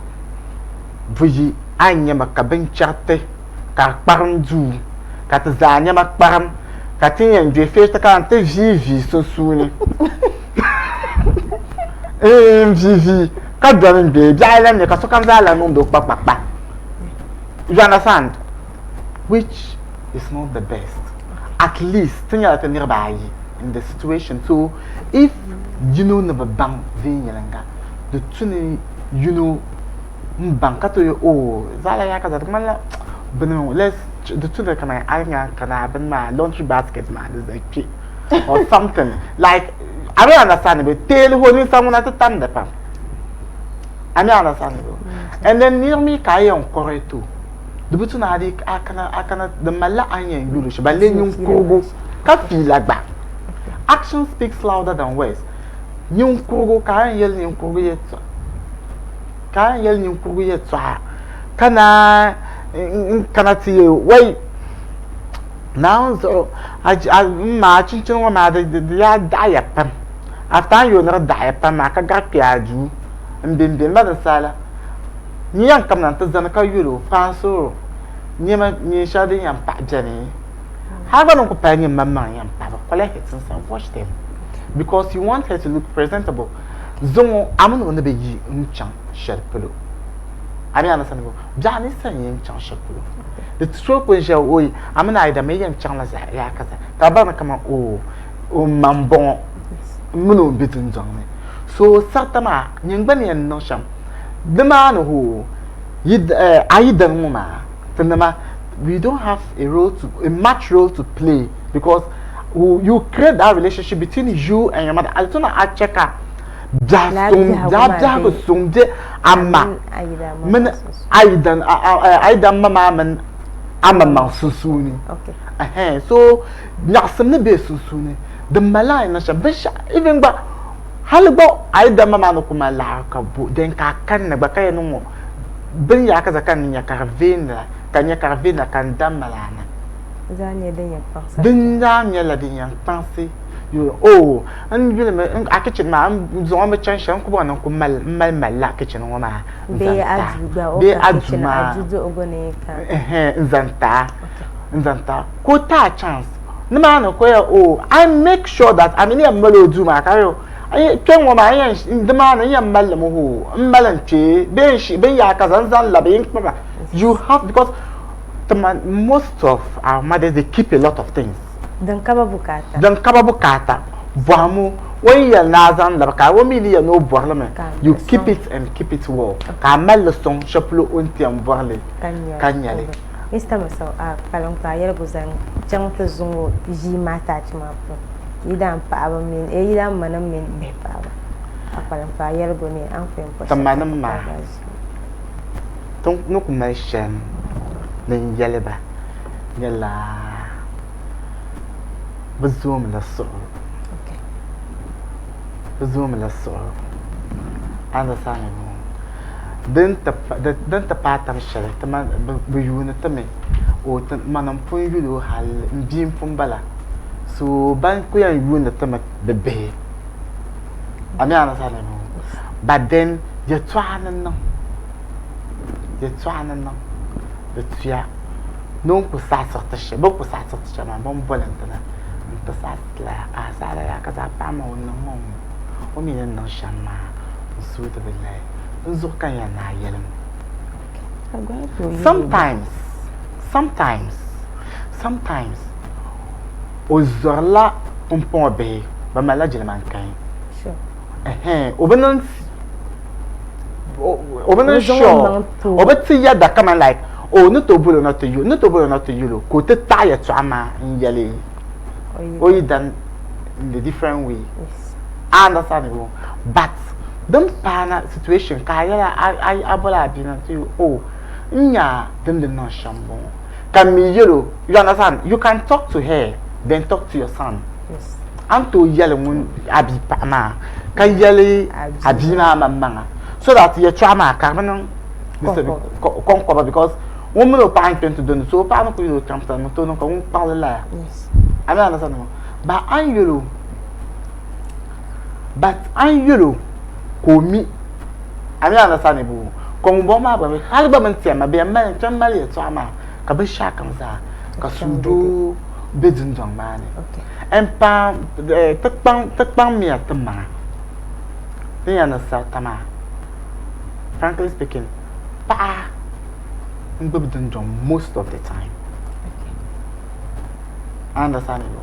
buyi a ni nyami ka binchɛriti ka di kparim duu ka ti zaa nɛma kparim ka ti yɛn dɔi feeti ka ti vii vii sunsuuni n vii vii ka dɔni n dɔi biɛɣu lan ne ka sokam zaa lan niŋdi o kpakpakpa. You understand? Which is not the best. At least ti nyɛla ti niriba ayi in the situation so if yino ni bi baŋ viɛnyɛliŋga di tu ni yino n baŋ ka tooi oh zaala yaa ka za di ŋmanila bini ŋɔ let's di tu ni kamani a nya ka na bini maa laundry basket maa di za kpe or something like I don't understand bi teeli ho ninsa ŋuna ti tamdi pam I don't understand and then niri mi ka a yɛn kɔri to di bi tu ni a di a kana a kana di malila a ni yɛn yuli shɛm balle ninkurigu ka fiila gba action speaks louder than words ninkurigu ka a yɛn yɛli ninkurigu yɛltɔɣa ka a yɛn yɛli ninkurigu yɛltɔɣa ka naan n kana ti yɛ wai Naawuni zuɣu m ma a chinchini ŋɔ maa di yaa daɣiya pam after a ni yooi ni di daɣiya pam maa ka gari kpe a duu m be m be m ba din saha la N yɛn kamina nti zani ka yul o, Paansooro, nɛma neen shɛli din yɛn pahi beni. Hal gba din ku pali nyɛ maŋmaŋ yɛn pahi bi collect it and wash them because you want her to look presentable. Zuŋɔ a mini o ni bi yi n-chaŋ shɛli polo, a mi a ni sani bo, biɛɣu ni sa n-yɛn chaŋ shɛli polo. Di ti tooi kuli ʒiya o a mini a yidana mi yɛn chaŋla yaa kaza ka a baŋ ni kaman o o ma m-bɔŋɔ m mini o m-be dundɔŋ ni. So sarita maa nyin gba ni yɛn niŋ shɛm Nimaani hoo, a yi dani ŋɔ maa, tinima, we don't have a role to, a much role to play because you create that relationship between you and your mother. A tuna a chɛ ka biɛhi suŋ, biɛhigu suŋ be a ma mini a yidan, a yidan ma maa mini a maŋmaŋ sunsuuni. So nyaɣisim ni be sunsuuni, di malila a ni niŋ shɛm, binshɛɣu even gba. Hali gba a yi damma maa ni ku mali laɣiri ka bo, then ka a kanna gba ka yɛli ni ŋɔ bini yaa ka za ka n ni nya ka di veeni la, ka n nya ka di veeni la ka n damma laa na. Din daa nyɛla din yɛn kpaŋsi yuli, oh, n yuli mi, a kitchen maa, n zaŋ o mi chaŋ shɛli, n ku bɔri ni n ku mali, m mali malila a kitchen ŋɔ maa n zaŋ ti a. Bee a duu maa, n zaŋ ti a, n zaŋ ti a, ka o ti a chance. Nimaani ka o yɛli oh I make sure that a mi ni yɛn mali o duu maa ka yɛli kpɛ ŋɔ maa nimaani n yɛn mali limi hoo n mali n kpee bee n shi bin yaa kaza n zaŋ labi n kpaba you have because most of our mothers they keep a lot of things din ka ba bukaata din ka ba bukaata bɔhimu o yi yɛli ni a zaŋ labi ka o mi ni yɛli ni o bɔri li mi you keep it and keep it well ka a mali li sɔŋ shɛli polo o ni ti yɛn bɔri li ka nyɛli. Mista Masau, a kpalim ka a yɛligu zaŋ chaŋ ti zuŋɔ ʒii maa taachi maa puuni, yidaan paɣaba mini, eh, yidaan manim mini bihi paɣaba, a kpalim ka a yɛligu ni a ni ku yɛn pɔ Ti shɛli manim ka maa, a gba ʒi. ti ni ku mali shɛm ni n yɛli ba nyɛla bɛ zoomila suɣulo. Bɛ zoomila suɣulo. Understanding? Din ti paai tam shɛli bɛ yuuni ti mi o mani m-pun yuli o hali m bia m-pun bala so ban kuli yɛn yuuni ti mi bɛ bihi a mi understand but then yɛltɔɣa ni niŋ yɛltɔɣa ni niŋ di tuya ni o ni ku saɣisiri ti shɛli bɛ ni ku saɣisiri ti shɛli maa bɛ ni boli n ti na n-ti saɣisi ti la a saɣila yaa ka zaa paɣa ma o niŋ ŋɔ o mi ni niŋ shɛm maa n suui ti bi lahi n zuɣu ka n yɛn naai yɛli mi. Sometimes, sometimes, sometimes o zɔrila pumpɔŋɔ bihi bɛ malila jilima n-kani. Ɛhɛn, o bi niŋ o bi niŋ sure, o bi ti yɛda kaman like o ni tooi boli o na ti yuli, ni tooi boli o na ti yuli o ka o ti taɣi yɛltɔɣa maa n-yɛli o yidan in a different way. I understand you. But din paana situation ka a yɛla a boli a bia na ti oh n nya din di niŋ shɛm bɔŋɔ ka mi yɛl o you understand you can talk to her then talk to your son a ni tooi yɛli ŋun a bia paɣa maa ka yɛli a bia maa maŋmaŋa so that yɛltɔɣa maa ka di bi niŋ kɔŋkɔba because ŋun mini o paɣa n kpɛ n ti doni so o paɣa ni ku yɛl o chaŋ sani ni tooi niŋ ka ŋun kpaɣili laya a mi understand. Ba a ni yɛl o, but a ni yɛl o ka o mi, a mi understand boo? Ka ŋunbɔŋɔ maa gba mi hali gba bɛ ni ti yɛn ma, bɛ yɛn mali n kpɛm mali yɛltɔɣa maa ka binshɛɣukam zaa ka suhudoo be dundɔŋ maa ni. N paai ti kpaŋ ti kpaŋmiya ti maŋa ti ni yɛn niŋ sarita maa. Frankly speaking, paɣa n-gbubi dundɔŋ most of the time. Understand me?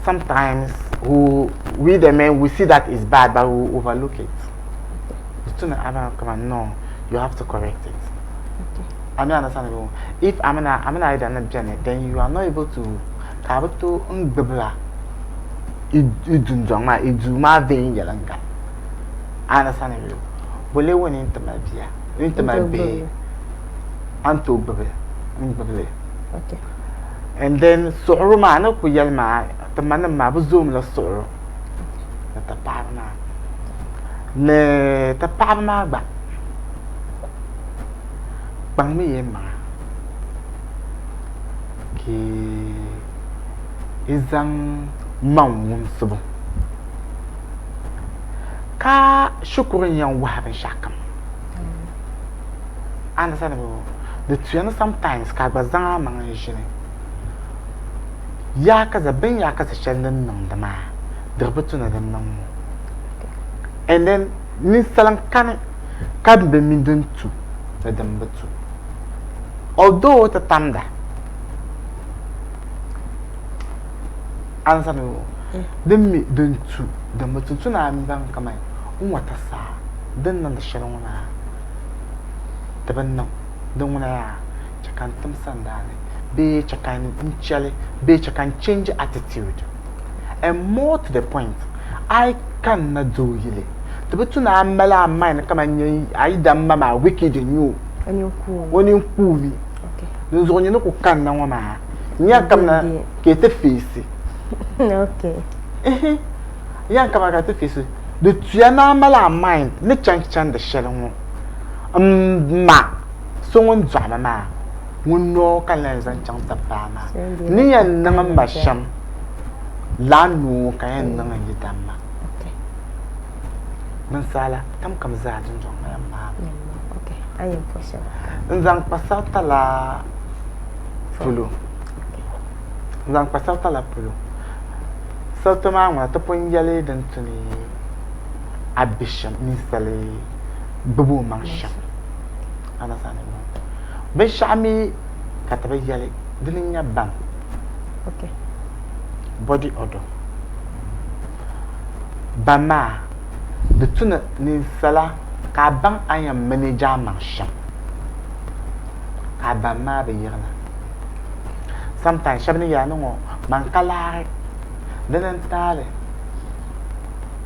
Sometimes we, we the men, we see that it's bad, but we overlook it. It's too no, you have to correct it. Okay. I mean, understand me? If I'm not, I'm not either not then you are not able to ka bi tooi n gbubila i dundɔŋ maa i duu maa viɛnyɛlinga understand me bole wuni n ti mali bia n ti mali bihi a ni tooi gbubi n gbubili and then suɣuri maa ni ku yɛli maa ti ma nim maa bi zoomila suɣuri ni ti paɣaba maa ni ti paɣaba maa gba kpaŋmi ya maŋa ka yi zaŋ maŋ wumsibu ka shikuru n yɛn wahi binshɛɣu kam understandable di tuya ni sometimes ka a gba zaŋ a maŋa n-ʒini yaakaza bɛ ni yaakaza shɛli din niŋdi maa di bi tu ni di niŋ ŋɔ and then ninsala n-kani ka bi mi din tu ni din bi tu although ti tamda understandable din mi din tu din bi tu tu ni a mi baŋ kamani n wata saa din niŋdi shɛli ŋɔ maa ti bi niŋ din ŋuna yaa chɛ ka n tim sandaani bee chɛ ka n chɛli bee chɛ ka n change attitude and more to the point a yi kanna doo yili ti bi tu ni a mali a mind kaman nyɛ a yidan ma maa wicked n-nyɛ o o nini kuumi dinzuɣu nyini ku kanna ŋɔ maa n-yɛn kamina ka yi ti feesi n-yɛn kamina ka ti feesi di tuya ni a mali a mind ni chaŋ chandi shɛli ŋɔ m ma so ŋun dɔɣi ma maa ŋun noo ka n lahi zaŋ chaŋ ti paai maa ni yɛn niŋ m ma shɛm lala noo ka yɛn niŋ n yidan maa binsaala tam kam zaa dundɔŋ maa yɛn maami n zaŋ kpa sarita la polo n zaŋ kpa sarita la polo sariti maa ŋuna ti pun yɛli din tu ni a be shɛm ninsali gbubi o maŋ shɛm binshɛɣu mi ka ti bi yɛli dini n-nyɛ bam body odor bam maa di tu ni ninsala ka a baŋ a ni yɛn manage a maŋ shɛm ka a bam maa bi yirina sometimes shɛba ni yɛra ni ŋɔ man ka laari dini n-taali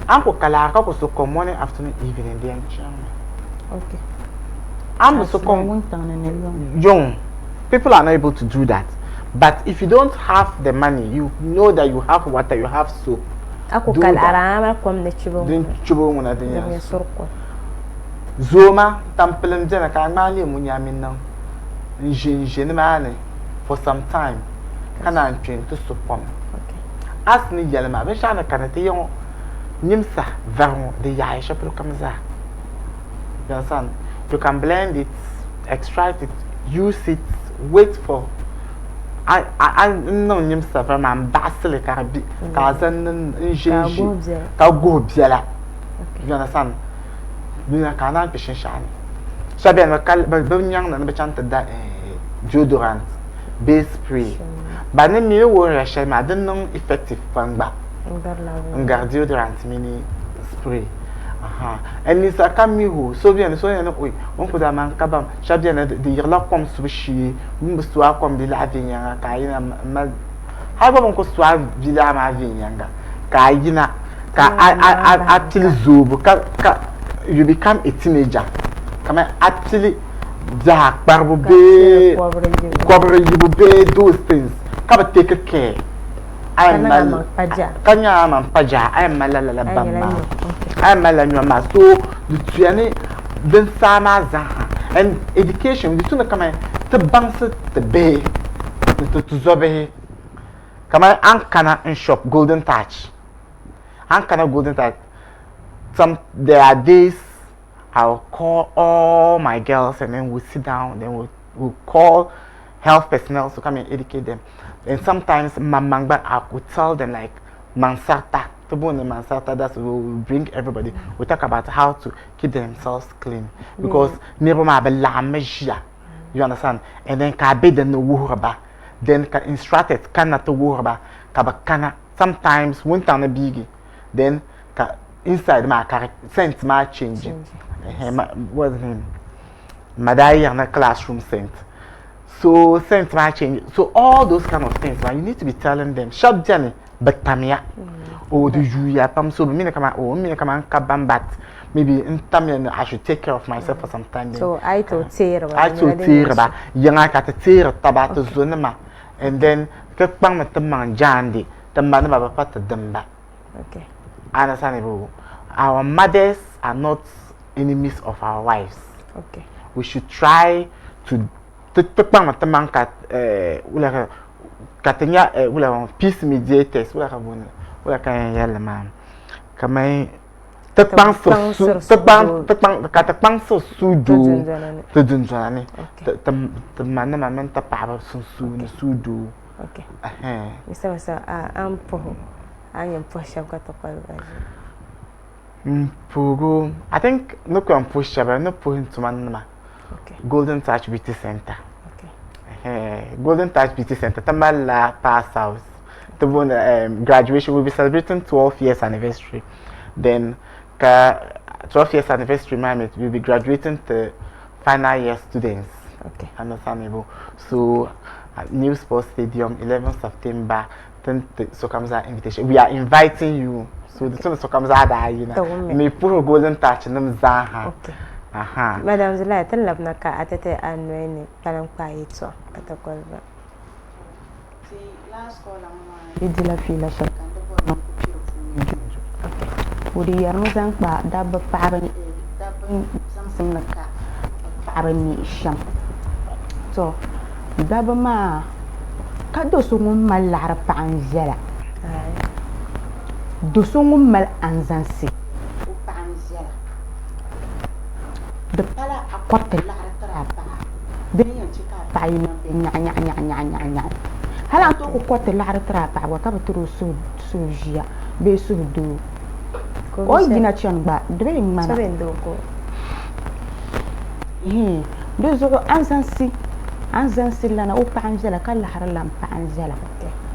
a ni ku ka laari ka ku su kom morning afternoon evening di yɛn chaŋmi a ni bi su kom yuŋ people are not able to do that but if you don't have the money you know that you have water you have soap a ku ka laɣiri a mali kom ni chibo din chibo ŋuna din yɛn suri kom zooma tampilim beni ka a ŋmaai leemu nyaami niŋ n ʒi n ʒi nimaani for some time ka naan kpe n ti su kom as ni yɛli maa binshɛɣu ni kani ti ya ŋɔ nyimsa vari ŋɔ di yaɣiya shɛli polo kam zaa you understand you can blend it extract it use it wait for a a n niŋ nyimsa vari maa n baɣasi li ka di bi ka a zaŋ niŋ n ʒi n ʒi ka guhi biɛla you understand dina ka a naan kpe shinshɛɣu ni shɛba beni bɛ bi nyaŋdi ni bɛ chaŋ ti da deodorant bee spray ba ni mi ni wuhiriya shɛli maa di niŋ effective pam gba n-gari deodorant mini spray and ninsal kam mi ho so beni so yɛn ni oi o ni ku daa man ka bam shɛba beni di yiɣila kom subu shee bɛ ni bi su a kom bilahi viɛnyɛliŋga ka a yina m-mali hali gba bɛ ni ku su a bilahi maa viɛnyɛliŋga ka a yina ka a pili zoobu ka you become a teenager kamani a pili biɛha kparibu bee kɔbiri yibu bee those things ka bi take care a yɛn mali ka nyɛ a maŋ pa jaha a yɛn malila lala bam maa a yɛn malila nyɔri maa so di tuya ni din saa maa zaaha and education di tu ni kamani ti baŋsi ti bihi ni ti tuzɔbihi. Kamani a ni kana n shop Golden Touch, a ni kana Golden Touch, some there are days I will call all my girls and then we'll sit down, then we'll call health personnel to come and educate them. And sometimes mamangba, I could tell them like mansarta, to booni mansarta, that's we will bring everybody. We talk about how to keep themselves clean because niriba maa bi laɣimmi ʒiya. You understand? And then ka a be din ni wuhiri ba. Then ka instructors kanna ti wuhiri ba ka bi kana. Sometimes wuntaŋ ni biigi then ka inside maa ka scent maa change. What's the name? Ma daa yɛri classroom scent. So scent maa change. So all those kind of things, man, you need to be telling them. Shɛba beni bi tamya. Oh, di yuuya pam so bi mi ni kaman oh, n mi ni kaman n ka ban but maybe n tamya ni I should take care of myself for some time. Then So a yi tooi teeri ba. A yi tooi teeri ba. Yiŋa ka ti teeri taba ti zonima and then ti kpaŋmi ti maŋ jaandi ti manima bi pa ti dimba. Okay. Understandable. Our mothers are not enemies of our wives. Okay. We should try to ti kpaŋmi ti maŋ ka wula ka ti nya wula peace mediators wula ka booni wula ka yɛn yɛlli maa kamani ti kpaŋsiri ti kpaŋ ti kpaŋ ka ti kpaŋsiri suhudoo ti dundona ni ti manima mini ti paɣaba sunsuuni suhudoo. Okay. Mr. Masa, a ni puhi a ni yɛn puhi shɛba ka ti koli ba ʒi. N puhigu, I think ni ku yɛn puhi shɛba ni puhi n tuma nima Golden Touch Beauty Center. Golden Touch Beauty Center ti malila pass out ti booni graduation we will be celebrating 12 years anniversary then ka 12 years anniversary maa mi we will be graduating to final year students. Okay. Understandable. So New Sports Stadium 11 September tin ti sokam zaa invitation. We are inviting you. So di tuni sokam zaa daa yina. Mi puhiri Golden Touch nim zaa ha. Okay. Aha. Madam Zulai, tin labina ka a ti ti a noli ni kpaliŋkpaa yɛtɔɣa ka ti koli ba. Ti last caller ŋɔ maa yi dila fiila shɛli ka n di bɔri ni n ku kpe di puuni du. O di yɛrimi zaŋ kpa dabba paɣaba dabba zaŋsim ni ka paɣaba mi shɛm. To dabba maa ka do so ŋun mali laɣiri paɣa n viɛla do so ŋun mali anzansi o paɣa n viɛla di pala a kɔriti laɣiri tiri a paɣa din yɛn chɛ ka a paɣa yi niŋ bɛ nyaɣi nyaɣi nyaɣi nyaɣi nyaɣi nyaɣi hali a ni tooi ku kɔriti laɣiri tiri a paɣa gba ka bi tiri o suhu ʒiya bee suhu doo o yi yina chani gba di bi ŋmana di zuɣu anzansi anzansi lana o paɣa n viɛla ka laɣiri lan paɣa n viɛla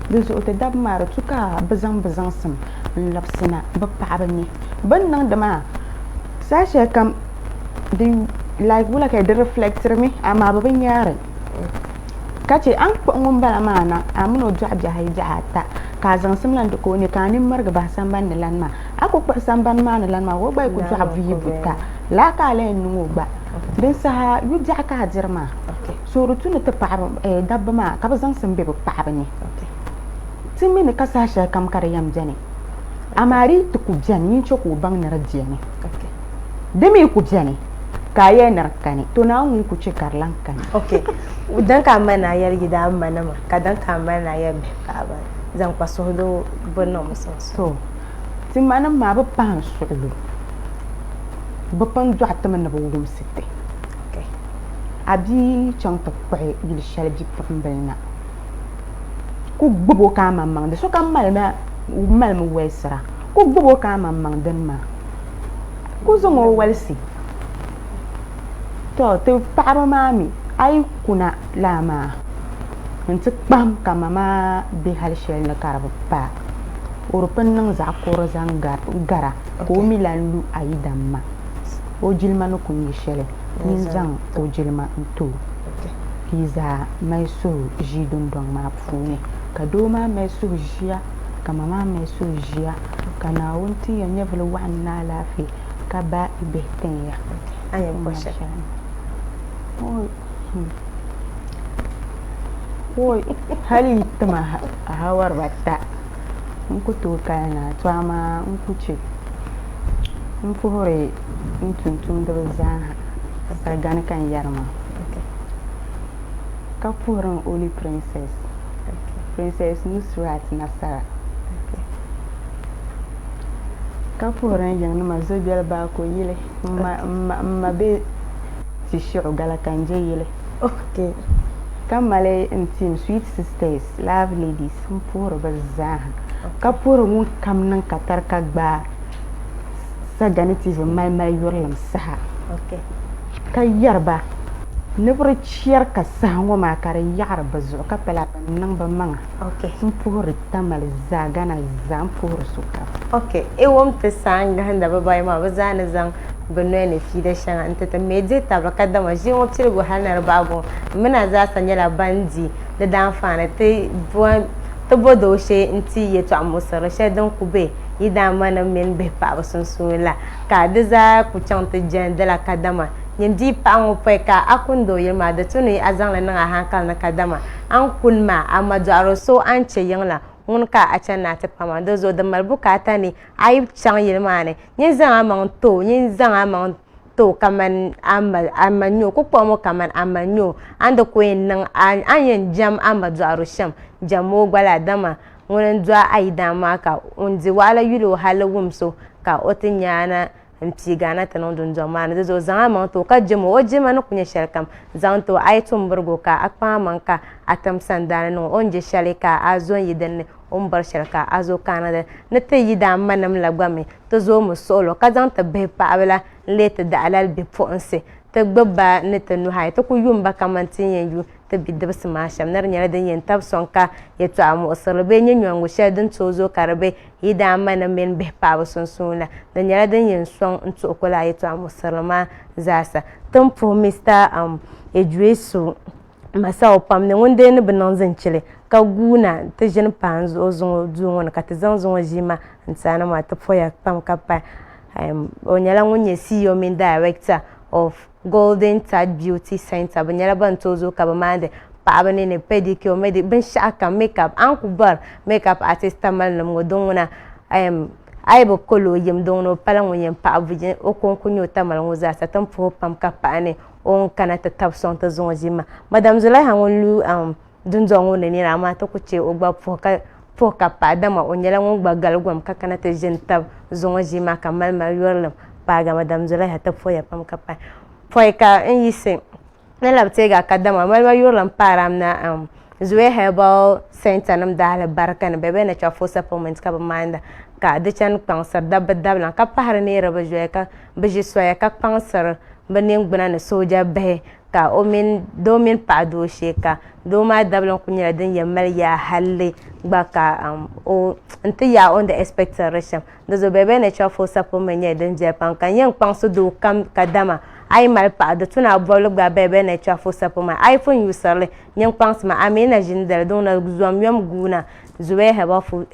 di zuɣu ti dabba maa di tu ka bi zaŋ bi zaŋsim n labisina bi paɣaba ni bi ni niŋdi maa saha shɛli kam di like wula ka di reflectiri mi amaa bi bi nyaari ka chɛ a ni kpuɣi ŋunbala maa na a mini o dɔɣi bihi ayi bihi ata ka a zaŋsim lan ti ka o ni ka a nini mirigi bahi sambani ni lani maa a ku kpuɣi sambani maa ni lani maa ka o gba yi ku dɔɣi buyi buta laa ka a lahi niŋ o gba din saha yu biɛɣu ka a diri maa so di tu ni ti paɣaba dabba maa ka bi zaŋsim be bi paɣaba ni ti mi ni ka saha shɛli kam ka di yɛn beni amaa di yi ti ku beni nyin chɛ ka o baŋ ni di beni di mi ku beni ka a yɛli ni di kani to Naawuni ŋun ku chɛ ka di lan kani. Ok din ka a mali ni a yɛli yidaanmanima ka din ka a mali ni a yɛli bihi paɣaba zaŋ kpa suhudoo bɛ niŋmi sunsuuni. To ti manim maa bi pahi n suɣilo bɛ pun dɔɣi ti mi ni bɛ wumsi ti. A bia yi chaŋ ti kpuɣi yili shɛli bipuɣimbila na ku gbubi o ka a maŋmaŋ di sokam malimi walisira ku gbubi o ka a maŋmaŋ dini maa ku zaŋ o walisi to ti paɣaba maa mi a yi kuna laa maa n ti kpahim ka ma maa be hali shɛli ni ka di bi paai o di pun niŋ zaɣ kurili zaŋ gara ka o mi lan lu a yidan ma o jilima ni ku nyɛ shɛli nyin zaŋ o jilima n-ti o ka yi zaa mali suhu ʒii dundɔŋ maa puuni ka doo maa mali suhu ʒiya ka ma maa mali suhu ʒiya ka Naawuni tin ya nyɛvili waɣinli ni alaafee ka ba yi bihi tin ya. A yɛn bɔ shɛli? Oi, hali yi ti ma hawari bata n ku tooi kali na to amaa n ku chɛ n puhiri n tumtumdiba zaaha sagani ka n yɛri maa ka puhiri n Holy Princess. Princess Nusrat Nasara. Ka puhiri n yiŋnima Zobiɛli Baako yili, m ma be Tishiɣu Galakanjɛ yili. Ka mali n team Sweet Sisters, Love Ladies, m puhiri bɛ zaaha. Ka puhiri ŋun kam niŋ katari ka gbaai Sagani TV mali mali yurilim saha. Ka yɛri ba ni bɛ di chɛri ka saha ŋɔ maa ka di yaɣiri bɛ zuɣu ka pala bɛ niŋ bɛ maŋa. M puhiri Tamale zaa Ghana zaa m puhiri sokam. Ok, i wum ti saha n-gahinda bɛ bayi maa bɛ zaa ni zaŋ bɛ noya ni fiida shɛŋa n-ti ti mi dihi tabili kadama ʒii ŋɔ piligu hali ni di bahigu ŋɔ m mini a zaasa nyɛla ban di di daanfaani ti ti bo dooshee n-ti yɛtɔɣ muɣisirili shɛli din ku be yidaanmanim mini bihi paɣibu sunsuuni la ka di zaa ku chaŋ ti jɛndila kadama nyin bia paɣa ŋɔ pɔi ka a kundi o yili maa di tu ni a zaŋ li niŋ a hankali ni kadama a ni kuni maa a ma dɔɣiri so a ni chɛ yiŋ la ŋuni ka a chani ni a ti pa maa. Di zuɣu di mali bukaata ni a yi chaŋ yili maa ni nyin zaŋ a maŋ ti o, nyin zaŋ a maŋ ti o kamani a ma a ma n-nyɛ o, ku kpuɣim o kamani a ma n-nyɛ o. A ni di ku yɛn niŋ a ni yɛn jɛm a ma dɔɣiri shɛm, jɛmmi o gba laa dama ŋuni n-dɔɣi a yidana maa ka ŋun di waɣila yuli o hali wums o ka o ti nya a na m-piigi a na ti niŋ dundɔŋ maa ni. Di zuɣu zaŋ a maŋ ti o ka jɛm o, o jɛma ni ku nyɛ shɛlikam. Zaŋ ti o a yi tum birigu ka a kpaŋ a maŋ ka a tim sandaani niŋ o, o ni je shɛli ka a zo n-yi din ni, o ni bɔri shɛli ka a zo ka a niŋ di ni. Ti yidaanmanim la gba mi ti zoomi suɣilo ka zaŋ ti bihi paɣiba la n-leei ti dahalali bipuɣinsi. Ti gbibi ba ni ti nuhi ayi, ti ku yum ba kaman ti ni yɛn yu ti bidibisi maa shɛm ni di nyɛla din yɛn tabi sɔŋ ka yɛtɔɣa muɣisirili bee nyɛnyɔŋgu shɛli din tooi zooi ka di be yidaanmanim mini bihi paɣibu sunsuuni la, di nyɛla din yɛn sɔŋ n-tuhi ku lala yɛtɔɣa muɣisirili maa zaasa. Ti ni puhi Mister Idrisu Masao pam ni ŋun dee ni bi niŋ zinchili ka guuna ti ʒini paai n zuɣu zuŋɔ duu ŋɔ ni ka ti zaŋ zuŋɔ ʒii maa n-ti a na maa ti poya pam ka pahi. O nyɛla ŋun nyɛ CEO mini Director of Golden Touch Beauty Center. Bɛ nyɛla ban tooi zooi ka bɛ maandi paɣaba ni ni pedicure, medi binshɛɣu kam, makeup. A ni ku bɔri makeup artist Tamale nim ŋɔ din ŋuna a yi bi koli o yim din ŋuna o pala ŋun yɛn paɣi buyi o ko n-ku nyɛ o Tamale ŋɔ zaasa. Ti ni puhi o pam ka paɣi ni o ni kana ti tabi sɔŋ ti zuŋɔ ʒii maa. Madam Zulaiha ŋun lu dundɔŋ ŋɔ ni nira amaa ti ku che o gba puhi ka puhi ka paɣi dama o nyɛla ŋun gba gali gom ka kana ti ʒini tabi zuŋɔ ʒii maa ka mali mali yurilim paagi Madam Zulaiha ti puhiya pam ka pahi pɔi ka n yiɣisi ni labi teegi a kadama mali ma yurilim paari a na Zuwei Herbal Center nim daahili barika ni bɛ bɛ natural food supplement ka bɛ maanda ka di chani kpaŋsiri dabba dabilan ka pahiri neeri bɛ zoya ka bɛ ʒi soya ka kpaŋsiri bɛ ningbuna ni sooja bihi ka o mini doo mini paɣa dooshee ka doo maa dabili ku nyɛla din yɛn mali yaa halli gba ka o n ti yaai o ni di ɛspɛtiri di shɛm di zuɣu bɛ bɛ natural food supplement nyɛla din viɛli pam ka n yɛn kpaŋsi doo kam kadama a yi mali paɣa di tu ni a bɔbili gba bɛ bɛ natural food supplement a yi pun yuusirili nyin kpaŋsi ma a mi na ʒini dali din na zom yom guuna Zuwei Herbal Food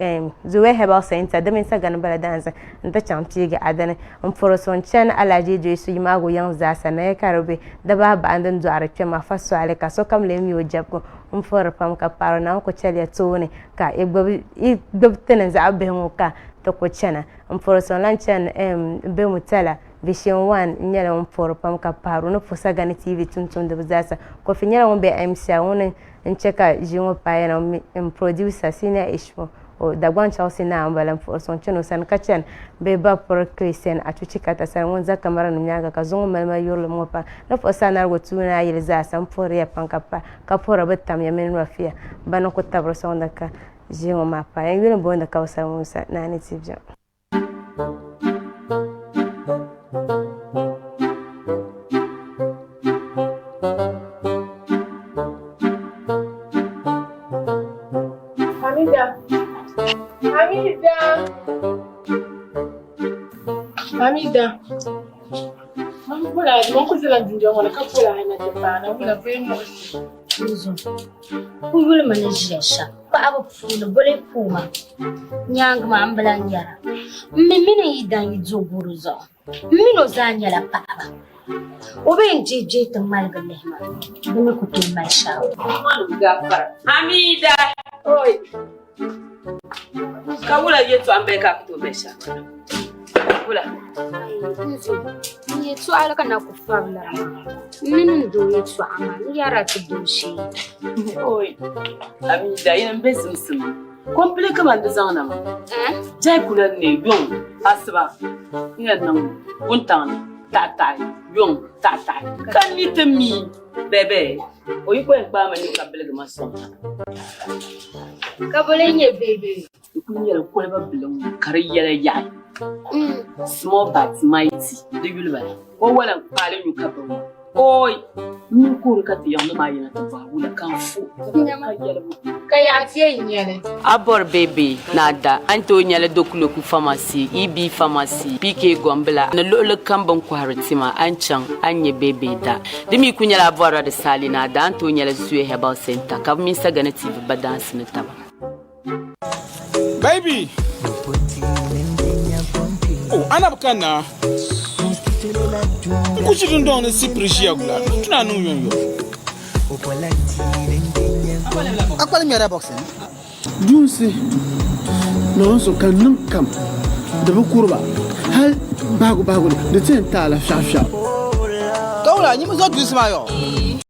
Zuwei Herbal Center di mini Sagani bala daansi n ti chaŋ piigi a dini n puri so n chani Alhaji Idrisu Yimagu yiŋ zaasa naya ka di be dibaa bahi din dɔɣiri kpɛma fa sɔhili ka sokam lee mi o jɛbigu n puri pam ka paɣiri Naawuni ku chɛliya tooni ka i gbubi ti ni zaɣ bihi ŋɔ ka ti ku chana n puri so n lahi chani be Mutala Vision One n nyɛla ŋun puhiri pam ka pahiri o ni puhi Sagani TV tumtumdiba zaasa. Kofi nyɛla ŋun be MCR ŋuni n-che ka ʒii ŋɔ paai na n producer Senior Ishmo o Dagbaŋ Chelsea naa m-bala m-puhiri sɔŋ chani o sani ka chani bɛ ba puri Christian Achuchi Kata sani ŋun za kamara nim nyaaŋa ka zuŋɔ mali ma yurilim ŋɔ pam ni puhi Sanarigu tuuni a yili zaasa m puhiri ya pam ka pahi ka puhiri bɛ tamya mini Rafia bana ku tabiri sɔŋdi ka ʒii ŋɔ maa paai. N yuli m-booni Kausar Musa, Naani Tibia. Hamida. Hamida. Hamida. Man bula, man ku zala dundɔŋ ŋɔ ni ka bula a na ti paana wula bee muɣisi. Nzo, ku yuli mi ni ʒiya shɛm paɣaba puuni boli puuma nyaaŋa maa m bi lan yɛra m mi mini n yidan yi do goro zuɣu m mini o zaa nyɛla paɣaba o bi yɛn gbihi gbihi ti ŋmaligi lihi ma di mi ku tooi mali shaawa. Hamida! Oi! Ka wula yɛtɔɣa m-bala ka a ku tooi mali shaawa? Wula? Nzo, n yɛtɔɣili ka na ku fabila maa. N mini n doo yɛtɔɣa maa, n yɛrila ti dooshee. Oi, Amida, yini m-be zimsim ni. Kompile kaman di zaŋ na maa. Jai kula n-ne yuŋ, asiba, n yɛn niŋ wuntaŋ ni, taɣitaɣi, yuŋ, taɣitaɣi. Ka n ni ti mi bɛbɛ, o yi ko yɛn kpaai ma nyu ka biligi ma sɔŋ. Ka bɔ lee nyɛ bɛbɛ? Di kuli nyɛla koliba biliŋ ka di yɛla yaɣi. Small but mighty di yuli bala. O wala n-kpaali nyu ka bi ŋɔ. Oi! N ni kuhiri ka ti yiŋli maa yina ti bɔhi wula ka n fo ka yɛli ba. Ka yaɣa ti yɛn nyɛ li. A bɔri beebee ni a da, a ni tooi nya li Dokuloku Pharmacy, EB Pharmacy, PK Gombila ni luɣili kam bɛ ni kɔhiri tima, a ni chaŋ a ni nya beebee da. Di mi kuli nyɛla a bɔrila di saali ni a da, a ni tooi nya li Zuya Herbal Centre ka bɛ mini Sagana TV ba daansi ni taba. Baby! Oh, ana bi kanna. N ku ʒi dundɔŋ ni sipiri ʒiya gula, n tuna niŋ yomyom. A kpali ŋmɛrila boxing? Duunsi Naawuni so ka niŋ kam di bi kuri ba, hal bahigu bahigu ni di ti yɛn taala fiɛɣufiɛɣu. Ka wula, nyini zuɣu duunsi maa yɔ?